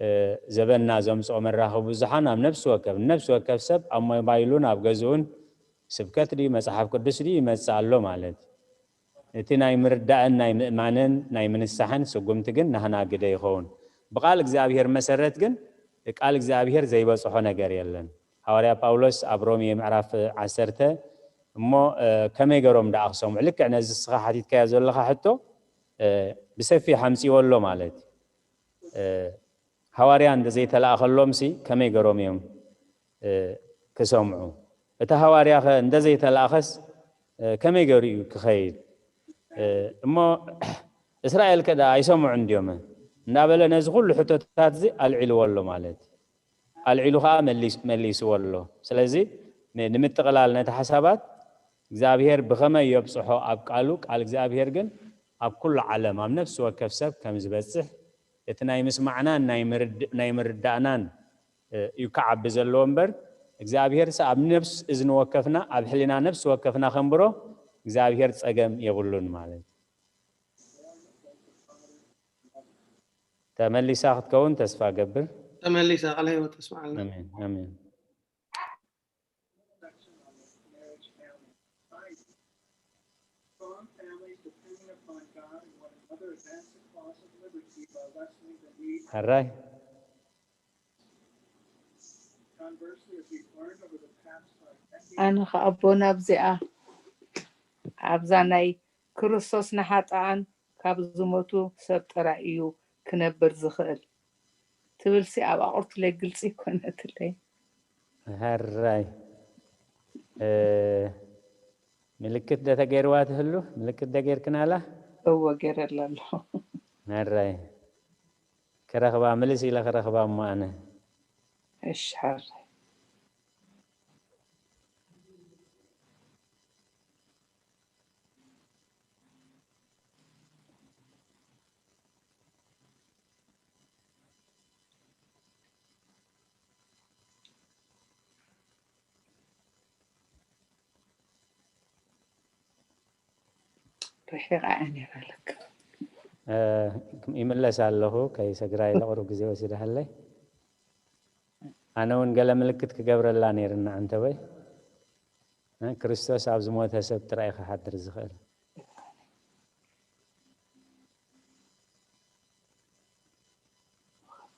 እ፣ ዘበንና ዘምጽኦ መራኸቢ ብዙሓን ኣብ ነፍሲ ወከፍ፣ ነፍሲ ወከፍ ሰብ ኣብ ሞባይሉን ኣብ ገዝኡን ስብከት ድዩ መጽሓፍ ቅዱስ ድዩ ይመጽእ ኣሎ ማለት እዩ። እቲ ናይ ምርዳእን ናይ ምእማንን ናይ ምንሳሕን ስጉምቲ ግን ናህና ግደ ይኸውን። ብቓል እግዚኣብሔር መሰረት ግን ቃል እግዚኣብሔር ዘይበጽሖ ነገር የለን። ሃዋርያ ጳውሎስ ኣብ ሮሜ ምዕራፍ ዓሰርተ፣ "እሞ፣ እ፣ ከመይ ገሮም ደኣ ክሰምዑ?" ልክዕ ነዚ እስኻ ሓቲትካዮ ዘለኻ ሕቶ፣ እ፣ ብሰፊሕ ኣምጺዎ ኣሎ ማለት እዩ። እ፣ ሃዋርያ እንተ ዘይተላእኸሎምሲ ከመይ ገሮም እዮም፣ እ፣ ክሰምዑ? እቲ ሃዋርያ ኸ እንተ ዘይተላእኸስ፣ እ፣ ከመይ ገሩ እዩ ክኸይድ? እ፣ እሞ እስራኤል ከ ደኣ ኣይሰምዑን ድዮም? እንዳበለ ነዚ ኩሉ ሕቶታት እዚ ኣልዒልዎ ኣሎ ማለት እዩ። ኣልዒሉ ኸዓ መሊስ-፣ መሊስዎ ኣሎ። ስለዚ ን-፣ ንምጥቕላል ነቲ ሓሳባት እግዚኣብሔር ብኸመይ የብጽሖ ኣብ ቃሉ፣ ቃል እግዚኣብሔር ግን ኣብ ኩሉ ዓለም፣ ኣብ ነፍሲ ወከፍ ሰብ ከም ዝበጽሕ፣ እቲ ናይ ምስማዕናን ናይ ምርድ-፣ ናይ ምርዳእናን፣ እ፣ እዩ ክዓቢ ዘለዎ እምበር፣ እግዚኣብሔርስ ኣብ ነፍስ እዝኒ ወከፍና፣ ኣብ ሕሊና ነፍሲ ወከፍና ከንብሮ እግዚኣብሔር ጸገም የብሉን ማለት እዩ። ተመሊሳ ክትከውን ተስፋ ገብር። ተመሊሳ፣ ቃለ ህይወት ተስምዓልና። ኣሜን፣ ኣሜን። ሕራይ። ኣነ ኸኣ ኣቦና ኣብዚኣ፣ ኣብዛ ናይ ክርስቶስ ንሓጥኣን ካብ ዝሞቱ ሰብ ጥራይ እዩ ክነብር ዝኽእል ትብልሲ ኣብ ኣቑርትለይ ግልጺ ኣይኮነትለይ። ሕራይ። እ፣ ምልክት ዶ ተገይርዋ ትህሉ? ምልክት ዶ ገይርክናላ? እወ፣ ገይረላ ኣለኹ። ሕራይ። ክረኽባ፣ ምልስ ኢለ ክረኽባ እሞ ኣነ። እሺ፣ ሕራይ። ርሒቓ እያ ነይራ ለካ። እ፣ ይምለስ ኣለኹ፣ ከይሰግራ ኢለ ቁሩብ ግዜ ወሲደሃለይ። ኣነ እውን ገለ ምልክት ክገብረላ ነይርና፣ ኣንተወይ። እ፣ ክርስቶስ ኣብ ዝሞተ ሰብ ጥራይ ክሓድር ዝኽእል።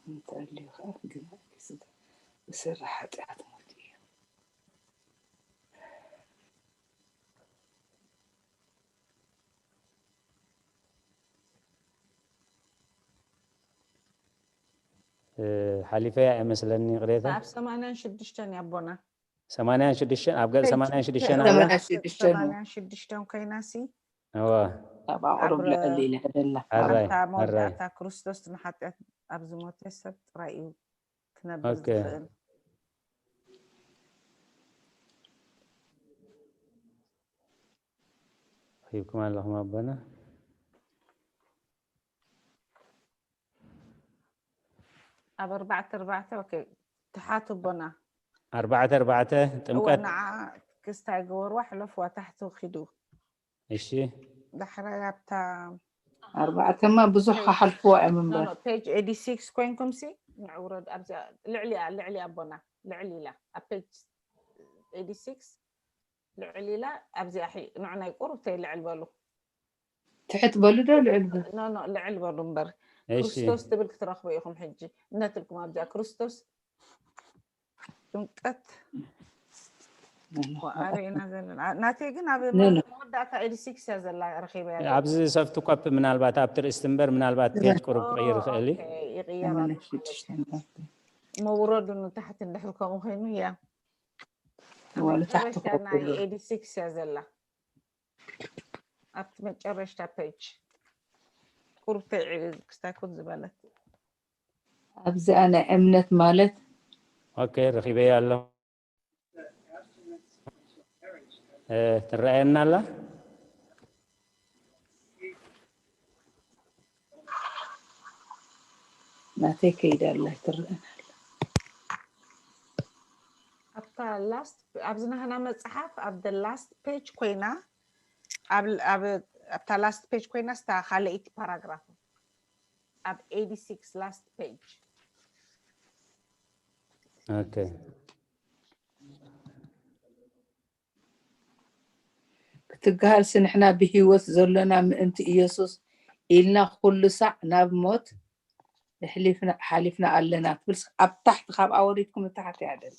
እንተልዩ ኸኣ ግና ብስራ ሓጢኣት ሞት እዩ። እ፣ ሓሊፈያ እየ መስለኒ፣ ይቕሬታ። ኣብ ሰማንያን ሽዱሽተን እያ ኣቦና። ሰማንያን ሽዱሽተን፣ ኣብ ገጽ ሰማንያን ሽዱሽተን ኣላ። ሰማንያን ሽዱሽተን። ሰማንያን ሽዱሽተን ኮይና ሲ እወ። ኣብ ኣቑሩብ ኣብ ልዕል ኢለ ደላ። ኣራይ፣ ኣብታ ኣራይ። መወዳእታ ክርስቶስ ንሓጢኣት ኣብ ዝሞተ ሰብ ጥራይ እዩ ክነብር ኦኬ። ዝኽእል። ሂብኩም ኣለኹም ኣቦና። ኣብ ኣርባዕተ ኣርባዕተ፣ ኦኬ፣ ትሓቱ ኣቦና። ኣርባዕተ ኣርባዕተ እወ፣ ጥምቀት። ንዓ ክስታይ ገበርዋ፣ ሕለፍዋ፣ ታሕቱ ኪዱ። እሺ። ዳሕራይ ኣብታ ኣርባዕተማ ብዙሕ ክሓልፍዋ እዮም እምበር። ፔጅ ኤዲ ሲክስ ኮይንኩም ሲ ንዕውረድ፣ ኣብዚኣ ልዕሊኣ፣ ልዕሊ ኣቦና፣ ልዕሊ ኢላ፣ ኣብ ፔጅ ኤዲ ሲክስ ልዕሊ ኢላ፣ ኣብዚኣ ሒ-፣ ንዑ ናይ ቁሩብ ተይ ልዕል በሉ። ትሕት በሉ ዶ ልዕል በሉ? ኖ፣ ኖ፣ ልዕል በሉ እምበር። እሺ። ክርስቶስ ትብል ክትረኽቡ ኢኹም ሕጂ። እነትልኩም ኣብዚኣ ክርስቶስ ጥምቀት ኣበይ ኢና ዘለና? ኣ፣ ናተይ ግን ኣብ ኖ፣ ኖ። መወዳእታ ኤዲ ሲክስ እያ ዘላ ረኺበያ። ኣብዚ ሰፍት ኮፕ ምናልባት ኣብቲ ርእስቲ እምበር ምናልባት ፔጅ ቁሩብ ክቕይር ይኽእል እዩ። ኦኬ፣ ይቕየር ኣሎ። ሰማንያ ሽዱሽተ ማለት እዩ። መውረዱ ንታሕቲ እንድሕር ከምኡ ኮይኑ እያ። ዋላ ታሕቲ መጨረሻ ናይ ኮፕ ኤዲ ሲክስ እያ ዘላ። ኣብቲ መጨረሽታ ፔጅ ቁርተይ ክስታይ ኩን ዝበለት ኣብዚኣ ናይ እምነት ማለት ኦኬ፣ ረኺበያ ኣለኹ። እ፣ ትረኣየና ኣላ? ናተይ ከይዳ ኣላ ኣይትረኣን ኣላ። ኣብታ ላስት ኣብዚ ናህና መጽሓፍ ኣብ the last page ኮይና ኣብ ኣብ ኣብታ last page ኮይና ስታ ካልኣይቲ ፓራግራፍ ኣብ eighty-six last page ኦኬ። ክትገሃልሲ ንሕና ብህይወት ዘሎና ምእንቲ ኢየሱስ ኢልና ኩሉ ሳዕ ናብ ሞት ኣሕሊፍና ሓሊፍና ኣለና ትብል ኣብ ታሕቲ ካብ ኣወሪድኩም ታሕቲ ያደለ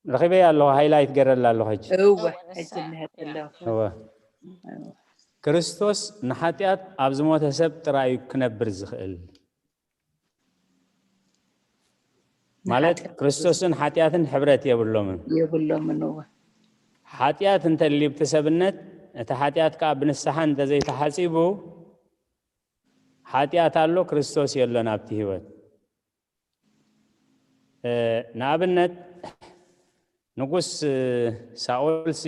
ረኺበያ ኣለኹ፣ ሃይላይት ገረላ ኣለኹ ሕጂ። እወ እወ፣ ንሳ ሕጂ እንሄት ኣለኹ እወ። ክርስቶስ ንሓጢኣት ኣብ ዝሞተ ሰብ ጥራይ እዩ ክነብር ዝኽእል። ማለት ክርስቶስን ሓጢኣትን ሕብረት የብሎምን። የብሎምን እወ ሓጢኣት እንተልዩ ብቲ ሰብነት፣ እቲ ሓጢኣት ከዓ ብንስሓ እንተዘይተሓፂቡ፣ ሓጢኣት ኣሎ፣ ክርስቶስ የሎን ኣብቲ ህይወት። እ፣ ንኣብነት ንጉስ እ፣ ሳኦልሲ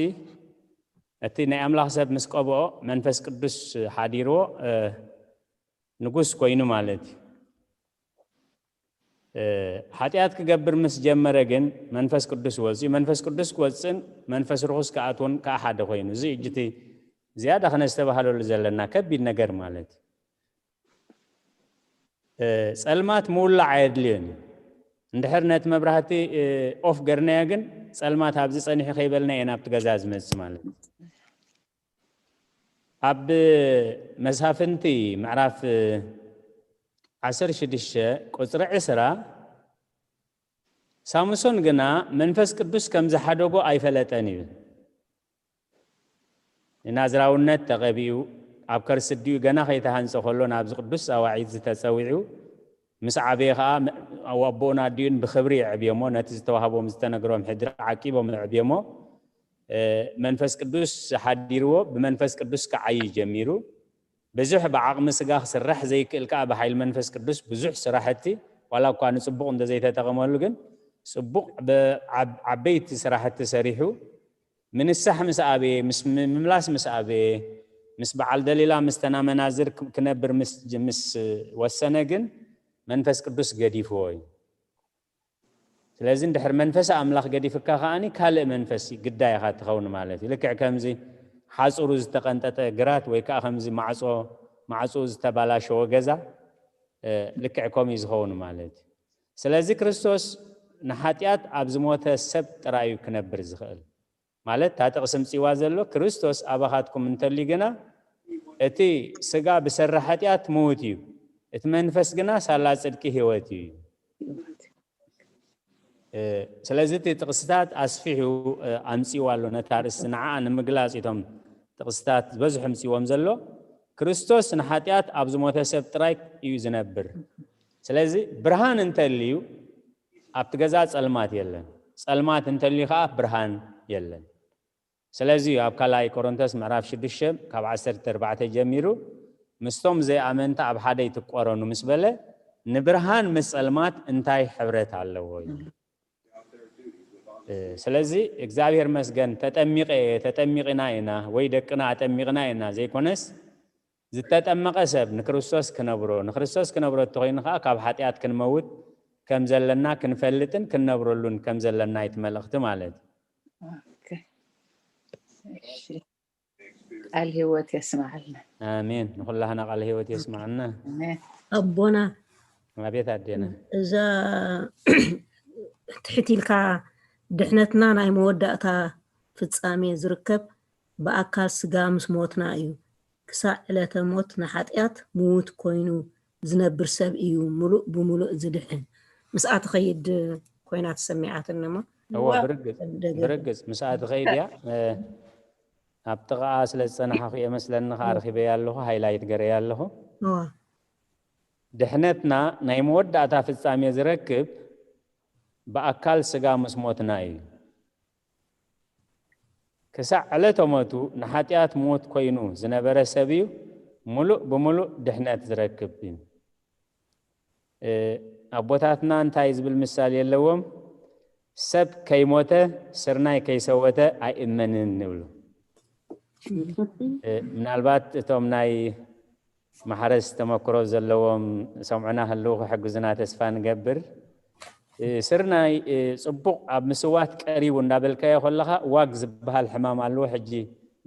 እቲ ናይ ኣምላኽ ሰብ ምስ ቀብኦ መንፈስ ቅዱስ ሓዲርዎ እ፣ ንጉስ ኮይኑ ማለት እዩ። እ፣ ሓጢኣት ክገብር ምስ ጀመረ ግን መንፈስ ቅዱስ ወፅኡ። መንፈስ ቅዱስ ክወፅእን መንፈስ ርኹስ ክኣትዎን ከዓ ሓደ ኮይኑ። እዚ እጅቲ ዝያዳ ክነስተባህለሉ ዘለና ከቢድ ነገር ማለት እዩ። እ፣ ጸልማት ምውላዕ ኣየድልዮን እዩ። እንድሕር ነቲ መብራህቲ እ፣ ኦፍ ገርናዮ ግን ጸልማት ኣብዚ ጸኒሑ ከይበልና እየ ናብቲ ገዛ ዝመጽእ ማለት እዩ። ኣብ መሳፍንቲ ምዕራፍ እ፣ ዓሰርተ ሽዱሽተ ቁጽሪ ዕስራ ሳምሶን ግና መንፈስ ቅዱስ ከም ዝሓደጎ ኣይፈለጠን ይብል። ንናዝራውነት ተቐቢኡ ኣብ ከርሲ ኣዲኡ ገና ከይተሃንጸ ከሎ ናብዚ ቅዱስ ጻዋዒት ዝተጸዊዑ ምስ ዓበየ ኸዓ ኣቦኡን ኣዲኡን ብኽብሪ የዕብዮሞ፣ ነቲ ዝተዋህቦም ዝተነግሮም ሕድሪ ዓቂቦም የዕብዮሞ። መንፈስ ቅዱስ ሓዲርዎ ብመንፈስ ቅዱስ ክዓይ ጀሚሩ። ብዙሕ ብዓቕሚ ስጋ ክስራሕ ዘይክእል ከዓ ብሓይሊ መንፈስ ቅዱስ ብዙሕ ስራሕቲ ዋላ እኳ ንፅቡቕ እንተዘይተጠቐመሉ ግን ፅቡቕ ዓበይቲ ስራሕቲ ሰሪሑ ምንሳሕ ምስ ኣበየ ምስ ምምላስ ምስ ኣበየ ምስ በዓል ደሊላ ምስ ተናመናዝር ክነብር ምስ ወሰነ ግን መንፈስ ቅዱስ ገዲፍዎ እዩ። ስለዚ እንድሕር መንፈስ ኣምላኽ ገዲፍካ ከዓኒ ካልእ መንፈስ ግዳይ ኢኻ ትኸውን ማለት እዩ። ልክዕ ከምዚ ሓፁሩ ዝተቐንጠጠ ግራት ወይ ከዓ ከምዚ ማዕፆ ማዕፅኡ ዝተባላሸወ ገዛ ልክዕ ከምኡ እዩ ዝኸውን ማለት እዩ። ስለዚ ክርስቶስ ንሓጢኣት ኣብ ዝሞተ ሰብ ጥራይ እዩ ክነብር ዝኽእል። ማለት እታ ጥቕሲ ምፅዋ ዘሎ ክርስቶስ ኣባኻትኩም እንተልዩ ግና እቲ ስጋ ብሰሪ ሓጢኣት ምዉት እዩ፣ እቲ መንፈስ ግና ሳላ ፅድቂ ህይወት እዩ። ስለዚ እቲ ጥቕስታት ኣስፊሑ ኣምፅዋ ኣሎ። ነታ ርእስቲ ንዓኣ ንምግላፅ እቶም ጥቕስታት ዝበዝሑ ምፅዎም ዘሎ። ክርስቶስ ንሓጢኣት ኣብ ዝሞተ ሰብ ጥራይ እዩ ዝነብር። ስለዚ ብርሃን እንተልዩ ኣብቲ ገዛ ፀልማት የለን፣ ፀልማት እንተልዩ ከዓ ብርሃን የለን። ስለዚ እዩ ኣብ ካልኣይ ቆሮንቶስ ምዕራፍ ሽዱሽተ ካብ ዓሰርተ ኣርባዕተ ጀሚሩ ምስቶም ዘይኣመንቲ ኣብ ሓደ ይትቆረኑ ምስ በለ ንብርሃን ምስ ፀልማት እንታይ ሕብረት ኣለዎ እዩ። ስለዚ እግዚኣብሔር መስገን ተጠሚቐ እየ ተጠሚቕና ኢና ወይ ደቅና ኣጠሚቕና ኢና ዘይኮነስ ዝተጠመቐ ሰብ ንክርስቶስ ክነብሮ ንክርስቶስ ክነብሮ እተኮይኑ ከዓ ካብ ሓጢኣት ክንመውት ከም ዘለና ክንፈልጥን ክንነብረሉን ከም ዘለና እዩ እቲ መልእኽቲ ማለት እዩ። ቃል ህይወት የስማዓልና። ኣሜን። ንኩላህና ቃል ህይወት የስማዓልና። ኣቦና ኣቤት ኣዴና እዛ ትሕት ኢልካ ድሕነትና ናይ መወዳእታ ፍጻሜ ዝርከብ ብኣካል ስጋ ምስ ሞትና እዩ። ክሳዕ ዕለተ ሞት ንሓጢኣት ምዉት ኮይኑ ዝነብር ሰብ እዩ ምሉእ ብምሉእ ዝድሕን። ምስኣ ትኸይድ ኮይና ተሰሚዓትኒ እሞ እዎ ብርግጽ ብርግጽ ምስኣ ትኸይድ እያ። ኣብ ጥቓኣ ስለ ዝጸናሕኹ እየ መስለኒ ከዓ ረኺበያ ኣለኹ፣ ሃይላይት ገረያ ኣለኹ። እዋ ድሕነትና ናይ መወዳእታ ፍጻሜ ዝረክብ ብኣካል ስጋ ምስ ሞትና እዩ። ክሳዕ ዕለተ ሞቱ ንሓጢኣት ሞት ኮይኑ ዝነበረ ሰብ እዩ ምሉእ ብምሉእ ድሕነት ዝረክብ። ኣቦታትና እንታይ ዝብል ምሳሌ ኣለዎም? ሰብ ከይሞተ ስርናይ ከይሰወተ ኣይእመንን ንብሉ። ምናልባት እቶም ናይ ማሕረስ ተመክሮ ዘለዎም ሰምዑና ህልው ክሕግዙና ተስፋ ንገብር። ስርናይ ፅቡቕ ኣብ ምስዋት ቀሪቡ እንዳበልካዮ ከለኻ ዋግ ዝበሃል ሕማም ኣለዎ። ሕጂ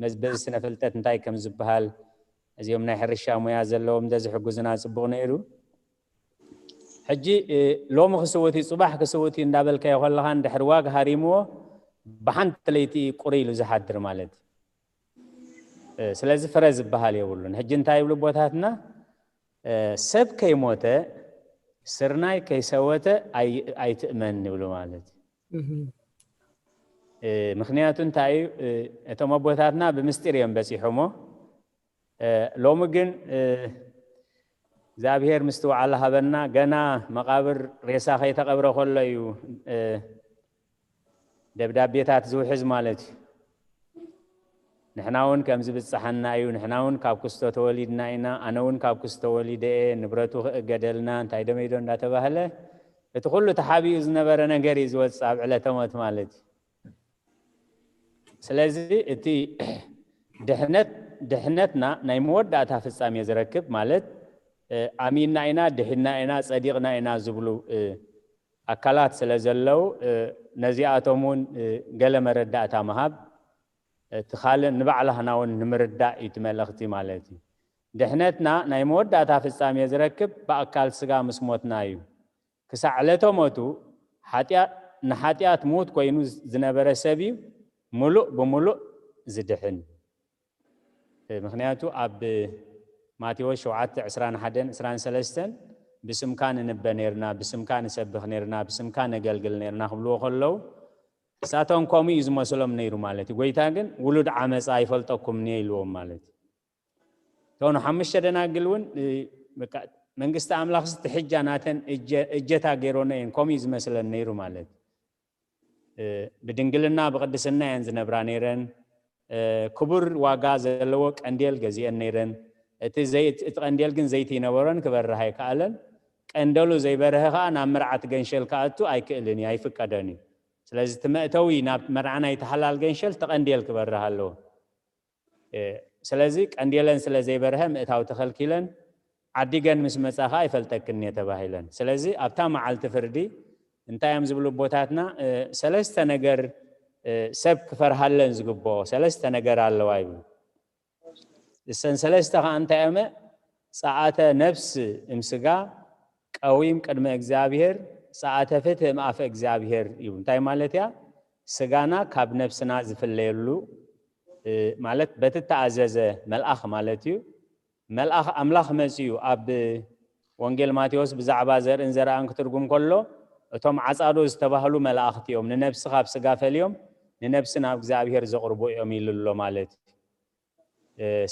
መዝበዚ ስነ ፍልጠት እንታይ ከም ዝበሃል እዚኦም ናይ ሕርሻ ሙያ ዘለዎም እንተዝሕግዙና ፅቡቕ ነይሩ። ሕጂ ሎሚ ክስውት እዩ፣ ፅባሕ ክስውት እዩ እንዳበልካዮ ከለኻ እንድሕር ዋግ ሃሪምዎ ብሓንቲ ለይቲ ቁሪ ኢሉ ዝሓድር ማለት እዩ። ስለዚ ፍረ ዝበሃል የብሉን። ሕጂ እንታይ ይብሉ ኣቦታትና? ሰብ ከይሞተ ስርናይ ከይሰወተ ኣይትእመን ይብሉ ማለት እዩ። ምክንያቱ እንታይ እዩ? እቶም ኣቦታትና ብምስጢር እዮም በፂሖሞ። ሎሚ ግን እግዚኣብሔር ምስትውዓል ሃበና። ገና መቓብር ሬሳ ከይተቐብረ ከሎ እዩ ደብዳቤታት ዝውሕዝ ማለት እዩ። ንሕና እውን ከምዚ ብፅሓና እዩ፣ ንሕና እውን ካብ ክስቶ ተወሊድና ኢና፣ ኣነ እውን ካብ ክስቶ ወሊደ እየ፣ ንብረቱ ክእገደልና እንታይ ደመይዶ እንዳተባህለ እቲ ኩሉ ተሓቢኡ ዝነበረ ነገር እዩ ዝወፅእ ኣብ ዕለተ ሞት ማለት እዩ። ስለዚ እቲ ድሕነት ድሕነትና ናይ መወዳእታ ፍጻሜ ዝረክብ ማለት ኣሚንና ኢና፣ ድሒንና ኢና፣ ጸዲቕና ኢና ዝብሉ ኣካላት ስለ ዘለዉ ነዚኣቶም እውን ገለ መረዳእታ ምሃብ እቲ ካልእ ንባዕላህና እውን ንምርዳእ እዩ እቲ መልእኽቲ ማለት እዩ። ድሕነትና ናይ መወዳእታ ፍጻሜ ዝረክብ ብኣካል ስጋ ምስ ሞትና እዩ። ክሳዕ ዕለተ ሞቱ ንሓጢኣት ምዉት ኮይኑ ዝነበረ ሰብ እዩ ምሉእ ብምሉእ ዝድሕን። ምኽንያቱ ኣብ ማቴዎስ ሸውዓተ ዕስራን ሓደን ዕስራን ሰለስተን ብስምካ ንንበ ነርና፣ ብስምካ ንሰብኽ ነርና፣ ብስምካ ነገልግል ነርና ክብልዎ ከለዉ ንሳቶም ከምኡ እዩ ዝመስሎም ነይሩ ማለት እዩ። ጎይታ ግን ውሉድ ዓመፃ ኣይፈልጠኩምን እየ ኢልዎም ማለት እዩ። እቶም ሓሙሽተ ደናግል እውን መንግስቲ ኣምላኽ ዝትሕጃ ናተን እጀታ ገይሮነ እየን፣ ከምኡ እዩ ዝመስለን ነይሩ ማለት። ብድንግልና ብቅድስና እየን ዝነብራ ነይረን። ክቡር ዋጋ ዘለዎ ቀንዴል ገዚአን ነይረን። እቲ ቀንዴል ግን ዘይቲ ይነበሮን ክበርህ ኣይከኣለን። ቀንደሉ ዘይበርሀ ከዓ ናብ መርዓት ገንሸል ክኣቱ ኣይክእልን እዩ፣ ኣይፍቀደን እዩ። ስለዚ እቲ መእተዊ ናብ መርዓ ናይቲ ሓላል ገንሸል እቲ ቀንዴል ክበርህ ኣለዎ። ስለዚ ቀንዴለን ስለ ዘይበርሀ ምእታው ተኸልኪለን ዓዲገን ምስ መፃ ከዓ ይፈልጠክን እየ ተባሂለን። ስለዚ ኣብታ መዓልቲ ፍርዲ እንታይ እዮም ዝብሉ ኣቦታትና? ሰለስተ ነገር ሰብ ክፈርሃለን ዝግብኦ ሰለስተ ነገር ኣለዋ ይብሉ። እሰን ሰለስተ ከዓ እንታይ እዮመ? ፀኣተ ነፍስ እምስጋ ቀዊም ቅድመ እግዚኣብሔር ፀኣተ ፍትህ እምኣፈ እግዚኣብሔር እዩ። እንታይ ማለት እያ? ስጋና ካብ ነፍስና ዝፍለየሉ ማለት በቲ ተኣዘዘ መልኣኽ ማለት እዩ። መልኣኽ ኣምላኽ መፅኡ ኣብ ወንጌል ማቴዎስ ብዛዕባ ዘርእን ዘርኣን ክትርጉም ከሎ እቶም ዓፃዶ ዝተባህሉ መላእኽቲ እዮም ንነብሲ ካብ ስጋ ፈልዮም ንነብሲ ናብ እግዚኣብሔር ዘቕርቡ እዮም ኢሉ ኣሎ ማለት እዩ።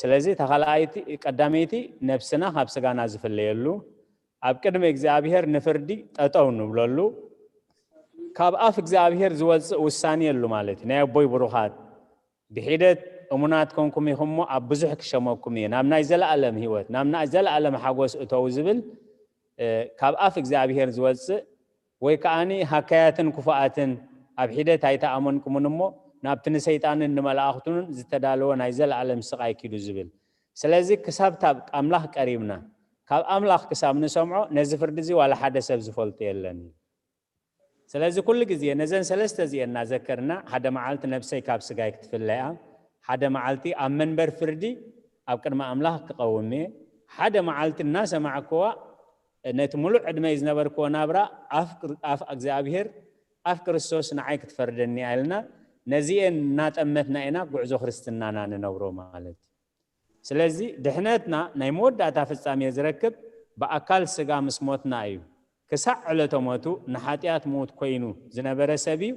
ስለዚ እታ ካልኣይቲ ቀዳመይቲ ነብስና ካብ ስጋና ዝፍለየሉ ኣብ ቅድሚ እግዚኣብሔር ንፍርዲ ጠጠው ንብለሉ ካብ ኣፍ እግዚኣብሔር ዝወፅእ ውሳኔ የሉ ማለት እዩ። ናይ ኣቦይ ብሩኻት ብሒደት እሙናት ኮንኩም ኢኹም እሞ ኣብ ብዙሕ ክሸመኩም እየ፣ ናብ ናይ ዘለኣለም ህይወት ናብ ናይ ዘለኣለም ሓጎስ እተው ዝብል ካብ ኣፍ እግዚኣብሔር ዝወፅእ ወይ ከዓኒ ሃካያትን ክፉኣትን ኣብ ሒደት ኣይተኣመንኩምን እሞ ናብቲ ንሰይጣንን ንመላእኽቱን ዝተዳለወ ናይ ዘለኣለም ስቓይ ኪዱ ዝብል። ስለዚ ክሳብ ታብ ኣምላኽ ቀሪብና ካብ ኣምላኽ ክሳብ ንሰምዖ ነዚ ፍርዲ እዚ ዋላ ሓደ ሰብ ዝፈልጦ የለን። ስለዚ ኩሉ ግዜ ነዘን ሰለስተ እዚኤን እናዘከርና ሓደ መዓልቲ ነብሰይ ካብ ስጋይ ክትፍለያ ሓደ መዓልቲ ኣብ መንበር ፍርዲ ኣብ ቅድሚ ኣምላኽ ክቐውም እየ። ሓደ መዓልቲ እናሰማዕክዋ ነቲ ሙሉእ ዕድመይ ዝነበርክዎ ናብራ ኣፍ እግዚኣብሔር ኣፍ ክርስቶስ ንዓይ ክትፈርደኒ እያ ኢልና ነዚኤን እናጠመትና ኢና ጉዕዞ ክርስትናና ንነብሮ ማለት እዩ። ስለዚ ድሕነትና ናይ መወዳእታ ፍጻሜ ዝረክብ ብኣካል ስጋ ምስ ሞትና እዩ። ክሳዕ ዕለተ ሞቱ ንሓጢኣት ምዉት ኮይኑ ዝነበረ ሰብ እዩ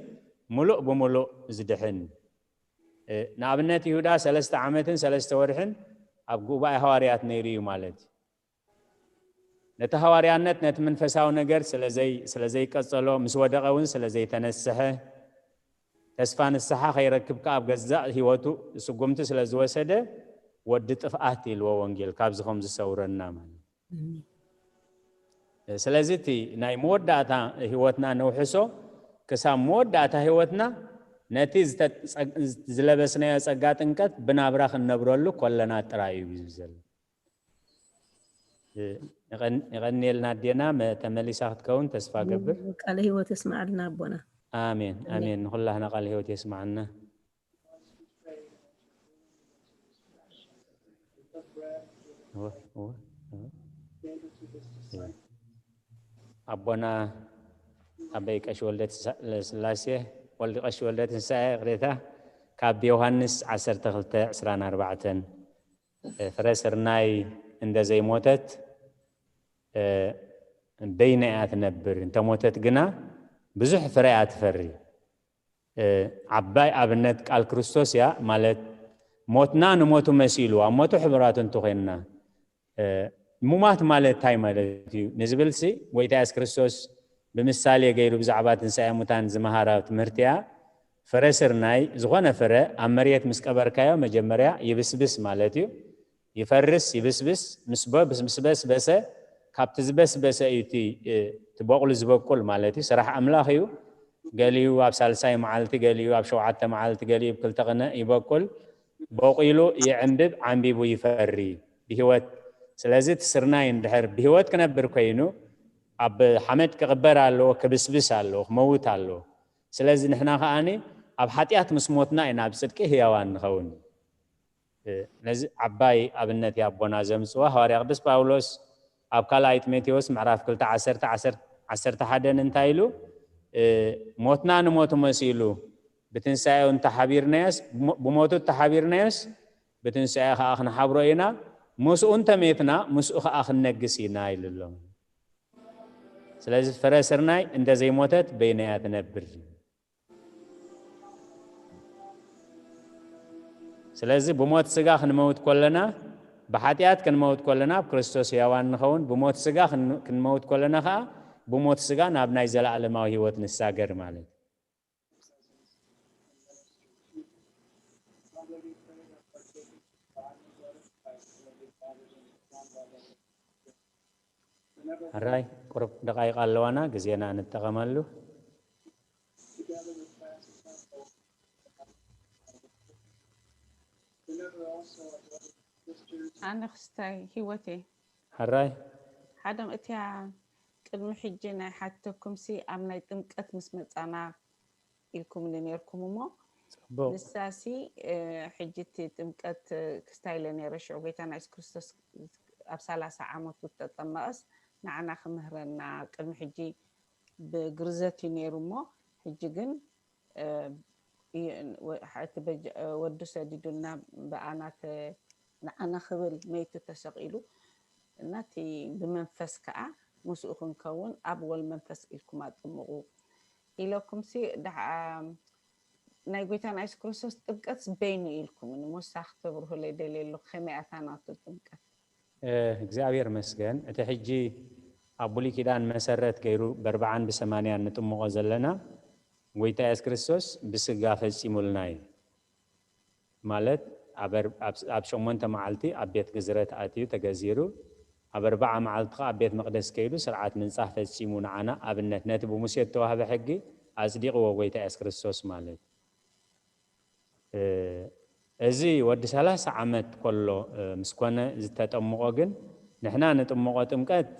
ምሉእ ብምሉእ ዝድሕን። ንኣብነት ይሁዳ ሰለስተ ዓመትን ሰለስተ ወርሕን ኣብ ጉባኤ ሃዋርያት ነይሩ እዩ ማለት እዩ። ነቲ ሃዋርያነት ነቲ መንፈሳዊ ነገር ስለ ዘይቀጸሎ ምስ ወደቐ እውን ስለ ዘይተነስሐ ተስፋ ንስሓ ከይረክብ ከኣ ኣብ ገዛእ ህይወቱ ስጉምቲ ስለ ዝወሰደ ወዲ ጥፍኣት ኢልዎ ወንጌል ካብዚ ከም ዝሰውረና ማለት። ስለዚ እቲ ናይ መወዳእታ ህይወትና ነውሕሶ ክሳብ መወዳእታ ህይወትና ነቲ ዝለበስናዮ ጸጋ ጥምቀት ብናብራ ክንነብረሉ ኮለና ጥራይ እዩ ዝብል ዘሎ። የቐንየልና ኣዴና ተመሊሳ ክትከውን ተስፋ ገብር። ቃለ ህይወት የስማዓልና ኣቦና። ኣሜን ኣሜን። ንኹላህና ቃለ ህይወት የስማዓልና። ኣቦና ኣበይ ቀሺ ወልደ ስላሴ ወልዲ ቀሺ ወልደ ትንሳኤ ቅሬታ ካብ ዮሃንስ ዓሰርተ ክልተ ዕስራን ኣርባዕተን ፍረ ስርናይ እንደ ዘይሞተት በይና እያ ትነብር፣ እንተሞተት ግና ብዙሕ ፍረ እያ ትፈሪ። ዓባይ ኣብነት ቃል ክርስቶስ እያ። ማለት ሞትና ንሞቱ መሲሉ ኣብ ሞቱ ሕቡራት እንተኾይንና፣ ሙማት ማለት እንታይ ማለት እዩ ንዝብልሲ ጎይታ የሱስ ክርስቶስ ብምሳሌ ገይሩ ብዛዕባ ትንሳኤ ሙታን ዝመሃራ ትምህርቲ እያ። ፍረ ስርናይ ዝኾነ ፍረ ኣብ መሬት ምስ ቀበርካዮ መጀመርያ ይብስብስ ማለት እዩ። ይፈርስ ይብስብስ ምስ በ- ምስ በስበሰ ካብቲ ዝበስበሰ እዩ እቲ እ፣ እቲ በቑሉ ዝበቁል ማለት እዩ። ስራሕ ኣምላኽ እዩ። ገሊኡ ኣብ ሳልሳይ መዓልቲ፣ ገሊኡ ኣብ ሸውዓተ መዓልቲ፣ ገሊኡ ኣብ ክልተ ቅነ ይበቁል። በቑሉ ይዕንብብ፣ ዓንቢቡ ይፈሪ ብህይወት። ስለዚ እቲ ስርናይ እንድሕር ብህይወት ክነብር ኮይኑ ኣብ ሓመድ ክቕበር ኣለዎ፣ ክብስብስ ኣለዎ፣ ክመውት ኣለዎ። ስለዚ ንሕና ከኣኒ ኣብ ሓጢኣት ምስ ሞትና ኢና ኣብ ጽድቂ ህያዋን ንኸውን። ነዚ ዓባይ ኣብነት ኣቦና ዘምጽዋ ሃዋርያ ቅዱስ ጳውሎስ ኣብ ካልኣይ ጢሞቴዎስ ምዕራፍ ክልተ ዓሰርተ ዓሰርተ ሓደን እንታይ ኢሉ? ሞትና ንሞቱ መሲሉ ብትንሳኤኡ እንተሓቢርናዮስ፣ ብሞቱ እንተሓቢርናዮስ ብትንሳኤ ከኣ ክንሓብሮ ኢና፣ ምስኡ እንተሜትና ምስኡ ከኣ ክንነግስ ኢና ኢሉ ኣሎ። ስለዚ ፍረ ስርናይ እንተ ዘይሞተት በይነያ ትነብር። ስለዚ ብሞት ስጋ ክንመውት ከለና፣ ብሓጢኣት ክንመውት ከለና ኣብ ክርስቶስ ሕያዋን ንኸውን፣ ብሞት ስጋ ክን- ክንመውት ከለና ከዓ ብሞት ስጋ ናብ ናይ ዘለኣለማዊ ህይወት ንሳገር ማለት እዩ። ሕራይ ቁሩብ ደቃይቕ ኣለዋና፣ ግዜና ንጠቐመሉ። ኣነ ክስታይ ህይወቴ ሕራይ ሓደም እቲያ ቅድሚ ሕጂ ናይ ሓተኩምሲ ኣብ ናይ ጥምቀት ምስ መጻና ኢልኩምኒ ነርኩም እሞ ጽቡቕ ንሳሲ እ፣ ሕጂ እቲ ጥምቀት እ፣ ክስታይ ኢለ ነረ ሽዑ ጎይታና የሱስ ክርስቶስ ኣብ ሰላሳ ዓመቱ ዝተጠመቐስ ንዓና ክምህረና ቅድሚ ሕጂ ብግርዘት እዩ ነይሩ እሞ ሕጂ ግን እ፣ ይ- ወ- እቲ በጃ- ወዱ ሰዲዱልና ብኣና ተ- ንዓና ክብል መይቱ ተሰቒሉ እና እቲ ብመንፈስ ከዓ ምስኡ ክንከውን ኣብ ወልመንፈስ ኢልኩም ኣጥምቑ ኢለኩምሲ ደሓ ናይ ጎይታና የሱስ ክርስቶስ ጥምቀት በይኑ ኢልኩም ንሞሳ ክተብርሁለይ ደልየ ኣለኩ ከመይ ኣታ ናቱ ጥምቀት እግዚኣብሔር መስገን እቲ ሕጂ ኣብ ብሉይ ኪዳን መሰረት ገይሩ በርብዓን ብሰማንያን ንጥምቆ ዘለና ጎይታ የሱስ ክርስቶስ ብስጋ ፈጺሙልና እዩ። ማለት ኣብ ሸሞንተ መዓልቲ ኣብ ቤት ግዝረት ኣትዩ ተገዚሩ፣ ኣብ ኣርባዓ መዓልቲ ከዓ ኣብ ቤት መቅደስ ከይዱ ስርዓት ምንጻህ ፈጺሙ ንዓና ኣብነት ነቲ ብሙሴ እተዋህበ ሕጊ ኣጽዲቕዎ ጎይታ የሱስ ክርስቶስ ማለት እዩ። እዚ ወዲ ሰላሳ ዓመት ከሎ ምስ ኮነ ዝተጠምቆ ግን ንሕና ንጥምቆ ጥምቀት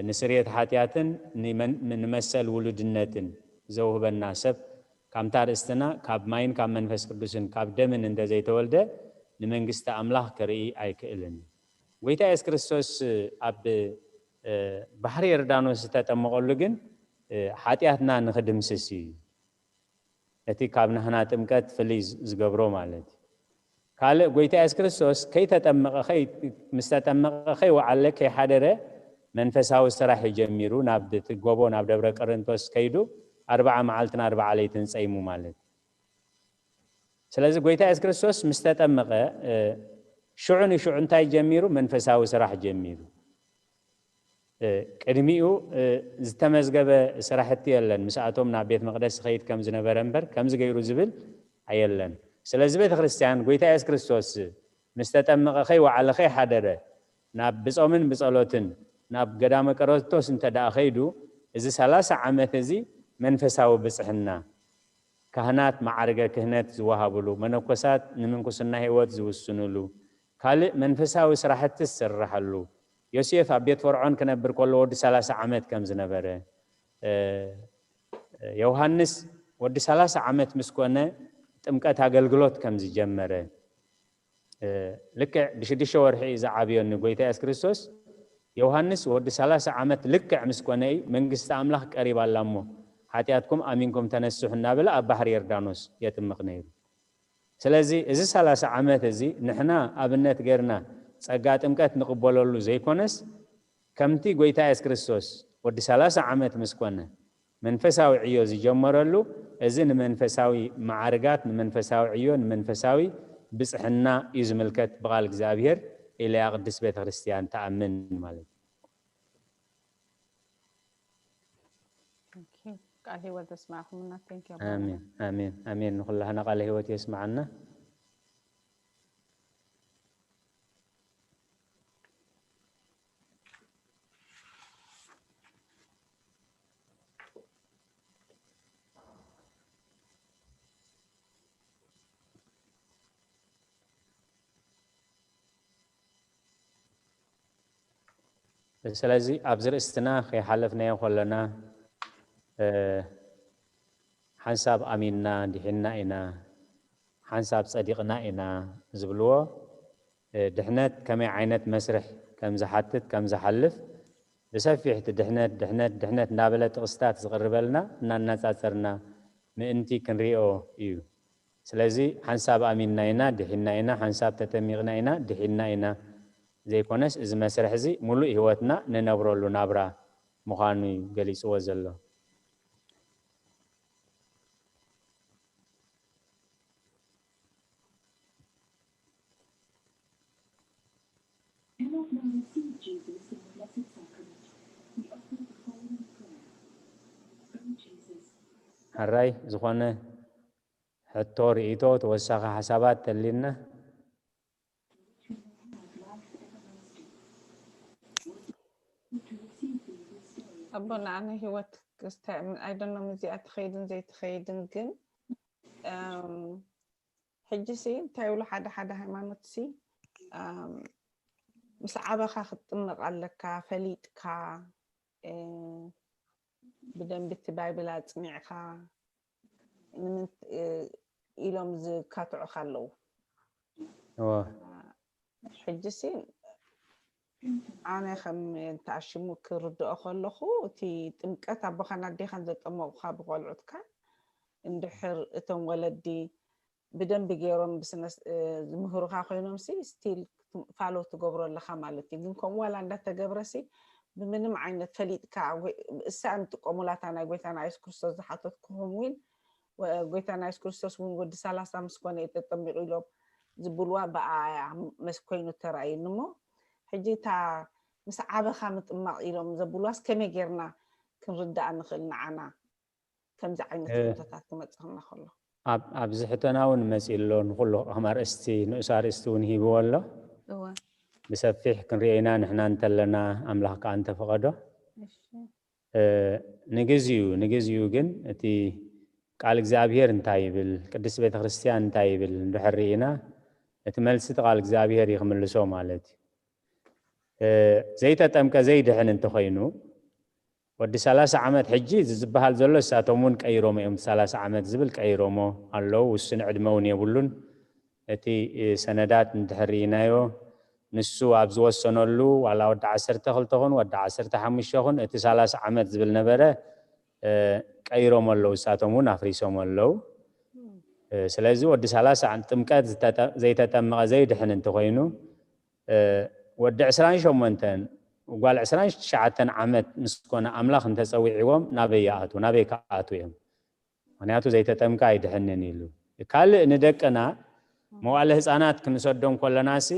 ንስርየት ሓጢኣትን ንመሰል ውሉድነትን ዘውህበና ሰብ፣ ካብታ ርእስትና ካብ ማይን ካብ መንፈስ ቅዱስን ካብ ደምን እንተዘይተወልደ ንመንግስቲ ኣምላኽ ክርኢ ኣይክእልን። ጎይታ የሱስ ክርስቶስ ኣብ ባሕሪ ዮርዳኖስ ዝተጠመቐሉ ግን ሓጢኣትና ንኽድምስስ እዩ። ነቲ ካብ ናህና ጥምቀት ፍልይ ዝገብሮ ማለት እዩ። ካልእ ጎይታ የሱስ ክርስቶስ ከይተጠመቐ ምስ ተጠመቐ ከይወዓለ ከይሓደረ መንፈሳዊ ስራሕ እዩ ጀሚሩ። ናብ እቲ ጎቦ ናብ ደብረ ቅርንቶስ ከይዱ ኣርባዓ መዓልትን ኣርባዓ ለይትን ጸይሙ ማለት እዩ። ስለዚ ጎይታ የሱስ ክርስቶስ ምስ ተጠመቐ ሽዑ ንሽዑ እንታይ ጀሚሩ? መንፈሳዊ ስራሕ ጀሚሩ። ቅድሚኡ ዝተመዝገበ ስራሕቲ የለን። ምስኣቶም ናብ ቤት መቕደስ ዝኸይድ ከም ዝነበረ እምበር ከምዚ ገይሩ ዝብል ኣየለን። ስለዚ ቤተ ክርስቲያን ጎይታ የሱስ ክርስቶስ ምስ ተጠመቐ ከይወዓለ ከይሓደረ ናብ ብጾምን ብጸሎትን ናብ ገዳመ ቀረቶስ እንተ ደኣ ኸይዱ፣ እዚ ሰላሳ ዓመት እዚ መንፈሳዊ ብጽሕና፣ ካህናት ማዕርገ ክህነት ዝወሃብሉ፣ መነኮሳት ንምንኩስና ህይወት ዝውስንሉ፣ ካልእ መንፈሳዊ ስራሕቲ ዝስርሓሉ፣ ዮሴፍ ኣብ ቤት ፈርዖን ክነብር ከሎ ወዲ ሰላሳ ዓመት ከም ዝነበረ፣ ዮሃንስ ወዲ ሰላሳ ዓመት ምስ ኮነ ጥምቀት ኣገልግሎት ከም ዝጀመረ፣ ልክዕ ብሽዱሽተ ወርሒ እዩ ዝዓብዮኒ ጎይታ የሱስ ክርስቶስ። ዮሃንስ ወዲ ሰላሳ ዓመት ልክዕ ምስ ኮነ እዩ መንግስቲ ኣምላኽ ቀሪባ ኣላ እሞ ሓጢኣትኩም ኣሚንኩም ተነስሑ እናበለ ኣብ ባሕሪ ዮርዳኖስ የጥምቕ ነይሩ። ስለዚ እዚ ሰላሳ ዓመት እዚ ንሕና ኣብነት ጌርና ጸጋ ጥምቀት ንቕበለሉ ዘይኮነስ ከምቲ ጎይታ የሱስ ክርስቶስ ወዲ ሰላሳ ዓመት ምስ ኮነ መንፈሳዊ ዕዮ ዝጀመረሉ፣ እዚ ንመንፈሳዊ መዓርጋት፣ ንመንፈሳዊ ዕዮ፣ ንመንፈሳዊ ብጽሕና እዩ ዝምልከት ብቓል እግዚኣብሔር ኢለያ ቅድስት ቤተ ክርስቲያን ትኣምን ማለት እዩ። ቃል ህይወት ዘስማዕኹምና። Thank you ኣቦና። ኣሜን ኣሜን ኣሜን። ንኩላህና ቃለ ህይወት የስማዓና። ስለዚ ኣብዚ ርእስትና ከይሓለፍናዮ ከለና ሓንሳብ ኣሚንና ድሒንና ኢና፣ ሓንሳብ ጸዲቕና ኢና ዝብልዎ ድሕነት ከመይ ዓይነት መስርሕ ከም ዝሓትት ከም ዝሓልፍ ብሰፊሕ እቲ ድሕነት ድሕነት ድሕነት እንዳበለ ጥቕስታት ዝቕርበልና እናነጻጸርና ምእንቲ ክንሪኦ እዩ። ስለዚ ሓንሳብ ኣሚንና ኢና ድሒንና ኢና፣ ሓንሳብ ተጠሚቕና ኢና ድሒንና ኢና ዘይኮነስ እዚ መስርሕ እዚ ሙሉእ ህይወትና ንነብረሉ ናብራ ምዃኑ እዩ ገሊፅዎ ዘሎ። ሕራይ ዝኾነ ሕቶ፣ ርእይቶ፣ ተወሳኺ ሓሳባት ተልዩና? ኣቦ ንኣነ ህይወት ክስታይ ኣይደኖም እዚኣ ትኸይድን ዘይትኸይድን ግን ሕጂ ሲ እንታይ ይብሉ ሓደ ሓደ ሃይማኖት ሲ ምስ ዓበኻ ክትጥመቕ ኣለካ ፈሊጥካ ብደንቢ እቲ ባይብል ኣፅኒዕካ ንምንት ኢሎም ዝካትዑኻ ኣለዉ። ሕጂ ሲ ኣነ ከም ተኣሽሙ ክርድኦ ከለኹ እቲ ጥምቀት ኣቦኻን ኣዴኻን ዘጠመቑኻ ብቆልዑትካ እንድሕር እቶም ወለዲ ብደንቢ ገይሮም ብስነ ዝምህሩኻ ኮይኖም ሲ ስቲል ፋሎ ትገብሮ ኣለኻ ማለት እዩ። ግን ከምኡ ዋላ እንዳተገብረ ሲ ብምንም ዓይነት ፈሊጥካ እሳ እንጥቀሙላታ ናይ ጎይታና የሱስ ክርስቶስ ዝሓተትኩኹም ዊን ጎይታና የሱስ ክርስቶስ እውን ወዲ ሰላሳ ምስ ኮነ እዩ ተጠሚቑ ኢሎም ዝብልዋ ብኣ እያ መስ ኮይኑ ተራእዩኒ እሞ ሕጂ እታ ምስ ዓበኻ ምጥማቕ ኢሎም ዘብልዋስ ከመይ ጌርና ክንርዳእ ንኽእል ንዓና ከምዚ ዓይነት ሕቶታት ክመፅኽና ከሎ ኣብዚ ሕቶና እውን መፂእ ኣሎ ንኩሉ ከም ኣርእስቲ ንኡስ ኣርእስቲ እውን ሂብዎ ኣሎ። ብሰፊሕ ክንሪኦ ኢና ንሕና እንተለና ኣምላኽ ከዓ እንተፈቐዶ። ንግዚኡ ንግዚኡ ግን እቲ ቃል እግዚኣብሔር እንታይ ይብል፣ ቅድስቲ ቤተክርስትያን እንታይ ይብል እንድሕር ርኢና እቲ መልሲ እቲ ቃል እግዚኣብሔር እዩ ክምልሶ ማለት እዩ። ዘይተጠምቀ ዘይድሕን እንተኾይኑ ወዲ ሰላሳ ዓመት ሕጂ ዝበሃል ዘሎ እሳቶም እውን ቀይሮሞ እዮም። ሰላሳ ዓመት ዝብል ቀይሮሞ ኣለዉ። ውሱን ዕድመ እውን የብሉን። እቲ ሰነዳት እንድሕር ርኢናዮ ንሱ ኣብ ዝወሰነሉ ዋላ ወዲ ዓሰርተ ክልተ ኹን ወዲ ዓሰርተ ሓሙሽተ ኹን እቲ ሰላሳ ዓመት ዝብል ነበረ ቀይሮሞ ኣለዉ። እሳቶም እውን ኣፍሪሶሞ ኣለዉ። ስለዚ ወዲ ሰላሳ ጥምቀት ዘይተጠመቐ ዘይድሕን እንተኾይኑ ወዲ ዕስራን ሸሞንተን ጓል ዕስራን ትሽዓተን ዓመት ምስ ኮነ ኣምላኽ እንተጸዊዕዎም ናበይ ይኣትዉ? ናበይ ክኣትዉ እዮም? ምኽንያቱ ዘይተጠምቀ ኣይድሕንን ኢሉ። ካልእ ንደቅና መዋእለ ህፃናት ክንሰዶም ከለናሲ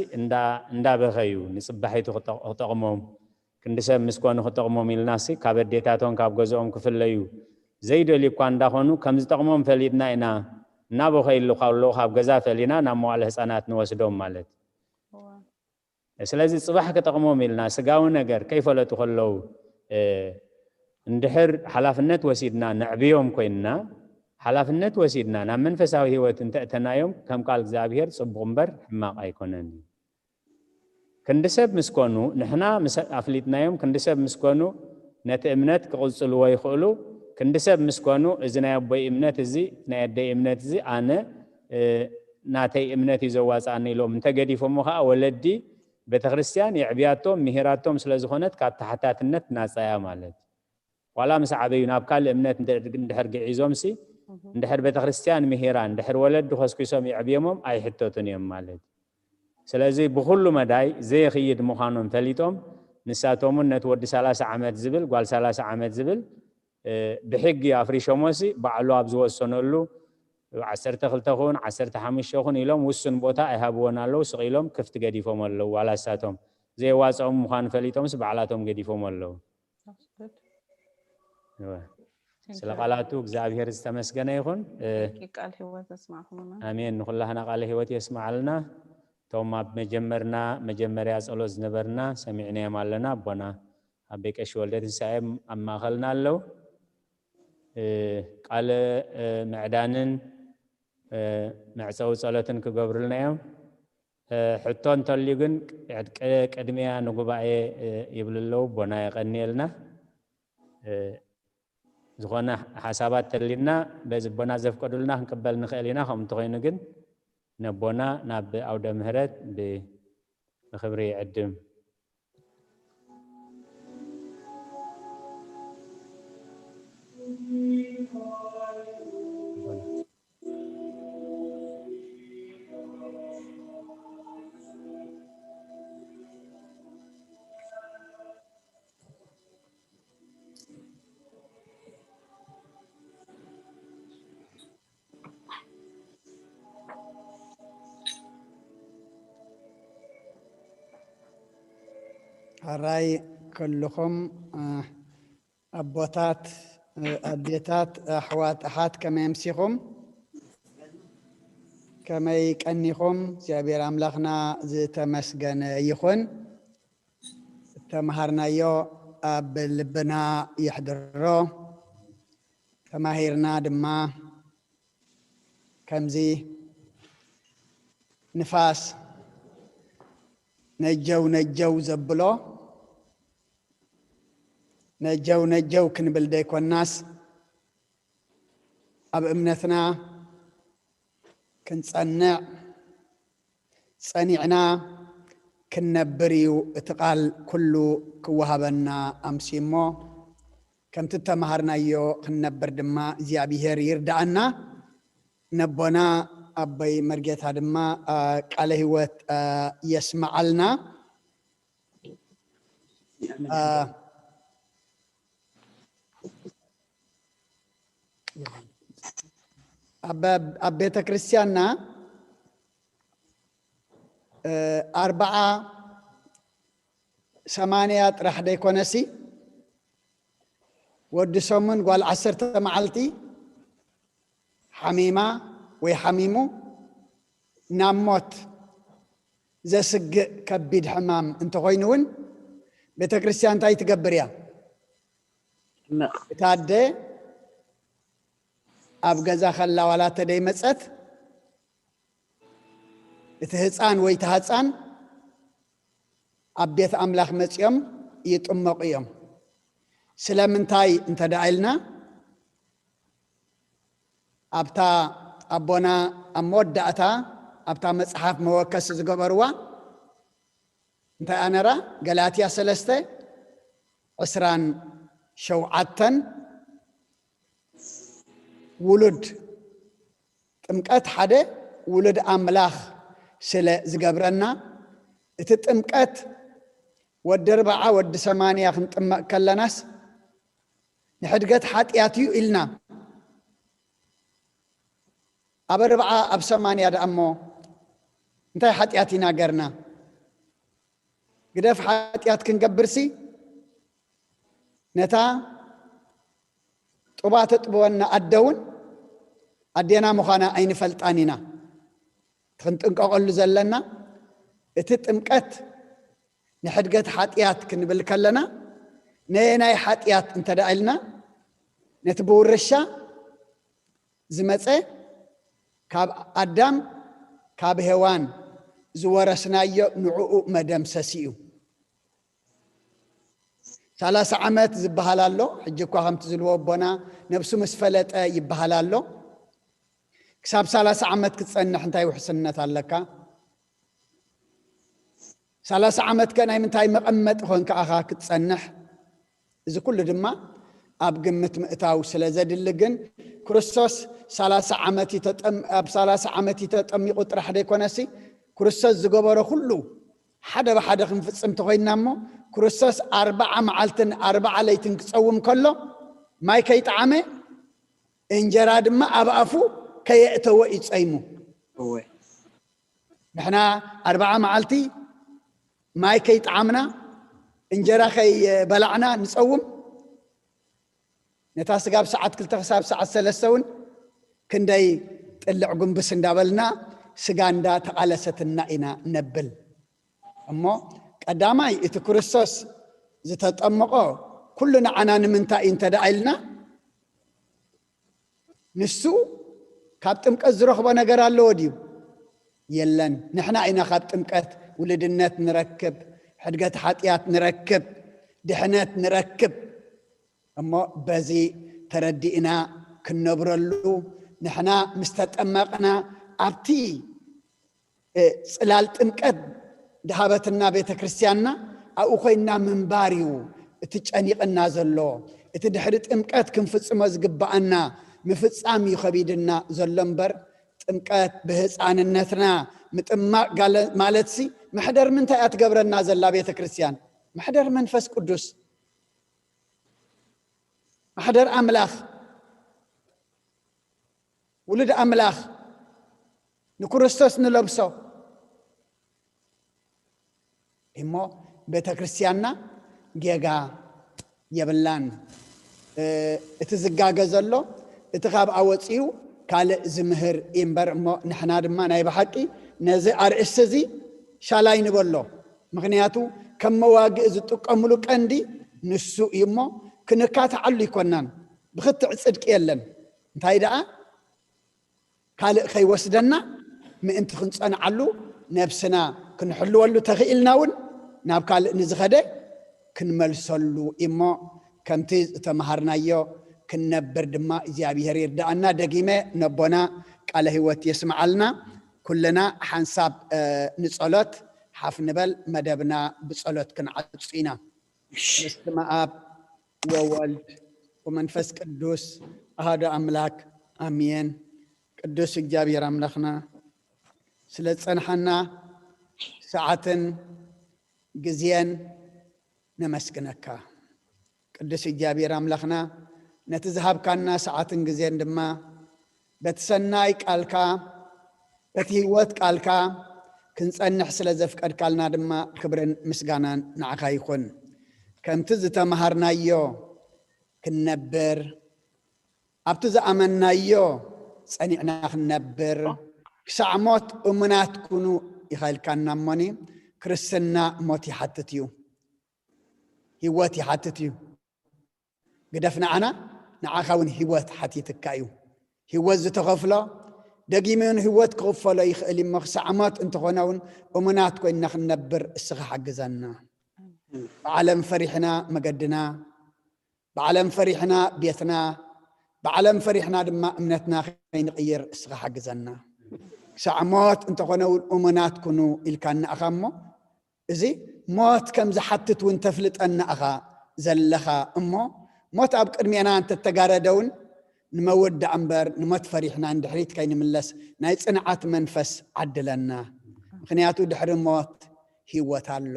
እንዳበኸዩ ንፅባሒቱ ክጠቕሞም ክንዲ ሰብ ምስ ኮኑ ክጠቕሞም ኢልናሲ ካብ ኣዴታቶም ካብ ገዝኦም ክፍለዩ ዘይደልዩ እኳ እንዳኾኑ ከም ዝጠቕሞም ፈሊጥና ኢና። እናበኸይሉ ከለዉ ካብ ገዛ ፈሊና ናብ መዋዕለ ህፃናት ንወስዶም ማለት እዩ። ስለዚ ፅባሕ ክጠቕሞም ኢልና ስጋዊ ነገር ከይፈለጡ ከለዉ እንድሕር ሓላፍነት ወሲድና ነዕብዮም ኮይንና፣ ሓላፍነት ወሲድና ናብ መንፈሳዊ ህይወት እንተእተናዮም ከም ቃል እግዚኣብሔር ፅቡቕ እምበር ሕማቕ ኣይኮነን እዩ። ክንዲ ሰብ ምስ ኮኑ ንሕና ኣፍሊጥናዮም፣ ክንዲ ሰብ ምስ ኮኑ ነቲ እምነት ክቕፅልዎ ይኽእሉ። ክንዲ ሰብ ምስ ኮኑ እዚ ናይ ኣቦይ እምነት እዚ ናይ ኣደይ እምነት እዚ ኣነ ናተይ እምነት እዩ ዘዋፅኣኒ ኢሎም እንተገዲፎሞ ከዓ ወለዲ ቤተክርስትያን የዕብያቶም ምሂራቶም ስለዝኾነት ካብ ተሓታትነት ናፃያ ማለት እዩ። ዋላ ምስ ዓበዩ ናብ ካልእ እምነት እንድሕር ግዒዞምሲ እንድሕር ቤተክርስትያን ምሂራ እንድሕር ወለዲ ኮስኪሶም የዕብዮሞም ኣይሕተቱን እዮም ማለት እዩ። ስለዚ ብኹሉ መዳይ ዘየኽይድ ምዃኖም ፈሊጦም ንሳቶም እውን ነቲ ወዲ ሰላሳ ዓመት ዝብል ጓል ሰላሳ ዓመት ዝብል ብሕጊ ኣፍሪሾሞሲ ባዕሉ ኣብ ዝወሰነሉ ዓሰርተ ክልተ ኹን ዓሰርተ ሓሙሽተ ኹን ኢሎም ውሱን ቦታ ኣይሃብዎን ኣለዉ። ስቕ ኢሎም ክፍቲ ገዲፎም ኣለዉ። ዋላ ንሳቶም ዘየዋፅኦም ምዃኑ ፈሊጦምስ ባዕላቶም ገዲፎም ኣለዉ። ስለ ቃላቱ እግዚኣብሔር ዝተመስገነ ይኹን። ቃል ህይወት ዘስማዕኹምና። ኣሜን። ንኩላህና ቃለ ህይወት የስማዓልና። እቶም ኣብ መጀመርና መጀመርያ ጸሎት ዝነበርና ሰሚዕናዮም ኣለና። ኣቦና ኣቤ ቀሺ ወልደ ትንሳኤ ኣብ ማእኸልና ኣለዉ። ቃለ ምዕዳንን መዕፀዊ ጸሎትን ክገብሩልና እዮም። ሕቶ እንተልዩ ግን ቅድሚያ ንጉባኤ ይብሉ ኣለዉ። ኣቦና የቐንየልና። ዝኾነ ሓሳባት ተልዩና በዚ ኣቦና ዘፍቀዱልና ክንቅበል ንኽእል ኢና። ከምኡ እንተኾይኑ ግን ነቦና ናብ ኣውደ ምህረት ብክብሪ ይዕድም። ሕራይ ኩልኹም ኣቦታት፣ ኣዴታት፣ ኣሕዋት፣ ኣሓት ከመይ ኣምሲኹም? ከመይ ቀኒኹም? እግዚኣብሔር ኣምላኽና ዝተመስገነ ይኹን። እተምሃርናዮ ኣብ ልብና የሕድሮ። ተማሂርና ድማ ከምዚ ንፋስ ነጀው ነጀው ዘብሎ ነጀው ነጀው ክንብል ዘይኮናስ ኣብ እምነትና ክንጸንዕ ጸኒዕና ክንነብር እዩ እቲ ቃል ኩሉ ክወሃበና ኣምስዩ እሞ ከምቲ እተምሃርናዮ ክንነብር ድማ እግዚኣብሔር ይርድኣና። ነቦና ኣቦይ መርጌታ ድማ ቃለ ህይወት የስምዓልና። ኣብ ቤተ ክርስቲያንና ኣርብዓ ሰማንያ ጥራሕ ደይኮነሲ ወዲ ሰሙን ጓል ዓሰርተ መዓልቲ ሓሚማ ወይ ሓሚሙ ናብ ሞት ዘስግእ ከቢድ ሕማም እንተኾይኑ እውን ቤተ ክርስቲያን እንታይ ትገብር እያ? እታ ኣደ ኣብ ገዛ ከላ ዋላ ተደይመፀት እቲ ህፃን ወይ እቲ ሃፃን ኣብ ቤት ኣምላኽ መፂኦም ይጥመቑ እዮም። ስለምንታይ እንተ ደኣ ኢልና ኣብታ ኣቦና ኣብ መወዳእታ ኣብታ መፅሓፍ መወከሲ ዝገበርዋ እንታይ ኣነራ ገላትያ ሰለስተ ዕስራን ሸውዓተን ውሉድ ጥምቀት ሓደ ውሉድ ኣምላኽ ስለ ዝገብረና እቲ ጥምቀት ወዲ ኣርብዓ ወዲ ሰማንያ ክንጥመቕ ከለናስ ንሕድገት ሓጢኣት እዩ ኢልና ኣብ ኣርብዓ ኣብ ሰማንያ ደኣ እሞ እንታይ ሓጢኣት ኢና ገርና? ግደፍ ሓጢኣት ክንገብርሲ ነታ ጡባ ተጥብወና ኣደ እውን ኣዴና ምዃና ኣይንፈልጣን ኢና። እቲ ክንጥንቀቐሉ ዘለና፣ እቲ ጥምቀት ንሕድገት ሓጢኣት ክንብል ከለና፣ ነየናይ ሓጢኣት እንተ ደኣ ኢልና፣ ነቲ ብውርሻ ዝመጸ፣ ካብ ኣዳም ካብ ሄዋን ዝወረስናዮ ንዕኡ መደምሰሲ እዩ። ሰላሳ ዓመት ዝበሃል ኣሎ። ሕጂ እኳ ከምቲ ዝልዎ ኣቦና፣ ነብሱ ምስ ፈለጠ ይበሃል ኣሎ። ክሳብ ሰላሳ ዓመት ክትጸንሕ እንታይ ውሕስነት ኣለካ? ሰላሳ ዓመት ከ ናይ ምንታይ መቐመጢ ኮንካ ኣኻ ክትጸንሕ? እዚ ኩሉ ድማ ኣብ ግምት ምእታው ስለ ዘድሊ፣ ግን ክርስቶስ ሰላሳ ዓመት እዩ ተጠም-፣ ኣብ ሰላሳ ዓመት እዩ ተጠሚቑ ጥራሕ ዘይኮነሲ፣ ክርስቶስ ዝገበሮ ኩሉ ሓደ ብሓደ ክንፍጽም ተኾይንና እሞ፣ ክርስቶስ ኣርብዓ መዓልትን ኣርብዓ ለይትን ክጸውም ከሎ፣ ማይ ከይጠዓመ፣ እንጀራ ድማ ኣብ ኣፉ ከየእተወ እዩ ጸይሙ። እወ ንሕና ኣርብዓ መዓልቲ ማይ ከይጠዓምና፣ እንጀራ ከይበላዕና ንጸውም። ነታ ስጋ ኣብ ሰዓት ክልተ ክሳብ ሰዓት ሰለስተ እውን ክንደይ ጥልዕ ጉንብስ እንዳበልና፣ ስጋ እንዳተቓለሰትና ኢና ነብል። እሞ ቀዳማይ፣ እቲ ክርስቶስ ዝተጠመቖ ኩሉ ንዓና ንምንታይ እዩ እንተ ደኣ ኢልና፣ ንሱ ካብ ጥምቀት ዝረኽቦ ነገር ኣለዎ ድዩ? የለን። ንሕና ኢና ካብ ጥምቀት ውልድነት ንረክብ፣ ሕድገት ሓጢኣት ንረክብ፣ ድሕነት ንረክብ። እሞ በዚ ተረዲእና ክንነብረሉ፣ ንሕና ምስ ተጠመቕና፣ ኣብቲ እ፣ ጽላል ጥምቀት ድሃበትና ቤተ ክርስቲያንና፣ ኣብኡ ኮይንና ምንባር እዩ እቲ ጨኒቕና ዘሎ። እቲ ድሕሪ ጥምቀት ክንፍጽሞ ዝግብኣና ምፍጻም እዩ ከቢድና ዘሎ እምበር፣ ጥምቀት ብህፃንነትና ምጥማቕ ጋለ-፣ ማለትሲ መሕደር ምንታይ እያ ትገብረና ዘላ ቤተ ክርስቲያን? መሕደር መንፈስ ቅዱስ፣ ማሕደር ኣምላኽ፣ ውሉድ ኣምላኽ፣ ንክርስቶስ ንለብሶ እሞ፣ ቤተ ክርስቲያንና ጌጋ የብላን። እ፣ እቲ ዝጋገ ዘሎ፣ እቲ ካብኣ ወፂኡ ካልእ ዝምህር እዩ እምበር እሞ፣ ንሕና ድማ ናይ ብሓቂ ነዚ ኣርእስቲ እዚ ሻላይ ንበሎ። ምኽንያቱ፣ ከም መዋግኢ ዝጥቀምሉ ቀንዲ ንሱ እዩ እሞ፣ ክንካትዓሉ ይኮናን። ብኽትዕ ጽድቂ የለን። እንታይ ደኣ፣ ካልእ ከይወስደና ምእንቲ ክንጸንዓሉ፣ ነብስና ክንሕልወሉ ተኽኢልና እውን፣ ናብ ካልእ ንዝኸደ ክንመልሰሉ እሞ፣ ከምቲ ዝተመሃርናዮ ክንነብር ድማ እግዚኣብሔር ይርዳኣና። ደጊመ ነቦና ቃለ ህይወት የስምዓልና። ኩልና ሓንሳብ፣ እ፣ ንጸሎት ሓፍ ንበል፣ መደብና ብጸሎት ክንዓጹ ኢና። በስመ ኣብ ወወልድ ወመንፈስ ቅዱስ ኣሃዱ ኣምላክ ኣሜን። ቅዱስ እግዚኣብሔር ኣምላኽና፣ ስለ ዝጸንሓና ሰዓትን ግዜን ነመስግነካ። ቅዱስ እግዚኣብሔር ኣምላኽና፣ ነቲ ዝሃብካና ሰዓትን ግዜን ድማ በቲ ሰናይ ቃልካ፣ በቲ ህይወት ቃልካ ክንጸንሕ ስለ ዘፍቀድካልና ድማ ክብርን ምስጋናን ንዓኻ ይኹን። ከምቲ ዝተመሃርናዮ ክንነብር፣ ኣብቲ ዝኣመንናዮ ጸኒዕና ክንነብር፣ ክሳዕ ሞት እሙናት ኩኑ ኢኻ ኢልካና እሞኒ፣ ክርስትና ሞት ይሓትት እዩ፣ ህይወት ይሓትት እዩ። ግደፍ ንዓና፣ ንዓኻ እውን ህይወት ሓቲትካ እዩ። ህይወት ዝተኸፍሎ፣ ደጊሙ እውን ህይወት ክኽፈሎ ይኽእል እዩ እሞ፣ ክሳዕ ሞት እንተኾነ እውን እሙናት ኮይንና ክንነብር እስኻ ሓግዘና። ብዓለም ፈሪሕና መገድና፣ ብዓለም ፈሪሕና ቤትና፣ ብዓለም ፈሪሕና ድማ እምነትና ከይንቕይር እስኻ ሓግዘና። ክሳዕ ሞት እንተኾነ እውን እሙናት ኩኑ ኢልካና ኢኻ እሞ፣ እዚ ሞት ከም ዝሓትት እውን ተፍልጠና ኢኻ ዘለኻ እሞ፣ ሞት ኣብ ቅድሜና እንተተጋረደ እውን ንመወዳእ እምበር ንሞት ፈሪሕና ንድሕሪት ከይንምለስ ናይ ጽንዓት መንፈስ ዓድለና። ምኽንያቱ ድሕሪ ሞት ህይወት ኣሎ።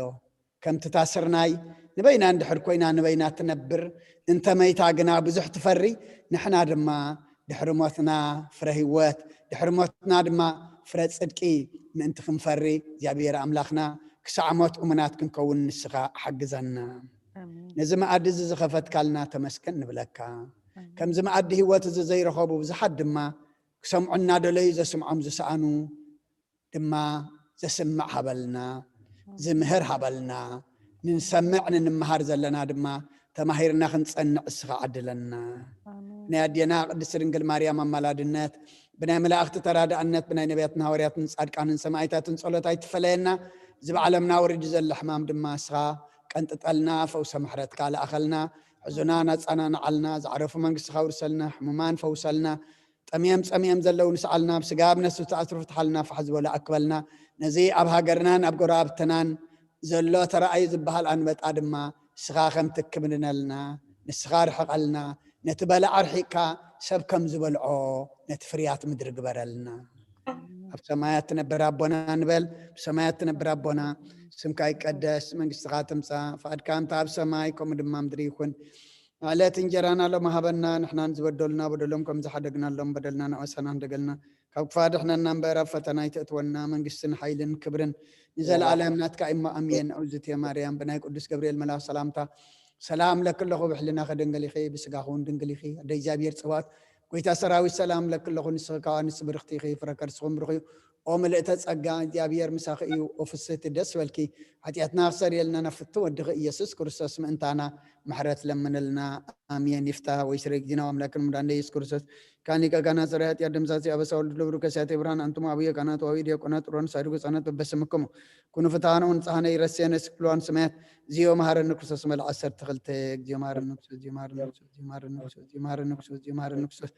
ከምቲ እታ ስርናይ ንበይና እንድሕር ኮይና ንበይና ትነብር፣ እንተ መይታ ግና ብዙሕ ትፈሪ፣ ንሕና ድማ ድሕሪ ሞትና ፍረ ህይወት፣ ድሕሪ ሞትና ድማ ፍረ ጽድቂ ምእንቲ ክንፈሪ፣ እግዚኣብሔር ኣምላኽና ክሳዕ ሞት እሙናት ክንከውን ንስኻ ሓግዘና። ኣሜን። ነዚ መኣዲ እዚ ዝኸፈትካልና ተመስገን ንብለካ። ከምዚ መኣዲ ህይወት እዚ ዘይረኸቡ ብዙሓት ድማ ክሰምዑ እናደለዩ ዘስምዖም ዝሰኣኑ ድማ ዘስምዕ ሃበልና፣ ዝምህር ሃበልና፣ ንንሰምዕ ንንመሃር ዘለና ድማ ተማሂርና ክንጸንዕ እስኻ ዓድለና። ናይ ኣዴና ቅድስቲ ድንግል ማርያም ኣማላድነት፣ ብናይ መላእኽቲ ተራዳእነት፣ ብናይ ነቢያትን ሃዋርያትን ጻድቃንን ሰማዕታትን ጸሎት ኣይትፈለየና። እዚ ብዓለምና ወሪዱ ዘሎ ሕማም ድማ እስኻ ቀንጥጠልና፣ ፈውሰ ምሕረትካ ለኣኸልና። ሕዙናን ኣጸናንዓልና፣ ዝዓረፉ መንግስትኻ ውርሰልና፣ ሕሙማን ፈውሰልና፣ ጠምየም ጸሚየም ዘለዉ ንስዓልና፣ ብስጋ ብነፍሲ ተኣስሩ ፍትሓልና፣ ፋሕ ዝበሉ ኣክበልና። ነዚ ኣብ ሃገርናን ኣብ ጎረባብትናን ዘሎ ተራእዩ ዝበሃል ኣንበጣ ድማ ንስኻ ከም ትክብንነልና፣ ንስኻ ርሕቐልና። ነቲ በላዕ ኣርሒቕካ ሰብ ከም ዝበልዖ ነቲ ፍርያት ምድሪ ግበረልና። ኣብ ሰማያት ትነብር ኣቦና ንበል። ብሰማያት ትነብር ኣቦና፣ ስምካ ይቀደስ፣ መንግስትኻ ትምጻእ፣ ፍቓድካ እንተ ኣብ ሰማይ ከምኡ ድማ ምድሪ ይኹን። ዕለት እንጀራና ሎም ሃበና፣ ንሕናን ዝበደሉና በደሎም ከም ዝሓደግናሎም በደልና ንኣወሰና እንደገልና፣ ካብ ክፋ ድሕነና እምበር ኣብ ፈተና ኣይተእትወና፣ መንግስትን ሓይልን ክብርን ንዘለኣለም ናትካ እሞ ኣሜን። እግዝእትየ ማርያም ብናይ ቅዱስ ገብርኤል መልኣኽ ሰላምታ ሰላም ለኪ ኣለኹ፣ ብሕልናኺ ድንግል ኢኺ፣ ብስጋኺ እውን ድንግል ኢኺ። ኣደ እግዚኣብሔር ጽባኦት ጎይታ ሰራዊት ሰላም ለኪ ኣለኹ፣ ንስኺ ካብ ኣንስቲ ብርኽቲ ኢኺ፣ ፍረ ከርስኺ እውን ብሩኽ እዩ። ኦ ምልእተ ጸጋ እግዚኣብሔር ምሳኺ እዩ፣ ኦ ፍስህቲ ደስ በልኪ፣ ሓጢኣትና ክሰርየልና ናብ ፍቱ ወድኺ ኢየሱስ ክርስቶስ ምእንታና ምሕረት ለምንልና። ኣሜን። ይፍታ ወይ ስረ ጊዜና ኣምላክን ሙዳንደ ኢየሱስ ክርስቶስ ካን ሊቀ ካህናት ሰራይ ኃጢአት ደምሳሲ አበሳ ወልድ ለብሩ ከሲያተ ብርሃን አንትሙ አብየ ካህናት ወአዊ ዲያቆናት ሮን ሳድጉ ጸነት በበስምክሙ ኩኑ ፍትሐነ ወንጽሐነ ይረስየነ ስክልዋን ሰማያት። ዚዮ መሐረነ ክርስቶስ መልዓ ዓሰርተ ክልተ። ዚዮ መሐረነ ክርስቶስ፣ ዚዮ መሐረነ ክርስቶስ፣ ዚዮ መሐረነ ክርስቶስ፣ ዚዮ መሐረነ ክርስቶስ፣ ዚዮ መሐረነ ክርስቶስ፣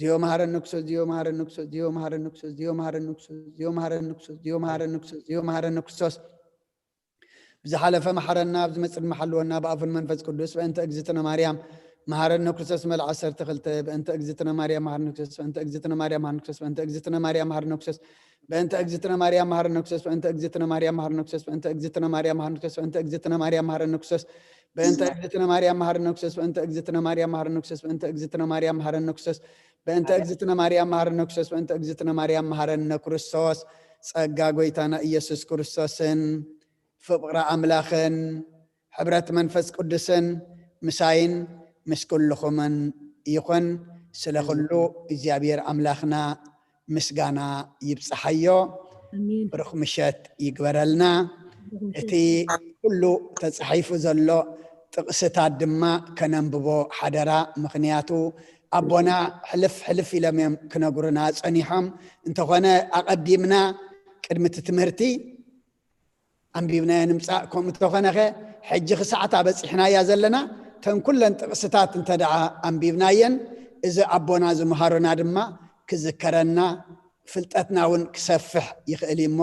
ዚዮ መሐረነ ክርስቶስ፣ ዚዮ መሐረነ ክርስቶስ፣ ዚዮ መሐረነ ክርስቶስ፣ ዚዮ መሐረነ ክርስቶስ፣ ዚዮ መሐረነ ክርስቶስ፣ ዚዮ መሐረነ ክርስቶስ፣ ዚዮ መሐረነ ክርስቶስ። ብዝሓለፈ መሓረና፣ ኣብ ዝመጽእ ድማ ሓልወና፣ ብኣፉን መንፈስ ቅዱስ። በእንተ እግዝእትነ ማርያም መሓረነ ክርስቶስ። መልዓ ዓሰርተ ክልተ። በእንተ እግዝእትነ ማርያም መሓረነ ክርስቶስ። በእንተ እግዝእትነ ማርያም መሓረነ ክርስቶስ። በእንተ እግዝእትነ ማርያም መሓረነ ክርስቶስ። በእንተ እግዝእትነ ማርያም መሓረነ ክርስቶስ። በእንተ እግዝእትነ ማርያም መሓረነ ክርስቶስ። በእንተ እግዝእትነ ማርያም መሓረነ ክርስቶስ። በእንተ እግዝእትነ ማርያም መሓረነ ክርስቶስ። በእንተ እግዝእትነ ማርያም መሓረነ ክርስቶስ። በእንተ እግዝእትነ ማርያም መሓረነ ክርስቶስ። በእንተ እግዝእትነ ማርያም መሓረነ ክርስቶስ። በእንተ እግዝእትነ ማርያም መሓረነ ክርስቶስ። ጸጋ ጎይታና ኢየሱስ ክርስቶስን ፍቕሪ ኣምላኽን ሕብረት መንፈስ ቅዱስን ምሳይን ምስ ኩልኹምን ይኹን። ስለ ኩሉ እግዚኣብሔር ኣምላኽና ምስጋና ይብጽሓዮ። ኣሜን። ብሩኽ ምሸት ይግበረልና። ብሩኽ ምሸት። እቲ ኩሉ ተጻሒፉ ዘሎ ጥቕስታት ድማ ከነንብቦ ሓደራ። ምኽንያቱ ኣቦና ሕልፍ ሕልፍ ኢሎም እዮም ክነግሩና ጸኒሖም። እንተኾነ ኣቐዲምና ቅድሚ እቲ ትምህርቲ ኣንቢብናዮ ንምጻእ። ከምኡ እንተኾነኸ ሕጂ ክሳዕታ በጺሕናያ ዘለና፣ እተን ኩለን ጥቕስታት እንተ ደኣ ኣንቢብናየን፣ እዚ ኣቦና ዝመሃሩና ድማ ክዝከረና፣ ፍልጠትና እውን ክሰፍሕ ይኽእል እዩ እሞ፣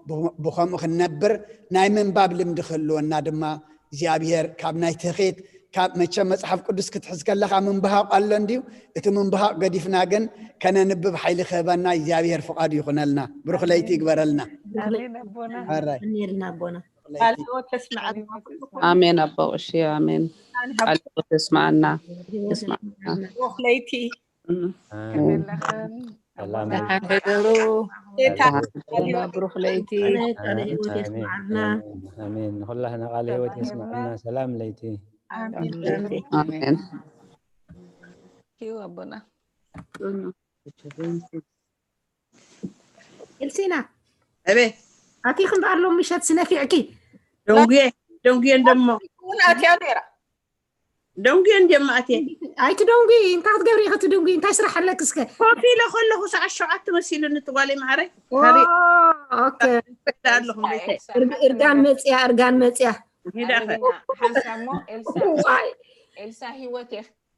ብ-፣ ብኸምኡ ክንነብር ናይ ምንባብ ልምዲ ክህልወና ድማ እግዚኣብሔር ካብ ናይ ትኺት፣ ካብ መቸም መጽሓፍ ቅዱስ ክትሕዝ ከለኻ ምንባሃቕ ኣሎ እንድዩ። እቲ ምንባሃቕ ገዲፍና ግን ከነንብብ ሓይሊ ክህበና እግዚኣብሔር ፍቓዱ ይኹነልና። ብሩኽ ለይቲ ይግበረልና። ኣሜን ኣቦና። ሕራይ። ኣሜን ኣቦና። ብሩኽ ለይቲ። ቃለ ሕይወት የስምዐልና። ኣሜን ኣቦ። እሺ፣ ኣሜን። ቃለ ሕይወት የስምዐና። የስምዐና። ብሩኽ ለይቲ። ኣሜን። ከመይ ኣለኽን? ሰላም። ኣቦና። ደሓን ሕደሩ። ጌታ ደሓን ሕደሩ። ብሩኽ ለይቲ። ቃለ ሕይወት የስምዐልና። ኣሜን። ኣሜን። ንኹላህና ቃለ ሕይወት የስምዐልና። ሰላም ለይቲ። ኣሜን። ኣሜን። ኪዩ ኣቦና። ኤልሲና። ኣቤት። ኣቲ ክንበኣሎም ምሸት ስነፊዕኪ። ደንጉየ፣ ደንጉየ እንደሞ። እውን ኣትያ ነይራ። ደንጉየ እንድየ ማእቴ። ኣይትደንጉ፣ እንታይ ክትገብሪ ኢኺ ትደንጉ? እንታይ ስራሕ ኣለኪ እስከ? ኮፍ ኢለ ከለኹ ሰዓት ሸውዓተ መሲሉኒ እቲ ጓለይ ማዕረይ። ኦ፣ ሃሪ-፣ ኦኬ። ኣለኹም ቤተይ። ኤልሳ፣ እርግ-፣ እርጋን መጽያ፣ እርጋን መጽያ። ሂዳ ከ። ሓንሳብ እሞ ኤልሳ፣ ዋይ። ኤልሳ ህይወት የፍ-፣